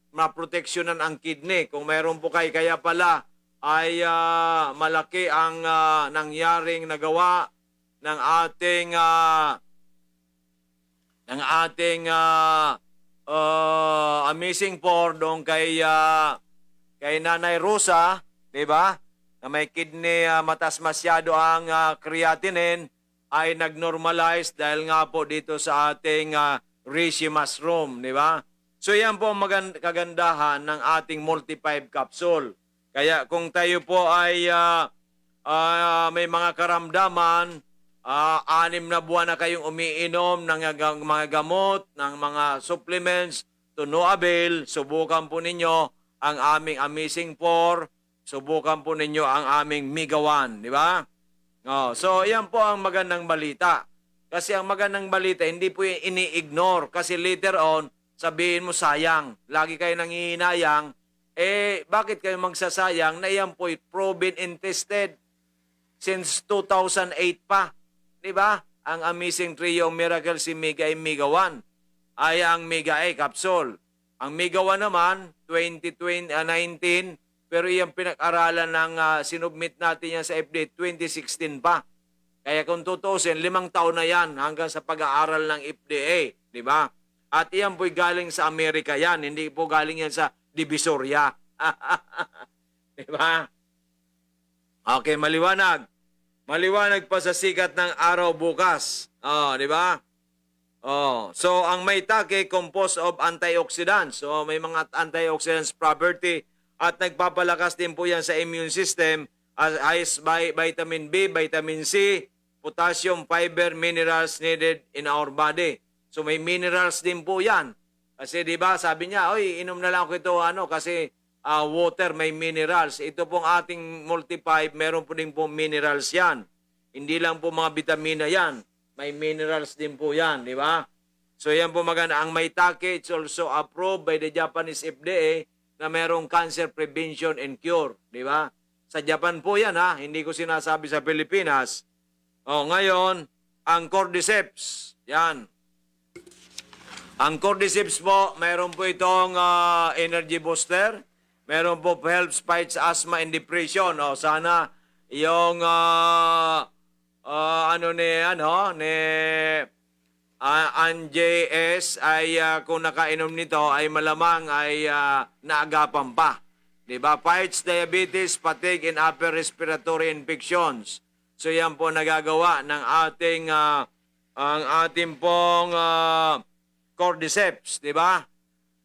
maproteksyonan ang kidney. Kung mayroon po kayo, kaya pala ay, ah, malaki ang, ah, nangyaring nagawa ng ating, ah, ng ating, ah, ah, Amazing Four doon kay, ah, kay Nanay Rosa, di ba? Na may kidney, ah, mataas masyado ang, ah, creatinine, ay nag-normalize dahil nga po dito sa ating, ah, reishi mushroom, di ba? So, yan po ang magan-, kagandahan ng ating multi-five capsule. Kaya kung tayo po ay, ah, ah, may mga karamdaman, ah, anim na buwan na kayong umiinom ng ga-, mga gamot, ng mga supplements, to no avail, subukan po ninyo ang aming Amazing Four, subukan po ninyo ang aming Mega One, di ba? Oh, so, yan po ang magandang balita. Kasi ang magandang balita, hindi po yan ini-ignore. Kasi later on, sabihin mo, "Sayang." Lagi kayo nanghihinayang. Eh, bakit kayo magsasayang na iyan po'y proven and tested since two thousand eight pa? Di ba? Ang Amazing Trio of Miracles, si Mega A, Mega One. Ay, ang Mega A capsule. Ang Mega One naman, twenty twenty, ah, nineteen, pero iyang pinag-aralan ng, ah, sinubmit natin yan sa F D A twenty sixteen pa. Kaya kung tutuusin, limang taon na yan hanggang sa pag-aaral ng F D A, di ba? At iyan po'y galing sa Amerika yan, hindi po galing yan sa Divisoria. Di ba? Okay, maliwanag. Maliwanag pa sa sikat ng araw bukas. Oh, di ba? Oh, so ang maitake composed of antioxidants. So may mga antioxidants property at nagpapalakas din po yan sa immune system, as, as by vitamin B, vitamin C, potassium, fiber, minerals needed in our body. So may minerals din po yan. Kasi 'di ba, sabi niya, "Oy, inom na lang ako ito, ano, kasi ah, water, may minerals." Ito pong ating multi-five, meron po din po minerals yan. Hindi lang po mga bitamina yan. May minerals din po yan, di ba? So yan po maganda. Ang maitake, it's also approved by the Japanese F D A na merong cancer prevention and cure, di ba? Sa Japan po yan, ha. Hindi ko sinasabi sa Pilipinas. Oh, ngayon, ang cordyceps. Yan. Ang cordyceps po, mayroon po itong ah, energy booster. Meron po helps fights asthma and depression. Oh, sana yung ah, ah, ano ni ano ni ah, ang J S ay ah, kung nakainom nito ay malamang ay ah, naagapan pa. 'Di ba? Fights diabetes, fatigue, and upper respiratory infections. So yan po nagagawa ng ating ah, ang ating pong ah, cordyceps, 'di ba?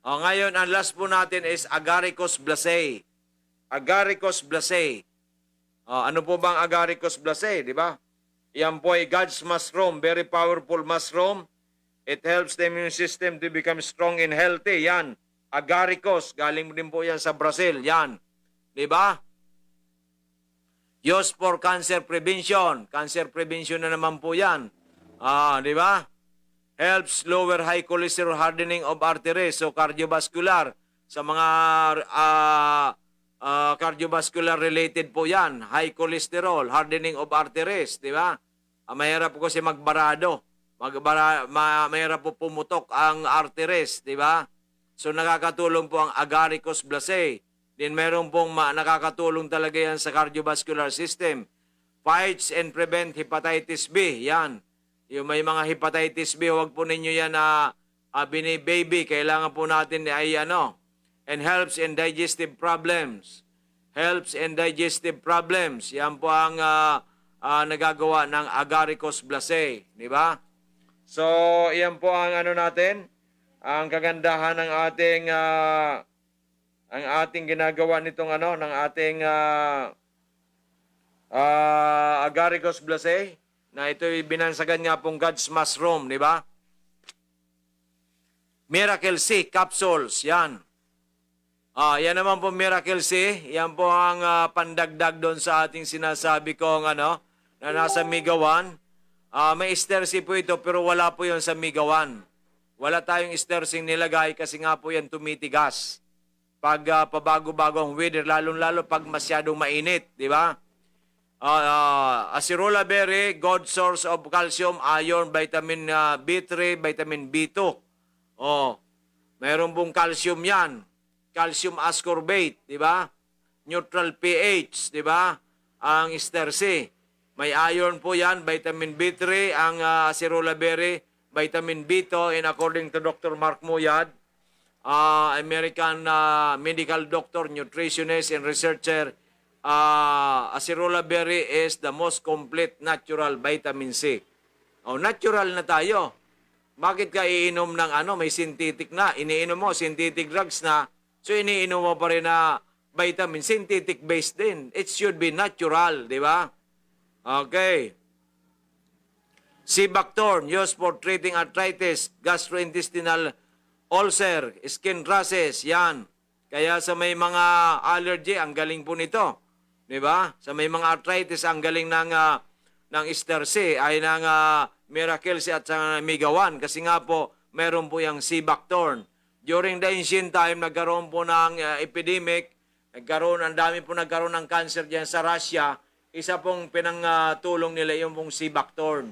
O, ngayon, ang last po natin is Agaricus blacei. Agaricus blacei. O, ano po bang Agaricus blacei, 'di ba? Yan po ay God's mushroom, very powerful mushroom. It helps the immune system to become strong and healthy. Yan. Agaricus, galing din po yan sa Brazil. Yan. 'Di ba? Used for cancer prevention. Cancer prevention na naman po yan. Ah, di ba? Helps lower high cholesterol, hardening of arteries. So, cardiovascular. Sa mga ah, ah, cardiovascular related po yan. High cholesterol, hardening of arteries, di ba? Ah, mahirap po kasi magbarado. Magbara, ma, mahirap po pumutok ang arteries, di ba? So, nakakatulong po ang Agaricus blacei. Then meron pong ma- nakakatulong talaga yan sa cardiovascular system. Fights and prevent hepatitis B. Yan. Yung may mga hepatitis B, huwag po ninyo yan na uh, bini-baby. Kailangan po natin ay ano. And helps in digestive problems. Helps in digestive problems. Yan po ang uh, uh, nagagawa ng Agaricus blacei. Di ba? So, yan po ang ano natin. Ang kagandahan ng ating uh, ang ating ginagawa nitong ano, ng ating ah, ah, Agaricus blacei, na ito'y binansagan nga pong God's mushroom, di ba? Miracle C capsules, yan. Ah, yan naman po Miracle C, yan po ang ah, pandagdag doon sa ating sinasabi kong ano, na nasa Migawan. Ah, may Ester C po ito pero wala po yon sa Migawan. Wala tayong Ester C nilagay kasi nga po yan tumitigas pag ah, pabago-bago ang weather, lalong-lalo pag masyadong mainit, di ba? Ah, ah, acerola berry, good source of calcium, iron, vitamin ah, B three, vitamin B two. Oh, mayroon pong calcium yan. Calcium ascorbate, di ba? Neutral pH, di ba? Ang sterci. May iron po yan, vitamin B three, ang ah, acerola berry, vitamin B two, and according to Doctor Mark Muyad, ah, American ah, medical doctor, nutritionist, and researcher, ah, acerola berry is the most complete natural vitamin C. Oh, natural na tayo. Bakit ka iinom ng ano, may synthetic na? Iniinom mo, synthetic drugs na. So, iniinom mo pa rin na vitamin, synthetic based din. It should be natural, di ba? Okay. Cibacthorn, used for treating arthritis, gastrointestinal ulcer, skin rashes, yan. Kaya sa may mga allergy, ang galing po nito. Di ba? Sa may mga arthritis, ang galing ng, ah, ng Ester C, ay ng ah, Miracle C at sa Migawan. Kasi nga po, meron po yung Cibacthorn. During the ancient time, nagkaroon po ng ah, epidemic, nagkaroon, ang dami po nagkaroon ng cancer dyan sa Russia. Isa pong pinangtulong nila yung pong Cibacthorn.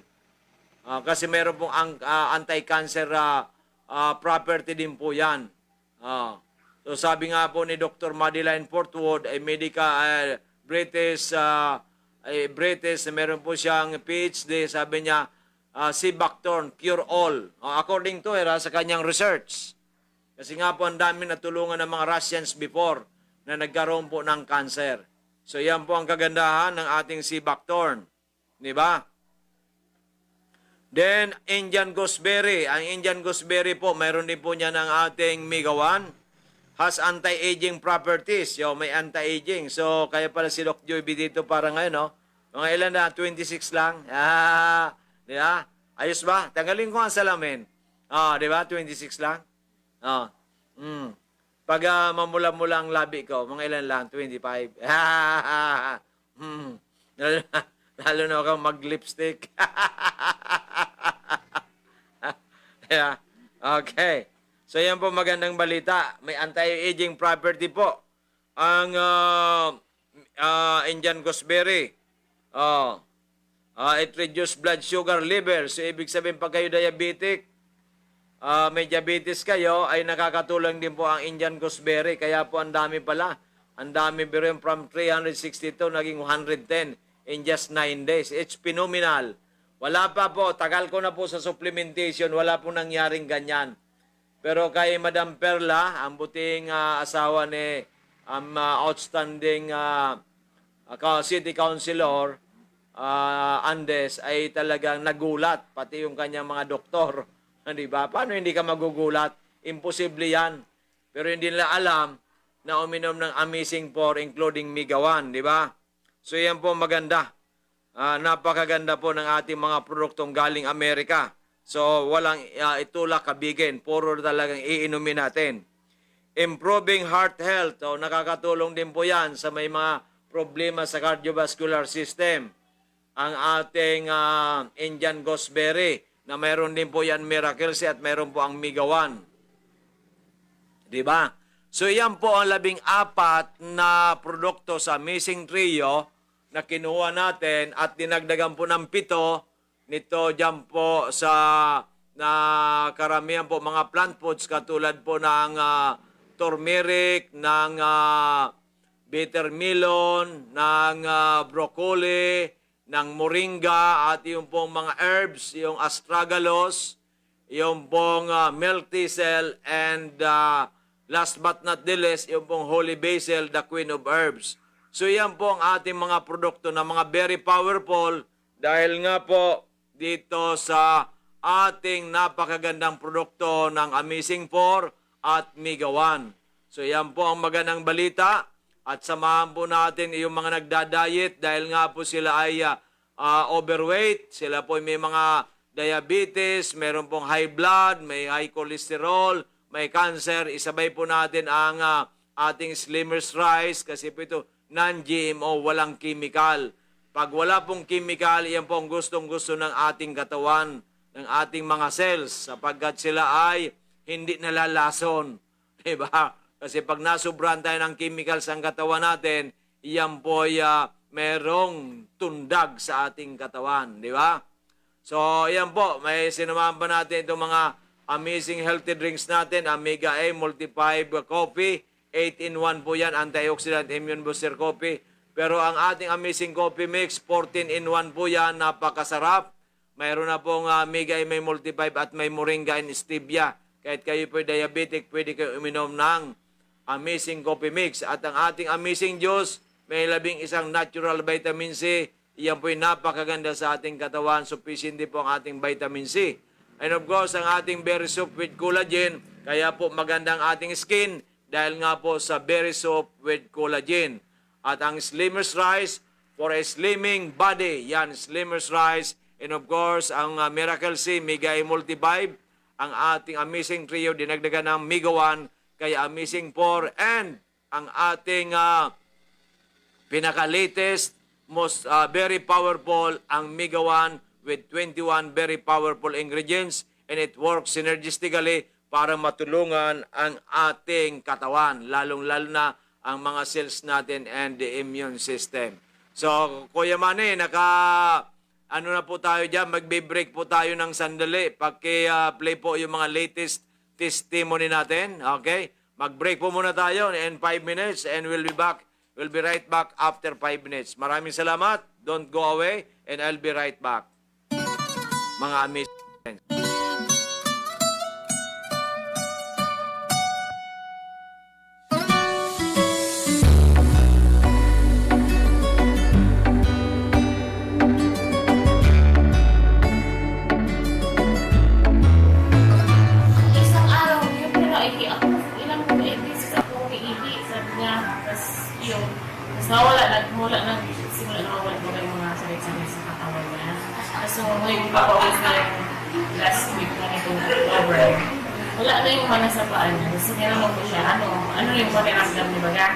Ah, kasi meron pong ang, ah, anti-cancer ah, ah, property din po yan. Ah. So sabi nga po ni Doctor Madeline Portwood, ay medica, ah, British, ah, ay British, meron po siyang P H D, sabi niya, ah, Cibacthorn, cure all. Ah, according to her, ah, sa kanyang research. Kasi nga po, ang daming natulungan ng mga Russians before na nagkaroon po ng cancer. So yan po ang kagandahan ng ating Cibacthorn. Di ba? Then, Indian gooseberry. Ang Indian gooseberry po, mayroon din po niya ng ating Migawan. Has anti-aging properties. Yo, may anti-aging. So, kaya pala si Doc Joy B dito para ngayon, no? Mga ilan na? Twenty-six lang. Ah, di ba? Ayos ba? Tanggalin ko ang salamin. Ah, di ba? Twenty-six lang. Ah. Mm. Pag, ah, mamula-mula ang labi ko, mga ilan lang? Twenty-five. Mm. Lalo na, lalo na kang mag-lipstick. Yeah. Okay. So, yan po magandang balita. May anti-aging property po ang, ah, ah, Indian gooseberry. Oh. Ah, it reduce blood sugar level. So, ibig sabihin, pag kayo diabetic, ah, may diabetes kayo, ay nakakatulong din po ang Indian gooseberry. Kaya po, ang dami pala. Ang dami, biro yun, from three hundred sixty-two, naging one hundred ten in just nine days. It's phenomenal. Wala pa po, tagal ko na po sa supplementation, wala pong nangyaring ganyan. Pero kay Madam Perla, ang buting, ah, asawa ni, um, ah, outstanding, ah, ah, ka-, city councilor, ah, Andes, ay talagang nagulat, pati yung kanyang mga doktor. Di ba? Paano hindi ka magugulat? Imposible yan. Pero hindi nila alam na uminom ng Amazing Four, including Mega One, di ba? So, yan po maganda. Ah, napakaganda po ng ating mga produktong galing Amerika. So, walang, ah, itulak kabigin. Puro talagang iinumin natin. Improving heart health. O, nakakatulong din po yan sa may mga problema sa cardiovascular system. Ang ating, ah, Indian gooseberry na mayroon din po yan Miracle C at mayroon po ang Mega One. Di ba? So, yan po ang labing apat na produkto sa Amazing Trio na kinuha natin at dinagdagan po ng pito nito diyan po sa, na karamihan po mga plant foods katulad po ng, ah, turmeric, ng, ah, bitter melon, ng, ah, broccoli, ng moringa, at yung pong mga herbs, yung astragalus, yung pong, ah, milk thistle, and, ah, last but not the least, yung pong holy basil, the queen of herbs. So, yan po ang ating mga produkto na mga very powerful dahil nga po dito sa ating napakagandang produkto ng Amazing Four at Mega One. So, yan po ang magandang balita. At samahan po natin yung mga nagda-diet dahil nga po sila ay, ah, ah, overweight. Sila po may mga diabetes, meron pong high blood, may high cholesterol, may cancer. Isabay po natin ang, ah, ating Slimmers Rice kasi po ito non-G M O, walang chemical. Pag wala pong chemical, iyan po ang gustong-gusto ng ating katawan, ng ating mga cells, sapagkat sila ay hindi nalalason. Di ba? Kasi pag nasobrahan tayo ng chemical sa katawan natin, iyan po ay, ah, merong tundag sa ating katawan. Di ba? So, ayan po, may sinamahan pa natin itong mga amazing healthy drinks natin, ang Mega A Multi-five Coffee, eight in one po yan, antioxidant, immune booster coffee. Pero ang ating Amazing Coffee Mix, fourteen in one po yan, napakasarap. Mayroon na pong, ah, Mega A may Multi-five at may Moringa and Stevia. Kahit kayo po diabetic, pwede kayo uminom ng Amazing Coffee Mix. At ang ating Amazing Juice, may labing isang natural vitamin C, iyan po'y napakaganda sa ating katawan, supisyente po ang ating vitamin C. And of course, ang ating berry soup with collagen, kaya po maganda ang ating skin dahil nga po sa berry soup with collagen. At ang Slimmers Rice for a slimming body. Yan, Slimmers Rice. And of course, ang, ah, Miracle C, Mega A Multivibe, ang ating Amazing Trio, dinagdagan ng Mega One, kaya Amazing Four, and ang ating, ah, pinaka-latest, most, ah, very powerful, ang Mega One with twenty-one very powerful ingredients, and it works synergistically para matulungan ang ating katawan, lalong-lalo na ang mga cells natin and the immune system. So, Kuya Manny, naka, ano na po tayo dyan, magbe-break po tayo ng sandali. Paki, ah, play po yung mga latest testimony natin, okay? Mag-break po muna tayo in five minutes and we'll be back. We'll be right back after five minutes. Maraming salamat. Don't go away and I'll be right back. Mga amazing friends. Isang araw, yun, pero ihi ako. Ilang beses ako umiihi, sabi niya. Tas, yun. Tas nawala, nagmula, nagsimula nawawala yung mga Yung papaubos na yung last week na nitong October, wala na yung mana sa paa niya. Tapos tinanong ko siya, "Ano, ano yung pakiramdam niya baga?"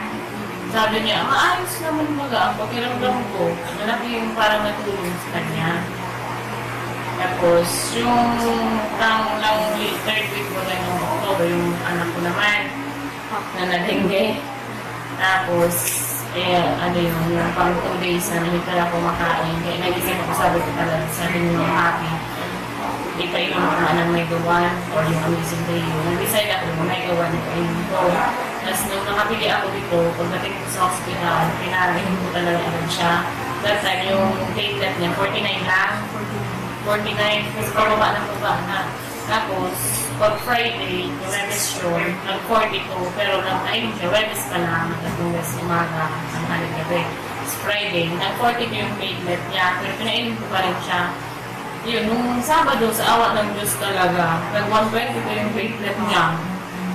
Sabi niya, "Maayos naman baga ang pakiramdam ko." Malaki yung parang natulong sa kanya. Tapos, yung pang ng third week ko na ng October, yung anak ko naman, na na-dengue. Tapos, eh, ano yun, yung pang two days na hindi pala kumakain. Kaya nagising ako, sabi ko talaga, sabi ni Ma'am Abby, ipainom ko nga ng Mega One or yung Amazing Rio. Nag-decide ako ng Mega One, ipainom ko. Tapos nung nakabili ako dito, pagdating ko sa hospital, pinainom ko talaga agad siya. That time, yung platelet niya, forty-nine lang. Forty-nine, kasi pababa ng baba na. Tapos, pag Friday, yung Webes yun, nag-forty-two, pero nag-, ayun siya, Webes pa lang, nag-tatlong beses umaga, tanghali, gabi. Tapos Friday, nag-forty-two yung platelet niya, pero pinainom ko pa rin siya. Yun, nung Sabado, sa awa ng Diyos talaga, nag-one twenty-two yung platelet niya.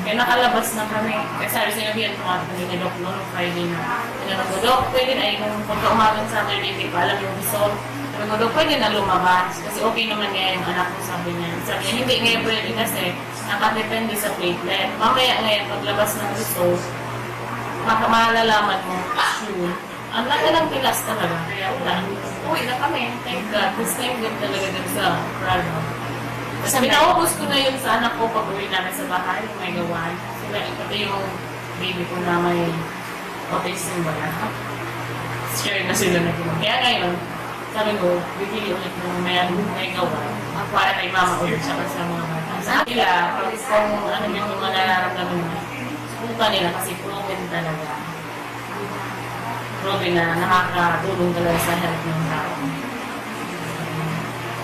Kaya nakalabas na kami. Kaya sabi, sinabihan ko nga kami ni Doc noon, Friday na. Tinanong ko, "Doc, pwede na yung pagkaumagang Saturday, hindi pa alam yung result." Sabi ko, "Doc, pwede na lumabas? Kasi okay naman nga yung anak ko," sabi niya. Sabi niya, "Hindi nga pwede kasi nakadepende sa platelet. Mamaya nga yung paglabas ng result, maka-, malalaman mo, sure." Ang laki ng tigas talaga, kaya wala. Uwi na kami, thank God. Tapos thank God talaga dun sa Prado. Tapos pinaubos ko na yun sa anak ko pag uwi namin sa bahay, may gawan. Sila, pati yung baby ko na may autism ba na? Share na sila na ginawa. Kaya ngayon, sabi ko, bibili ulit ng may, may gawan. Para kay mama ulit, tsaka sa mga bata. Sa kanila, pag kung ano yung mga nararamdaman nila, subukan nila kasi proven talaga. Proven na nakakatulong talaga sa health ng tao.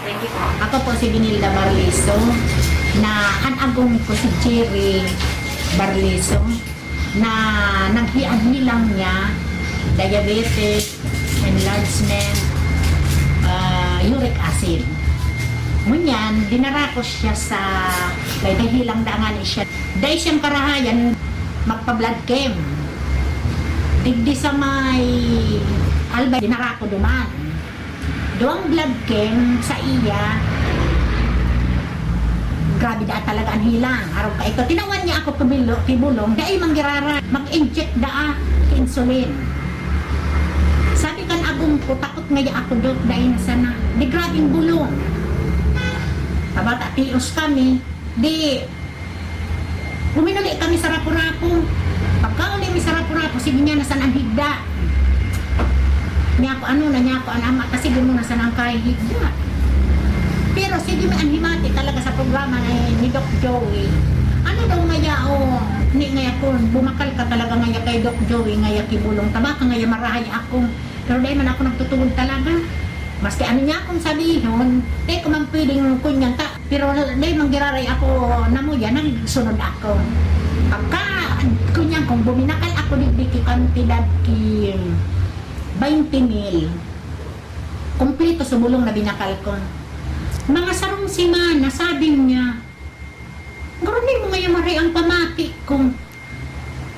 Thank you po. Ako po si Binilda Barliso, na an agom ko si Cherry Barliso, na naghiad-hilang niya, diabetes, enlargement, ah, uric acid. Ngunyan, dinara ko siya sa, kay dahilang dangan siya. Dai siyang karahayan magpa-blood chem. Digdi sa may Albay, dinara ko duman. Duwang blood chem sa iya. Grabe daa talaga an hilang. Arog ka ito. Tinawan niya ako kibilo-, kibulong. Dai man girara. Mag-inject daa insulin. Sabi kan agom ko, "Takot ngaya ako, Dok. Dai na sana." Di grabing bulong. Tabata tios kami. Di, uminuli kami sa Rapu-Rapu. Pagkauli mi sa Rapu-Rapu, sige niya, "Nasan ang higda?" Niya ako, "Ano na niya ako, an ama, kasi di mo nasan ang kahihigda." Pero sige mi an himati talaga sa programa ni, ni Doc Joey. Ano daw ngaya, o, ni ngaya kun, bumakal ka talaga ngaya kay Doc Joey, ngaya kibulong, taba ka ngaya marahay ako. Pero dai man ako nagtutugod talaga. Maski ano niya akong sabihon, dai ko man pwedeng kunyan ta. Pero dai man giraray ako namuya, nagsunod ako. Pagka, kunyan kung buminakal ako digdi ki kantidad ki twenty mil, kumpleto sa bulong na binakal ko. Mga sarong semana, sabi niya, "Garo ni mo ngayon maray ang pamati ko."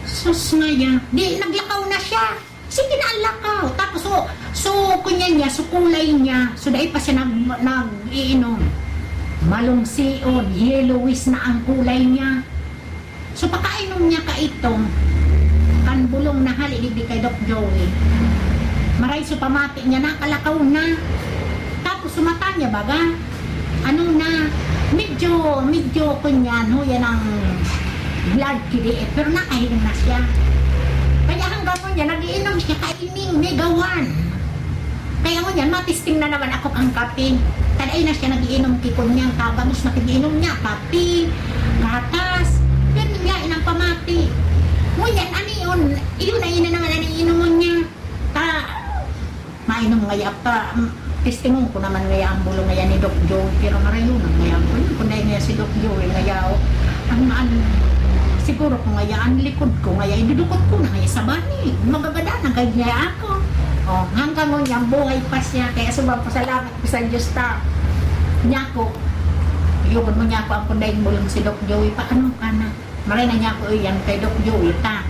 Sus, ngaya. Di, naglakaw na siya. Sige na, ang lakaw. Tapos, so, so, kunya niya, so, kulay niya. So, dai pa siya nag-, nag-iinom. Malungsion, yellowish na ang kulay niya. So, pakainom niya ka itong kan bulong na hali digdi kay Doc Joey. Maray so pamati niya, nakalakaw na. Tapos, sumata niya, baga, ano na, medyo, medyo, kunyan, ho, yan ang blood kidi, eh, pero nakahiling na siya. Kaya hanggang mo niya, nag-iinom siya, kaining, megawan. Kaya ngunyan, matisting na naman ako ang kape. Taday na siya nag-iinom ki kunyan, kabangos na pag-iinom niya, kape, gatas, pero niya inang pamati. Ngunyan, ano yun? Iyon na yun na naman ang iinomon niya. Ta, mainom ngaya pa, mm, testingon ko naman ngaya ang bulong ngaya ni Doc Joe, pero marayo na ngaya ang bulong. Kung dahil ngaya si Doc Joe, eh, ngaya, oh, ang, ang, siguro ko ngaya, ang likod ko ngaya, idudukot ko na ngaya sa bani. Magagada na kayo ngaya ako. Oh, hanggang ngunyan, buhay pa siya. Kaya subang pasalamat ko sa Diyos ta. Niya ko, yun mo niya ako ang kung dahil bulong si Doc Joe, paano ka na? Maray na niya ako iyan kay Doc Joey ta.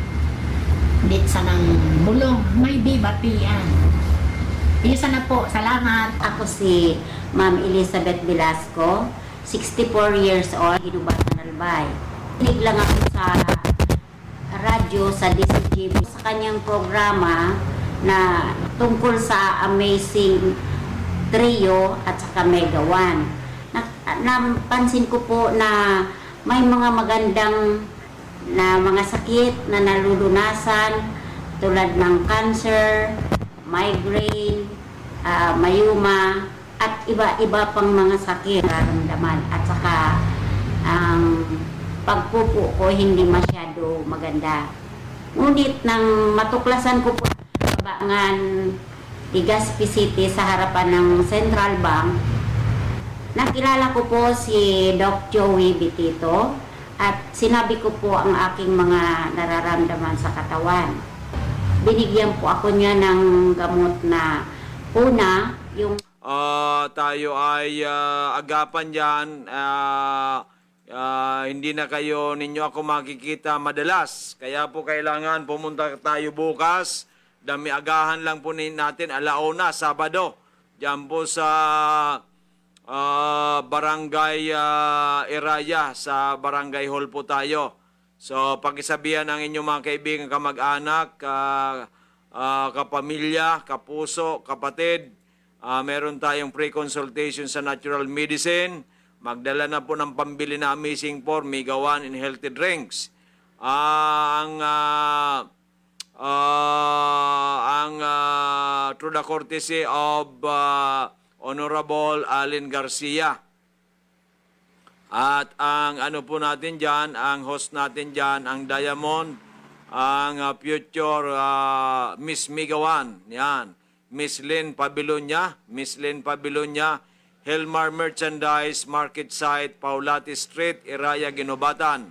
Di sanang bulong, may di batian. Iyo sana po, salamat. Ako si Ma'am Elizabeth Velasco, sixty-four years old, Ginubatan, Albay. Nakinig lang ako sa radyo, sa D C G B, sa kanyang programa na tungkol sa Amazing Trio at saka Mega One. Na, napansin ko po na may mga magandang na mga sakit na nalulunasan, tulad ng cancer, migraine, ah, myoma, at iba-iba pang mga sakit nararamdaman. At saka, ang pagpupo ko hindi masyado maganda. Ngunit nang matuklasan ko po sa Kabangan, Legazpi City, sa harapan ng Central Bank, nakilala ko po si Doc Joey Bitito at sinabi ko po ang aking mga nararamdaman sa katawan. Binigyan po ako niya ng gamot na una, yung Ah, tayo ay ah, agapan dyan. Ah, ah, hindi na kayo, ninyo ako makikita madalas. Kaya po kailangan pumunta tayo bukas. Dami agahan lang po ni- natin, alauna, Sabado. Diyan po sa ah, Barangay ah, Iraya, sa Barangay Hall po tayo. So, pakisabihan ang inyong mga kaibigan, kamag-anak, ah, ah, kapamilya, kapuso, kapatid. Ah, meron tayong free consultation sa natural medicine. Magdala na po ng pambili na Amazing four, Mega One, and healthy drinks. Ah, ang ah, ah, ang ah, through the courtesy of ah, Honorable Allen Garcia. At ang ano po natin dyan, ang host natin dyan, ang Diamond, ang ah, future ah, Miss Mega One. Yan. Miss Lynn Pabilonia, Miss Lynn Pabilonia, Helmar Merchandise, Market Site, Paulati Street, Iraya, Guinobatan.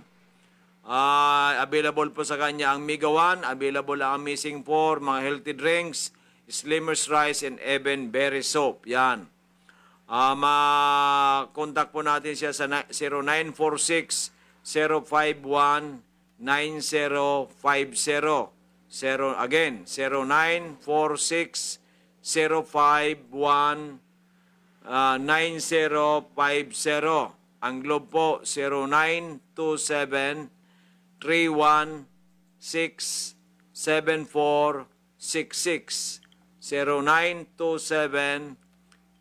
Ah, available po sa kanya ang Mega One, available ang Amazing four, mga healthy drinks, Slimmers Rice, and even Berry Soap. Yan. Ah, ma-contact po natin siya sa na- zero nine four six, zero five one, nine zero five zero. Zero, again, zero nine four six, zero five one, ah, nine zero five zero. Ang Globe po, zero nine two seven, three one six, seven four six six. Zero nine two seven,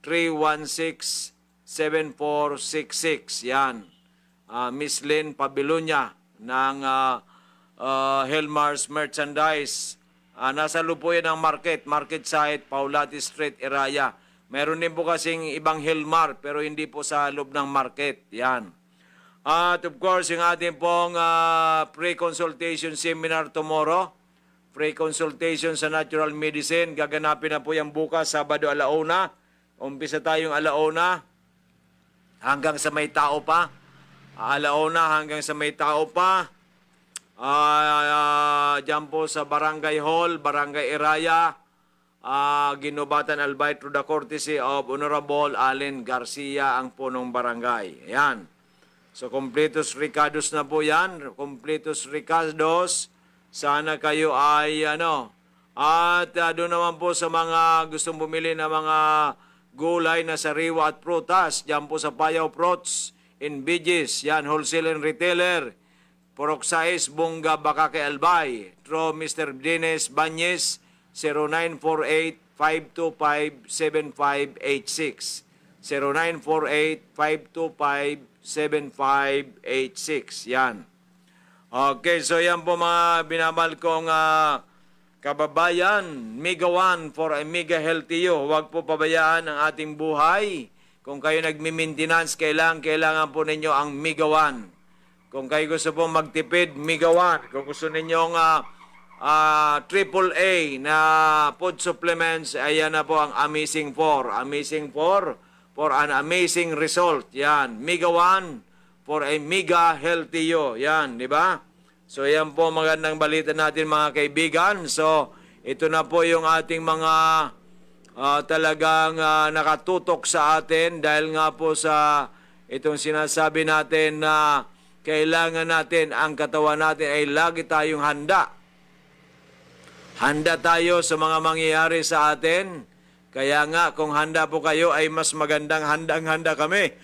three one six, seven four six six. Yan. Ah, Miss Lynn Pabilonia ng ah, ah, Helmar's Merchandise. Ah, nasa loob po yan ng market, market site, Paulati Street, Iraya. Meron din po kasing ibang Helmar, pero hindi po sa loob ng market. Yan. At of course, yung ating pong ah, pre-consultation seminar tomorrow, free consultation sa natural medicine, gaganapin na po yan bukas, Sabado, alauna. Umpisa tayong alauna hanggang sa may tao pa. Alauna hanggang sa may tao pa. Ah, diyan po sa Barangay Hall, Barangay Iraya, ah, Guinobatan, Albay, through the courtesy of Honorable Allen Garcia, ang punong barangay. Ayan. So, completos recados na po yan. Completos recados. Sana kayo ay, ano, at ah, doon naman po sa mga gustong bumili ng mga gulay na sariwa at prutas, diyan po sa Payaw Fruits and Veggies, yan, wholesale and retailer. Purok sais, Bunga, Bakake, Albay. Through Mister Dennis Banyes, zero nine four eight, five two five, seven five eight six. Zero nine four eight, five two five, seven five eight six. Yan. Okay, so yan po mga binamahal kong ah, kababayan. Mega One for a mega healthy you. Huwag po pabayaan ang ating buhay. Kung kayo nagmi-maintenance, kailangan, kailangan po ninyo ang Mega One. Kung kayo gusto pong magtipid, Mega One. Kung gusto ninyong ah, ah, triple A na food supplements, ayan na po ang Amazing four. Amazing four for an amazing result. Yan, Mega One for a mega healthy you. Yan, di ba? So, yan po magandang balita natin, mga kaibigan. So, ito na po yung ating mga ah, talagang ah, nakatutok sa atin dahil nga po sa itong sinasabi natin na kailangan natin, ang katawan natin ay lagi tayong handa. Handa tayo sa mga mangyayari sa atin. Kaya nga, kung handa po kayo, ay mas magandang handang-handa kami.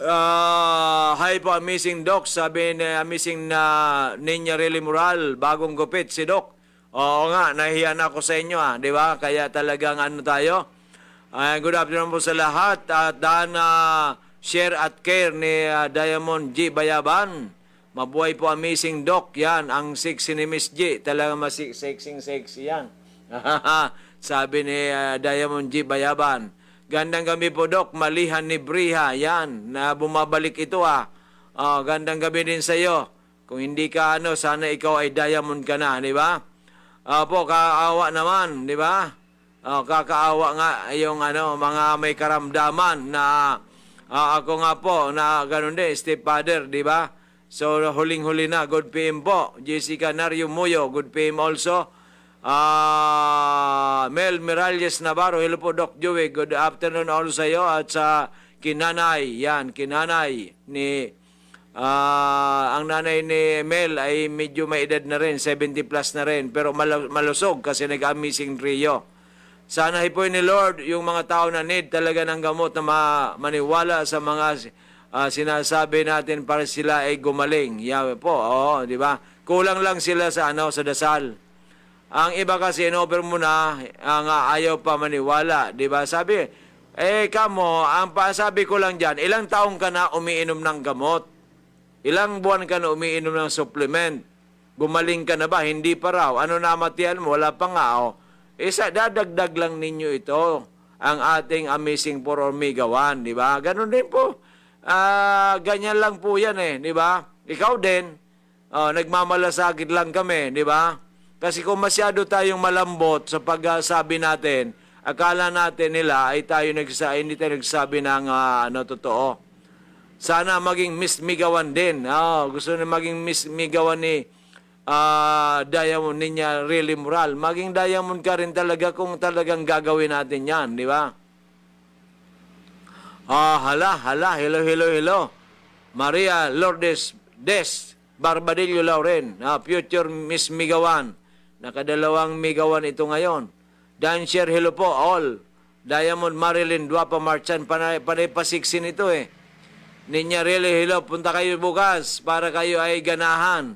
Ah, hi po, Amazing Doc, sabi ni Amazing na Ninya Rely Moral, bagong gupit si Doc. Oo nga, nahiya na ako sa inyo, ah, di ba? Kaya talagang ano tayo. Ah, good afternoon po sa lahat. At daan na share at care ni, ah, Diamond G Bayaban. Mabuhay po, Amazing Doc. Yan, ang sexy ni Miss G. Talaga masi-, sexy, sexy yan. Sabi ni, ah, Diamond G Bayaban. Gandang gabi po, Doc. Malihan ni Briha. Yan, na bumabalik ito, ah. Ah, gandang gabi din sa'yo. Kung hindi ka, ano, sana ikaw ay diamond ka na, di ba? Opo, kaawa naman, di ba? Oh, kakaawa nga yung, ano, mga may karamdaman na, ah, ako nga po na ganun din, stepfather, di ba? So, huling-huli na, good P M po. Jessica Nario Muyo, good P M also. Ah, Mel Miralles Navarro, hello po, Doc Joey. Good afternoon also sa'yo at sa kinanay, yan, kinanay ni, ah, ang nanay ni Mel ay medyo may edad na rin, seventy plus na rin, pero malo-, malusog kasi nag-amazing trio. Sana hipoy ni Lord yung mga tao na need talaga ng gamot na ma-, maniwala sa mga, ah, sinasabi natin para sila ay gumaling. Yan po, oo, di ba? Kulang lang sila sa, ano, sa dasal. Ang iba kasi inoffer mo na, ah, nga ayaw pa maniwala, di ba? Sabi, eh, kamo, ang pasabi ko lang diyan, ilang taon ka na umiinom ng gamot? Ilang buwan ka na umiinom ng supplement? Gumaling ka na ba? Hindi pa raw. Ano namatian mo? Wala pa nga, oh. Isa, dadagdag lang ninyo ito, ang ating Amazing Four Omega One, di ba? Ganun din po. Ah, ganyan lang po yan eh, di ba? Ikaw din, oh, nagmamalasakit lang kami, di ba? Kasi kung masyado tayong malambot sa pagsabi natin, akala natin nila ay tayo nagsa-, hindi tayo nagsabi ng, ah, ano, totoo. Sana maging Miss Migawan din. Oh, gusto na maging Miss Migawan ni, ah, Diamond, Ninya Rely Moral. Maging Diamond ka rin talaga kung talagang gagawin natin yan, di ba? Ah, hala, hala, hello, hello, hello. Maria Lourdes Des, Barbadillo Lauren, ah, future Miss Migawan. Nakadalawang Migawan ito ngayon. Dancer, hello po, all. Diamond Marilyn, Duapa Marchan, panay, panay pa sexy nito eh. Ninya Rely, hello, punta kayo bukas para kayo ay ganahan.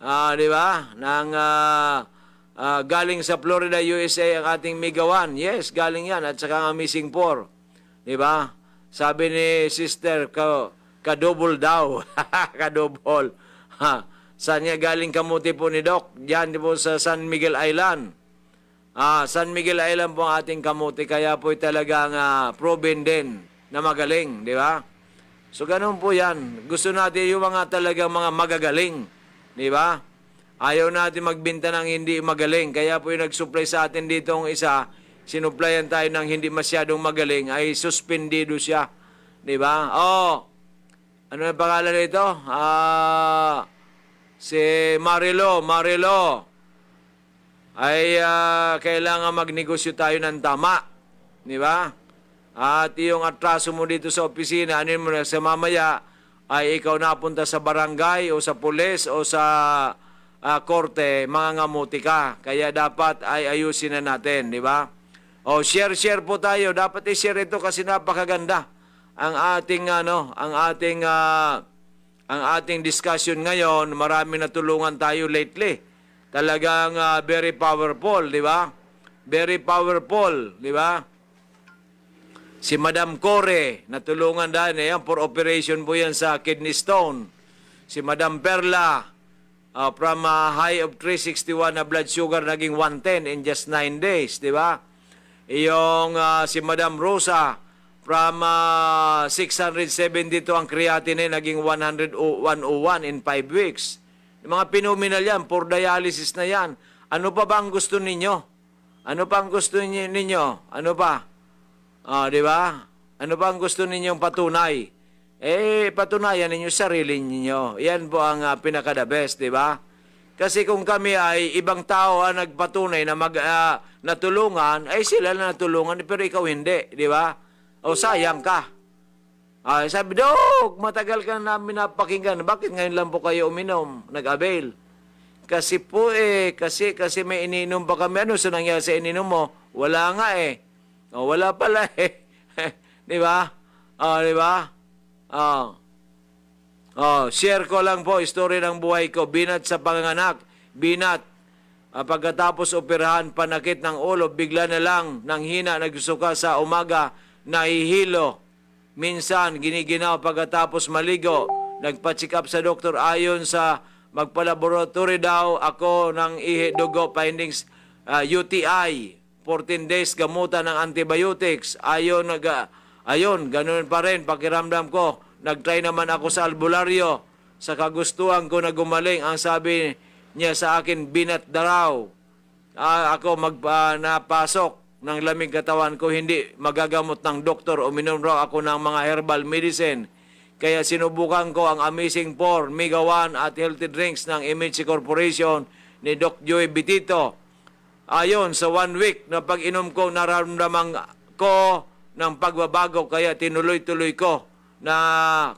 Ah, di ba? Nang, ah, ah, galing sa Florida, U S A ang ating Migawan. Yes, galing yan. At saka ang Amazing Four. Di ba? Sabi ni Sister ka, kadubol daw. Kadubol. Ha. Saan nga galing kamote po ni Doc? Diyan di po sa San Miguel Island. Ah, San Miguel Island po ang ating kamote, kaya po talagang, ah, proven din na magaling, di ba? So, ganun po yan. Gusto natin yung mga talagang mga magagaling, di ba? Ayaw natin magbinta ng hindi magaling. Kaya po yung nag-supply sa atin dito ang isa, sinuplayan tayo ng hindi masyadong magaling, ay suspendido siya, di ba? Oh, ano ang pangalan nito? Ah, si Marilo, Marilo. Ay, ah, kailangan magnegosyo tayo ng tama, di ba? At yung atraso mo dito sa opisina, ano mo na sa mamaya, ay ikaw napunta sa barangay o sa pulis o sa, ah, korte, mangangamuti ka. Kaya dapat ay ayusin na natin, di ba? O, share, share po tayo. Dapat i-share ito kasi napakaganda ang ating, ano, ang ating, ah, ang ating discussion ngayon. Marami natulungan tayo lately. Talagang, ah, very powerful, di ba? Very powerful, di ba? Si Madam Core, natulungan dahil na yan, for operation po yan sa kidney stone. Si Madam Perla, ah, from, ah, high of three sixty-one na blood sugar, naging one ten in just nine days, di ba? Iyong, ah, si Madam Rosa, from, ah, six hundred seventy-two ang creatinine, naging one hundred, one oh one in five weeks. Yung mga phenomenal yan, for dialysis na yan. Ano pa ba ang gusto ninyo? Ano pa ang gusto ni-, ninyo? Ano pa? Ah, di ba? Ano pa ang gusto ninyong patunay? Eh, patunayan ninyo sarili ninyo. Yan po ang, ah, pinaka-the best, di ba? Kasi kung kami ay ibang tao ang nagpatunay na mag-, ah, natulungan, ay sila na natulungan, pero ikaw hindi, di ba? O sayang ka. Ah, sabi, "Dok, matagal ka namin napakinggan. Bakit ngayon lang po kayo uminom, nag-avail?" Kasi po eh, kasi, kasi may ininom pa kami. Ano sa nangyari sa ininom mo? Wala nga eh. O, wala pala eh. Di ba? O, di ba? O. O, share ko lang po, istorya ng buhay ko. Binat sa panganganak. Binat. Ah, pagkatapos operahan, panakit ng ulo, bigla na lang nanghina, nagsusuka sa umaga, nahihilo. Minsan, giniginaw pagkatapos maligo. Nagpa-check up sa doktor. Ayon sa magpa-laboratory daw ako ng ihi, dugo, findings, ah, U T I. Fourteen days gamutan ng antibiotics. Ayon, nag-, ayun, ganun pa rin pakiramdam ko. Nag-try naman ako sa albularyo. Sa kagustuhan ko na gumaling, ang sabi niya sa akin, "Binat daw." Ah, ako magpa-, napasok ng lamig katawan ko, hindi magagamot ng doktor, uminom raw ako ng mga herbal medicine. Kaya sinubukan ko ang Amazing four, Mega One at healthy drinks ng M H C Corporation ni Doc Joey Bitito. Ayon sa one week na pag-inom ko, nararamdaman ko ng pagbabago, kaya tinuloy-tuloy ko na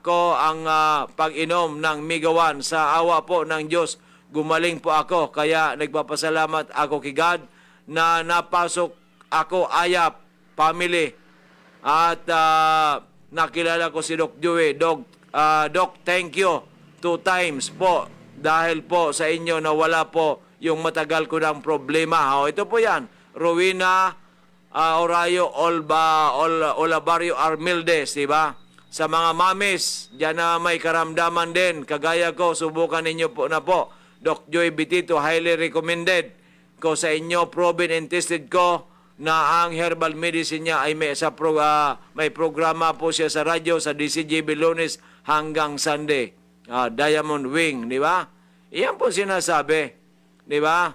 ko ang, ah, pag-inom ng Mega One. Sa awa po ng Diyos, gumaling po ako. Kaya nagpapasalamat ako kay God na napasok ako, Ayap family. At, ah, nakilala ko si Doc Joey. Doc, ah, Doc, thank you two times po. Dahil po sa inyo, nawala po yung matagal ko ng problema. O, ito po yan. Rowena, ah, Orayo, Olba, Ol-, Olabario Armildes, di ba? Sa mga mamis, dyan na may karamdaman din, kagaya ko, subukan ninyo po na po. Doc Joy Bitito, highly recommended ko sa inyo, proven and tested ko na ang herbal medicine niya ay may sa pro-, ah, may programa po siya sa radyo, sa D C G B, Lunes hanggang Sunday. Ah, Diamond Wing, di ba? Iyan po sinasabi, di ba?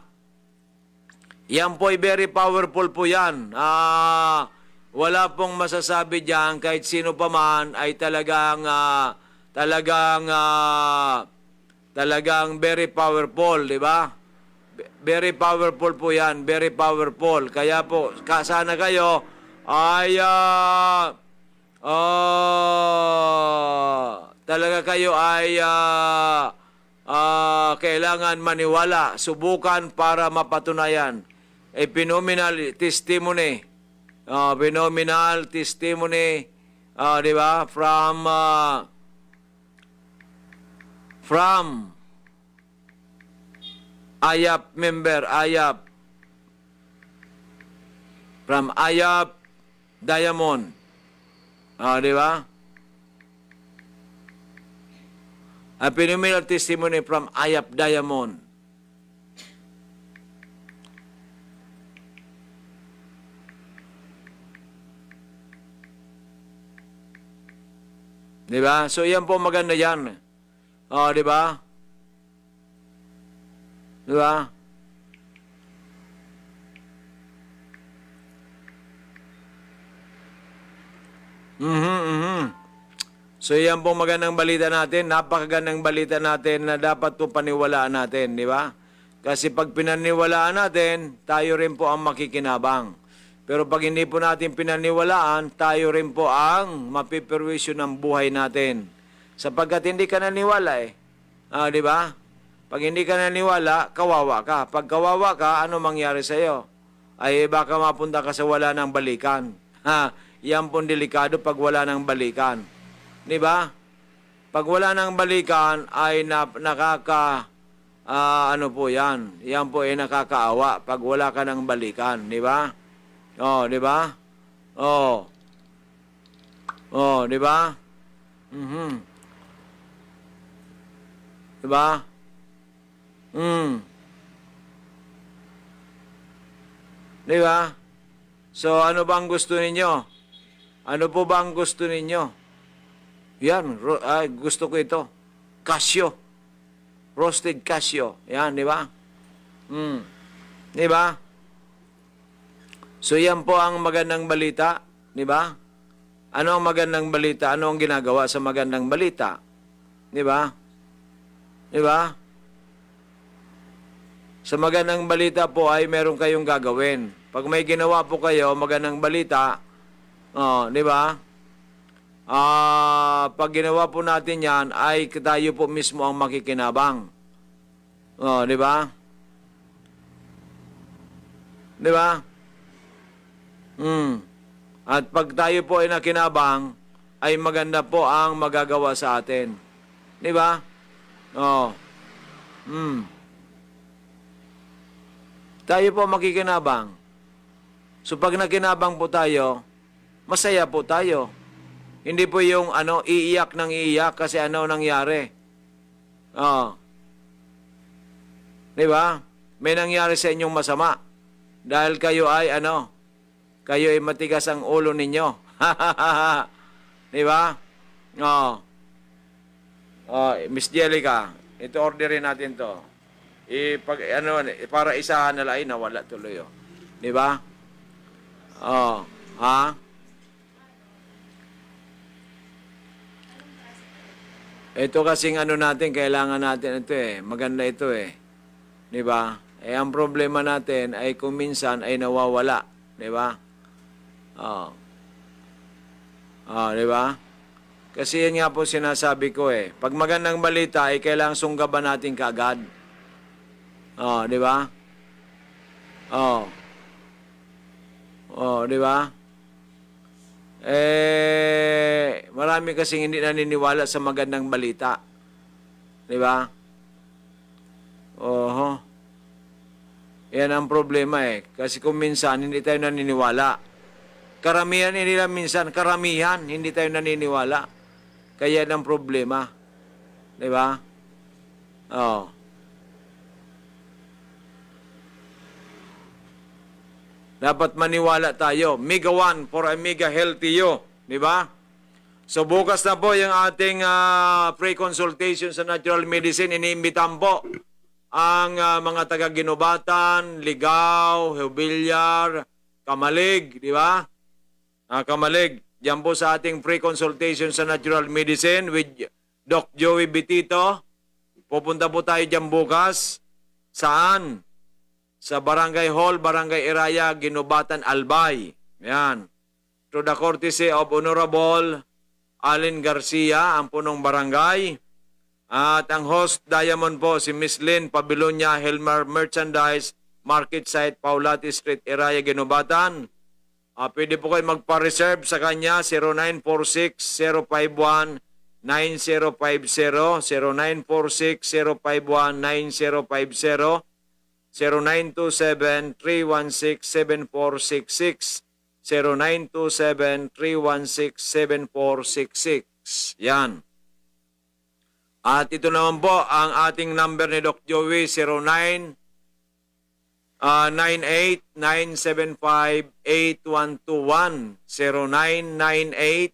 Yan po ay very powerful po yan. Ah, wala pong masasabi diyan, kahit sino pa man ay talagang, ah, talagang, ah, talagang very powerful, di ba? Very powerful po yan, very powerful. Kaya po, ka-, sana kayo ay, ah, ah, talaga kayo ay, ah, ah, kailangan maniwala, subukan para mapatunayan. A phenomenal testimony. Ah, phenomenal testimony, ah, di ba? From, ah, from Ayap member, Ayap. From Ayap Diamond. Ah, di ba? A phenomenal testimony from Ayap Diamond. Di ba? So, yan po maganda yan. Oh, di ba? Di ba? Mhm, mhm. So, yan pong magandang balita natin. Napakagandang balita natin na dapat po paniwalaan natin, di ba? Kasi pag pinaniwalaan natin, tayo rin po ang makikinabang. Pero pag hindi po natin pinaniwalaan, tayo rin po ang mapiperwisyo ng buhay natin. Sapagkat hindi ka naniwala eh. Ah, di ba? Pag hindi ka naniwala, kawawa ka. Pag kawawa ka, ano mangyari sa'yo? Ay, baka mapunta ka sa wala nang balikan. Ha, yan pong delikado pag wala nang balikan. Di ba? Pag wala nang balikan, ay nap-, nakaka-, ah, ano po yan? Yan po ay nakakaawa pag wala ka nang balikan, di ba? Oh, di ba? Oh. Oh, di ba? Mhm. Di ba? Mm. Di ba? So, ano ba ang gusto ninyo? Ano po ba ang gusto ninyo? Yan, ro-, ay, gusto ko ito. Casio. Roasted casio. Yan, di ba? Mm. Di ba? So, yan po ang magandang balita, di ba? Ano ang magandang balita? Ano ang ginagawa sa magandang balita? Di ba? Di ba? Sa magandang balita po ay meron kayong gagawin. Pag may ginawa po kayo, magandang balita, oh, di ba? Ah, pag ginawa po natin yan, ay tayo po mismo ang makikinabang. Oh, di ba? Di ba? Hmm. At pag tayo po ay nakinabang, ay maganda po ang magagawa sa atin. Di ba? Oh. Hmm. Tayo po makikinabang. So pag nakinabang po tayo, masaya po tayo. Hindi po yung ano, iiyak ng iiyak kasi ano nangyari. Oh. Di ba? May nangyari sa inyong masama. Dahil kayo ay ano, kayo ay matigas ang ulo ninyo. Di ba? Oh. Oh, Miss Jelica, ito orderin natin to. Ipag, ano, para isahan na lang, ay, nawala tuloy, oh. Di ba? Oh, ha? Ito kasing ano natin, kailangan natin ito eh. Maganda ito eh. Di ba? Eh, ang problema natin ay kung minsan ay nawawala. Di ba? Oh. Oh, di ba? Kasi yan nga po sinasabi ko eh. Pag magandang balita, ay kailangan sunggaban natin kaagad. Oh, di ba? Oh. Oh, di ba? Eh, marami kasing hindi naniniwala sa magandang balita. Di ba? Oho. Yan ang problema eh. Kasi kung minsan, hindi tayo naniniwala. Karamihan, hindi lang minsan, karamihan, hindi tayo naniniwala. Kaya yan ang problema. Di ba? Oh. Dapat maniwala tayo. Mega one for a mega healthy you. Di ba? So bukas na po yung ating ah, free consultation sa natural medicine. Iniimbitahan po ang ah, mga taga Guinobatan, Ligao, Jobillar, Camalig, di ba? Ah, Camalig, diyan po sa ating free consultation sa natural medicine with Doc Joey Bitito. Pupunta po tayo diyan bukas. Saan? Sa Barangay Hall, Barangay Iraya, Guinobatan, Albay. Yan. Through the courtesy of Honorable Allen Garcia, ang punong barangay. At ang host, Diamond po, si Miss Lynn Pabilonia, Helmar Merchandise, Market Site, Paulati Street, Iraya, Guinobatan. Ah, pwede po kayo magpa-reserve sa kanya, zero nine four six, zero five one, nine zero five zero, zero nine four six, zero five one, nine zero five zero, zero nine two seven, three one six, seven four six six, zero nine two seven, three one six, seven four six six. Yan. At ito naman po ang ating number ni Doc Joey, zero nine, ah, nine eight nine seven five eight one two one, zero nine nine eight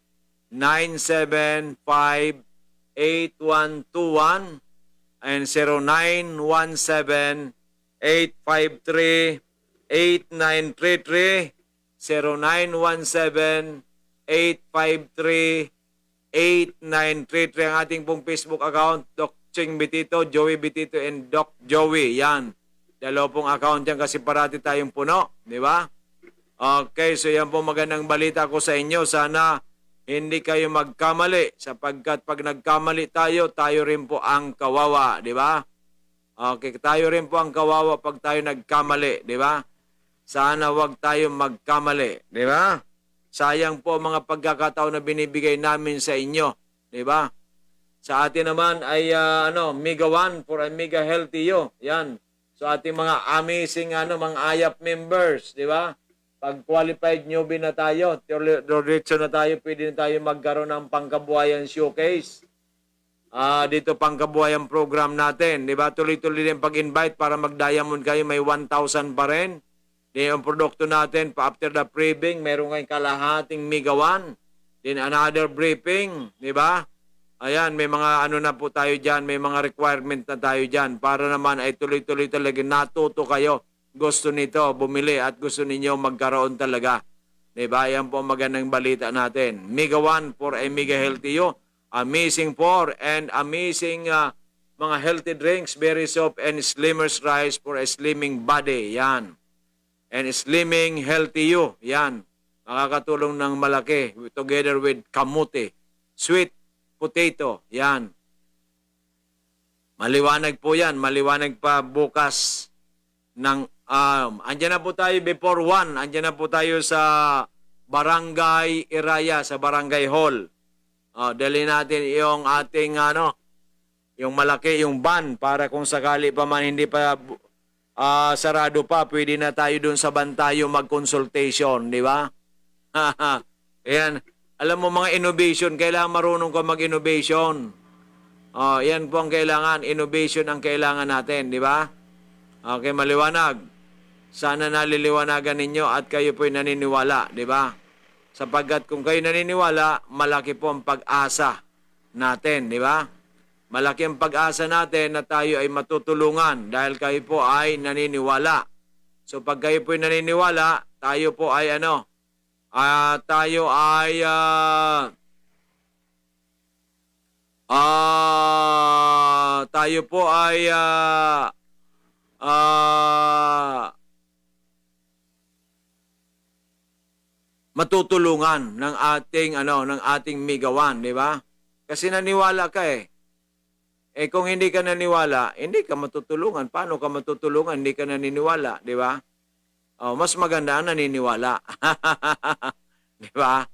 nine seven five eight one two one, and zero nine one seven eight five three eight nine three three, zero nine one seven eight five three eight nine three three. Ang ating pong Facebook account, Doc Ching Bitito, Joey Bitito, and Doc Joey. Yan. Dalawa pong account yan kasi parati tayong puno, di ba? Okay, so yan po magandang balita ko sa inyo. Sana hindi kayo magkamali sapagkat pag nagkamali tayo, tayo rin po ang kawawa, di ba? Okay, tayo rin po ang kawawa pag tayo nagkamali, di ba? Sana wag tayo magkamali, di ba? Sayang po ang mga pagkakataon na binibigay namin sa inyo, di ba? Sa atin naman ay ah, ano, mega one for a mega healthy you. Yan. So ating mga amazing ano, mga ayap members, di ba? Pag qualified newbie na tayo, diretso na tayo, pwede na tayo magkaroon ng pangkabuhayan showcase. Ah, dito pangkabuhayan program natin, di ba? Tuloy-tuloy din pag-invite para mag-diamond kayo, may one thousand pa rin. Di yung produkto natin, pa after the briefing, meron kayong kalahating megawan. Then another briefing, di ba? Ayan, may mga ano na po tayo dyan, may mga requirement na tayo dyan para naman ay tuloy-tuloy talaga natuto kayo. Gusto nito bumili at gusto ninyo magkaroon talaga. Di ba? Yan po ang magandang balita natin. Mega one for a mega healthy you. Amazing for and amazing ah, mga healthy drinks, very soft and slimmers rice for a slimming body. Yan. And slimming healthy you. Yan. Makakatulong ng malaki together with kamote, sweet potato. Yan. Maliwanag po yan. Maliwanag pa bukas ng, um, andyan na po tayo before one. Andyan na po tayo sa Barangay Iraya, sa Barangay Hall. Oh, dali natin yung ating, ano, yung malaki, yung van, para kung sakali pa man hindi pa, ah, sarado pa, pwede na tayo dun sa van tayo mag-consultation, di ba? Ayan. Alam mo, mga innovation, kailangan marunong ka mag-innovation. Oh, yan po ang kailangan. Innovation ang kailangan natin, di ba? Okay, maliwanag. Sana naliliwanagan ninyo at kayo po'y naniniwala, di ba? Sapagkat kung kayo naniniwala, malaki po ang pag-asa natin, di ba? Malaki ang pag-asa natin na tayo ay matutulungan dahil kayo po ay naniniwala. So, pag kayo po'y naniniwala, tayo po ay ano, ah, tayo ay, ah, ah, tayo po ay, ah, ah, matutulungan ng ating, ano, ng ating Migawan, di ba? Kasi naniwala ka eh. Eh, kung hindi ka naniwala, hindi ka matutulungan. Paano ka matutulungan? Hindi ka naniniwala, di ba? Oh, mas maganda ang naniniwala. Di ba?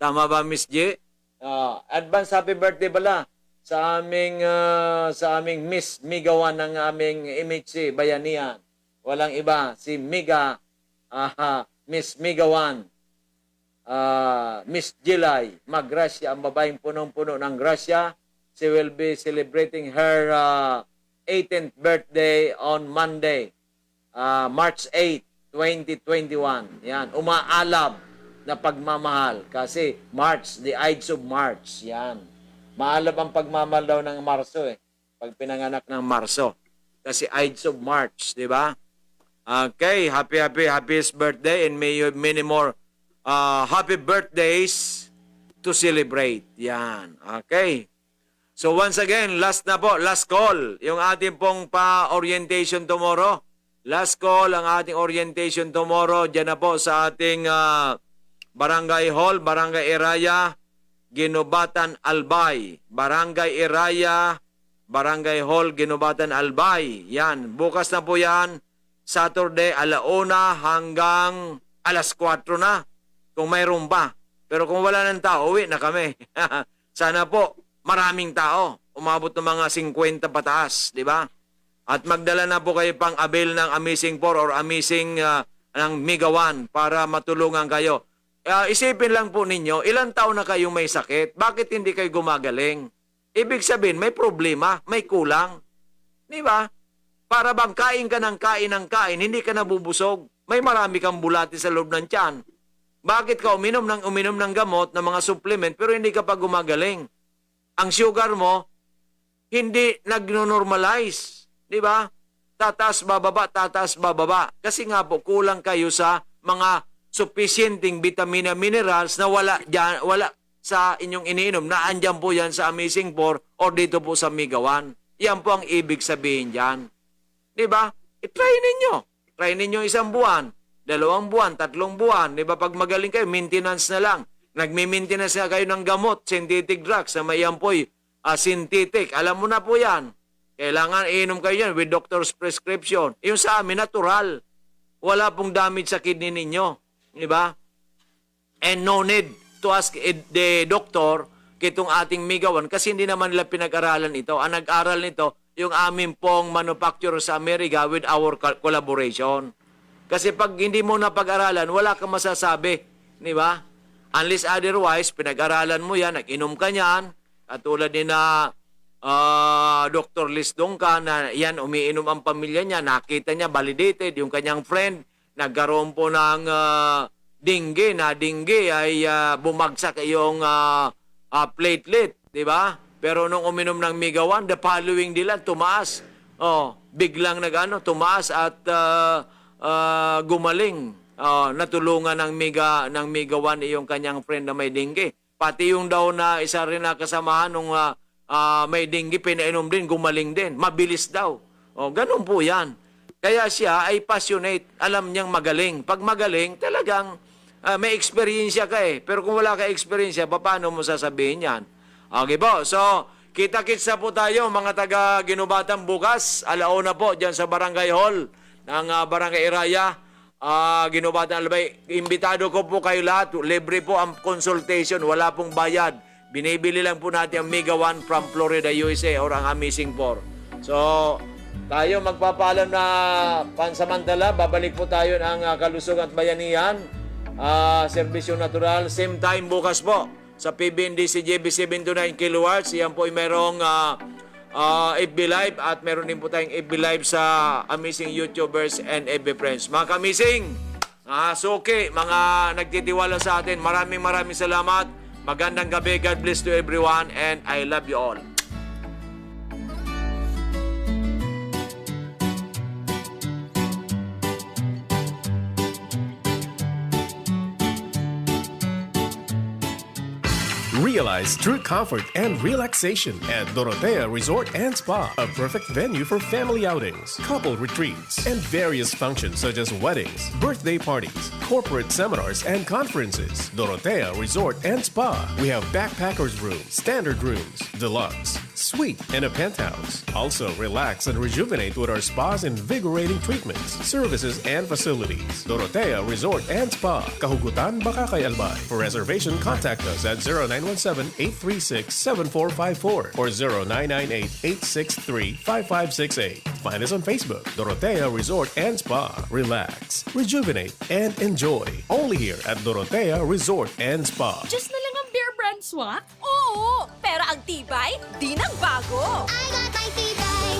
Tama ba, Miss G? Oh, advance happy birthday pala sa aming, ah, sa aming Miss Migawan ng aming M H C Bayanihan. Walang iba, si Miga, aha, Miss Migawan, ah, Miss Jilay Magrasya, ang babaeng punong-puno ng grasya. She will be celebrating her, ah, eighteenth birthday on Monday, ah, March eight, twenty twenty-one. Yan, umaalab na pagmamahal kasi March, the Ides of March. Yan. Maalab ang pagmamahal daw ng Marso eh. Pag pinanganak ng Marso. Kasi Ides of March, di ba? Okay, happy, happy, happiest birthday and may you many more, ah, happy birthdays to celebrate. Yan. Okay. So once again, last na po, last call. Yung ating pong pa-orientation tomorrow. Last call ang ating orientation tomorrow. Diyan na po sa ating, ah, Barangay Hall, Barangay Iraya, Guinobatan, Albay. Barangay Iraya, Barangay Hall, Guinobatan, Albay. Yan. Bukas na po yan. Saturday, ala una hanggang alas kwatro na. Kung mayroon pa. Pero kung wala nang tao, uwi na kami. Sana po, maraming tao. Umabot ng mga singkwenta pataas, di ba? At magdala na po kayo pang avail ng Amazing Four or Amazing, ah, ng Migawan para matulungan kayo. Ah, isipin lang po ninyo, ilang taon na kayong may sakit? Bakit hindi kayo gumagaling? Ibig sabihin, may problema, may kulang. Di ba? Para bang kain ka ng kain ng kain, hindi ka nabubusog. May marami kang bulati sa loob ng tiyan. Bakit ka uminom ng uminom ng gamot, ng mga supplement, pero hindi ka pa gumagaling? Ang sugar mo, hindi nagno-normalize. Di ba? Tataas, bababa, tataas, bababa. Kasi nga po, kulang kayo sa mga supisyenteng bitamina, minerals na wala dyan, wala sa inyong iniinom, na andyan po yan sa Amazing Four or dito po sa Migawan. Yan po ang ibig sabihin dyan. Di ba? I-try ninyo. Try ninyo isang buwan, dalawang buwan, tatlong buwan. Di ba? Pag magaling kayo, maintenance na lang. Nagme-maintenance na kayo ng gamot, synthetic drugs, na may yan po'y, ah, synthetic. Alam mo na po yan. Kailangan iinom kayo yan with doctor's prescription. Yung sa amin, natural. Wala pong damage sa kidney ninyo. Di ba? And no need to ask, eh, the doctor kitong ating Migawan kasi hindi naman nila pinag-aralan ito. Ang nag-aral nito, yung amin pong manufacturer sa Amerika with our co-, collaboration. Kasi pag hindi mo napag-aralan, wala kang masasabi. Di ba? Unless otherwise, pinag-aralan mo yan, nag-inom ka niyan, katulad ni na, ah, Doktor Lisdong ka na yan, umiinom ang pamilya niya, nakita niya, validated, yung kanyang friend, nagkaroon po ng, ah, dengue, na dengue ay, ah, bumagsak iyong, ah, ah, platelet, di ba? Pero nung uminom ng Migawan, the following day lang, tumaas. Oh, biglang nag-ano, tumaas at, ah, ah, gumaling. Oh, natulungan ng Miga, ng Migawan iyong kanyang friend na may dengue. Pati yung daw na isa rin na kasamahan nung, ah, ah, may dengue, pinainom din, gumaling din. Mabilis daw. Oh, ganun po yan. Kaya siya ay passionate. Alam niyang magaling. Pag magaling, talagang, ah, may eksperyensya ka eh. Pero kung wala ka eksperyensya, paano mo sasabihin yan? Okay po. So, kita-kits na po tayo, mga taga Ginubatan, bukas, alauna po, dyan sa Barangay Hall ng, ah, Barangay Iraya. ah, Ginobatan Albay, imbitado ko po kayo lahat. Libre po ang consultation, wala pong bayad. Binibili lang po natin ang Mega One from Florida, U S A, or ang Amazing Four. So, tayo magpapaalam na pansamantala. Babalik po tayo ng, ah, Kalusugan at Bayanihan, ah, Serbisyo Natural. Same time bukas po sa P B N D C J B seven to nine kilohertz. Yan po ay merong, ah, ah, F B Live at meron din po tayong F B Live sa Amazing YouTubers and F B Friends. Mga kamising, ah, suki, mga nagtitiwala sa atin, maraming, maraming salamat. Magandang gabi. God bless to everyone and I love you all. Realize true comfort and relaxation at Dorotea Resort and Spa, a perfect venue for family outings, couple retreats, and various functions such as weddings, birthday parties, corporate seminars, and conferences. Dorotea Resort and Spa. We have backpackers room, standard rooms, deluxe, suite, and a penthouse. Also, relax and rejuvenate with our spa's invigorating treatments, services, and facilities. Dorotea Resort and Spa, Kahugutan, Bacacay, Albay. For reservation, contact us at zero nine one seven, eight three six, seven four five four or zero nine nine eight, eight six three, five five six eight. Find us on Facebook, Dorotea Resort and Spa. Relax, rejuvenate, and enjoy. Only here at Dorotea Resort and Spa. Diyos na lang ang Bear Brand Swak? Oo, pero ang tibay, di nagbago. I got my tibay.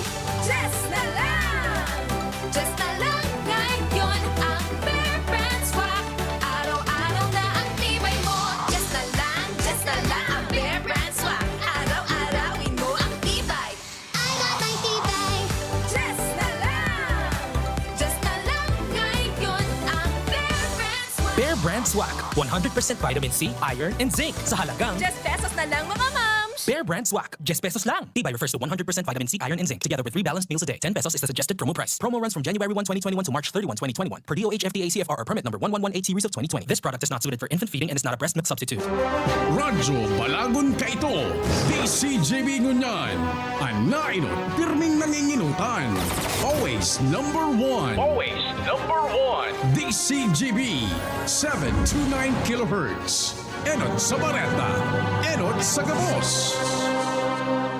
Just na lang! Just na lang ngayon ang Bear Brand Swak. Araw-araw na ang tibay mo. Just na lang, just na lang ang Bear Brand Swak. Araw-arawin mo ang tibay. I got my tibay. Just na lang! Just na lang ngayon ang Bear Brand Swak. Bear Brand Swak, one hundred percent vitamin C, iron, and zinc sa halagang Just pesos na lang, mga mams! Bear Brand Swak, just pesos lang. Tibay refers to one hundred percent vitamin C, iron, and zinc, together with three balanced meals a day. Ten pesos is the suggested promo price. Promo runs from January one, twenty twenty-one to March thirty-one, twenty twenty-one, per D O H F D A C F R or permit number one one one eight series of twenty twenty. This product is not suited for infant feeding and is not a breast milk substitute. Radyo Balagon Kaito, D C G B ngunyan. An nainot, pirming nanginginutan. Always number one. Always number one. D C G B, seven two nine kilohertz. Enot sa bareta, enot sa gabos.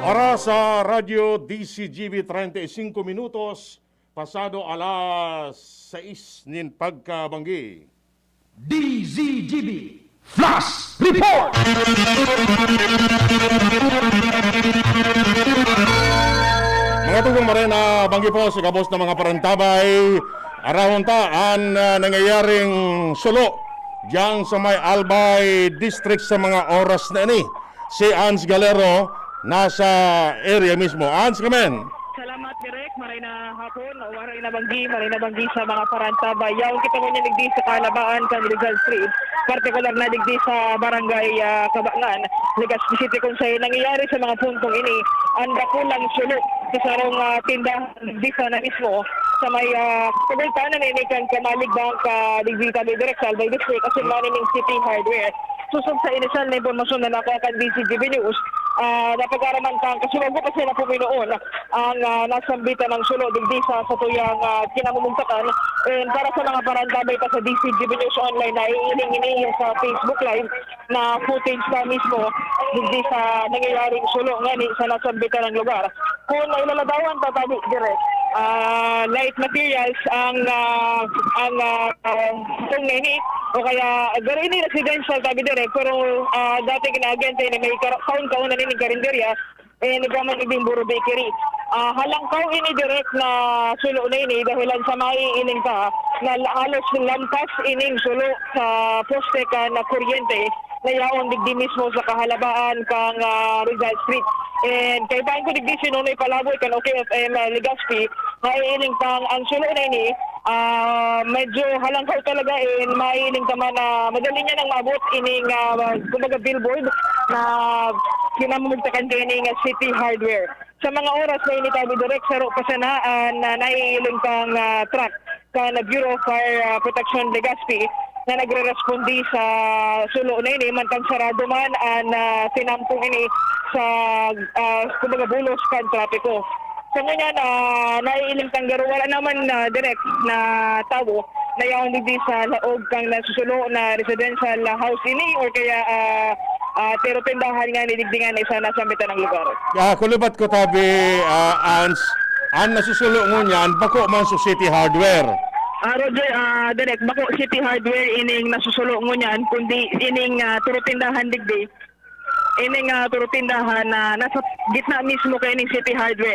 Oras sa Radyo D C G B, treinta y cinco minutos pasado alas sais nin pagkabanggi. D Z G B Flash Report! Mga tugang, maray na banggi po sa gabos na mga parantabay. Arahon ta an, ah, nangyayaring sulo diyan sa may Albay District sa mga oras na ini. Si Ans Galero nasa area mismo. Ans, kamen. Salamat, Direk. Maray na hapon, maray na banggi, maray na banggi sa mga parantabay. Yaon kita ngunyan digdi sa kahalabaan kan Rizal Street, partikular na digdi sa Barangay, ah, Cabangan, Legazpi City, kung saan nangyayari sa mga puntong ini ang dakulang sulo sa sarong, ah, tindahan digdi sana mismo sa may, ah, pagultanan na ini kan Camalig Bank, ah, digdi tabi direk sa Albay District, asin man ining City Hardware. Sosog sa inisyal na impormasyon na nakuha kan D Z G B News, ah, napag-araman kan kasubago pa sila puminoon ang, ah, nasambitan ng sulo digdi sa satuyang, ah, kinamumugtakan. And para sa mga parantabay pa sa D Z G B News Online, naiiling ini sa Facebook Live na footage pa mismo digdi sa nangyayaring sulo ngani sa nasambitan ng lugar. Kung ilaladawan ta tabi, Direk, ah, light materials ang, ah, ang, ah, ah, itong nini, o kaya, pero ini residential tabi, Direk, pero, ah, dati kinaagente ni may kara-, kaon-kaon na nini karinderya, eh, nagkaman ibing Buro Bakery. Ah, halangkaw ini, Direk, na sulo na ini, dahilan sa maiiling pa na la-, halos lampas ining sulo sa poste kan kuryente na yaon digdi mismo sa kahalabaan kan, ah, Rizal Street. And kaibahan ko digdi si Nonoy Palaboy kan O K F M, ah, Legazpi, naiiling pang ang sulo na ini, ah, medyo halangkaw talaga, and maiiling ka man na madali niya nang maabot ining, ah, kumbaga, billboard na kinamumugtakan kaining, ah, City Hardware. Sa mga oras na ini, tabi direk, saro pa sana an, ah, naiiling pang, ah, truck kan Bureau of Fire, ah, Protection Legazpi na nagre-responde sa sulo na ini, mantang sarado man an, ah, sinampong ini sa, ah, kumbaga, bulos kan trapiko. Sa ngunyan, ah, naiiling kan garo, wala naman, ah, direk na tawo na yaon digdi sa laog kan nasusulo na residential house ini or kaya, ah, ah, pero tindahan nga ni digdi nga na isa na sa mitang lugar. Ah, kulubat ko tabi, ah, Ans, an nasusulo ngunyan, bako man sa City Hardware. Ah, Roger, ah, Direk, bako City Hardware ining nasusulo ngunyan, kundi ining, ah, turo tindahan digdi. Ining, ah, turo tindahan na nasa gitna mismo kay ning City Hardware.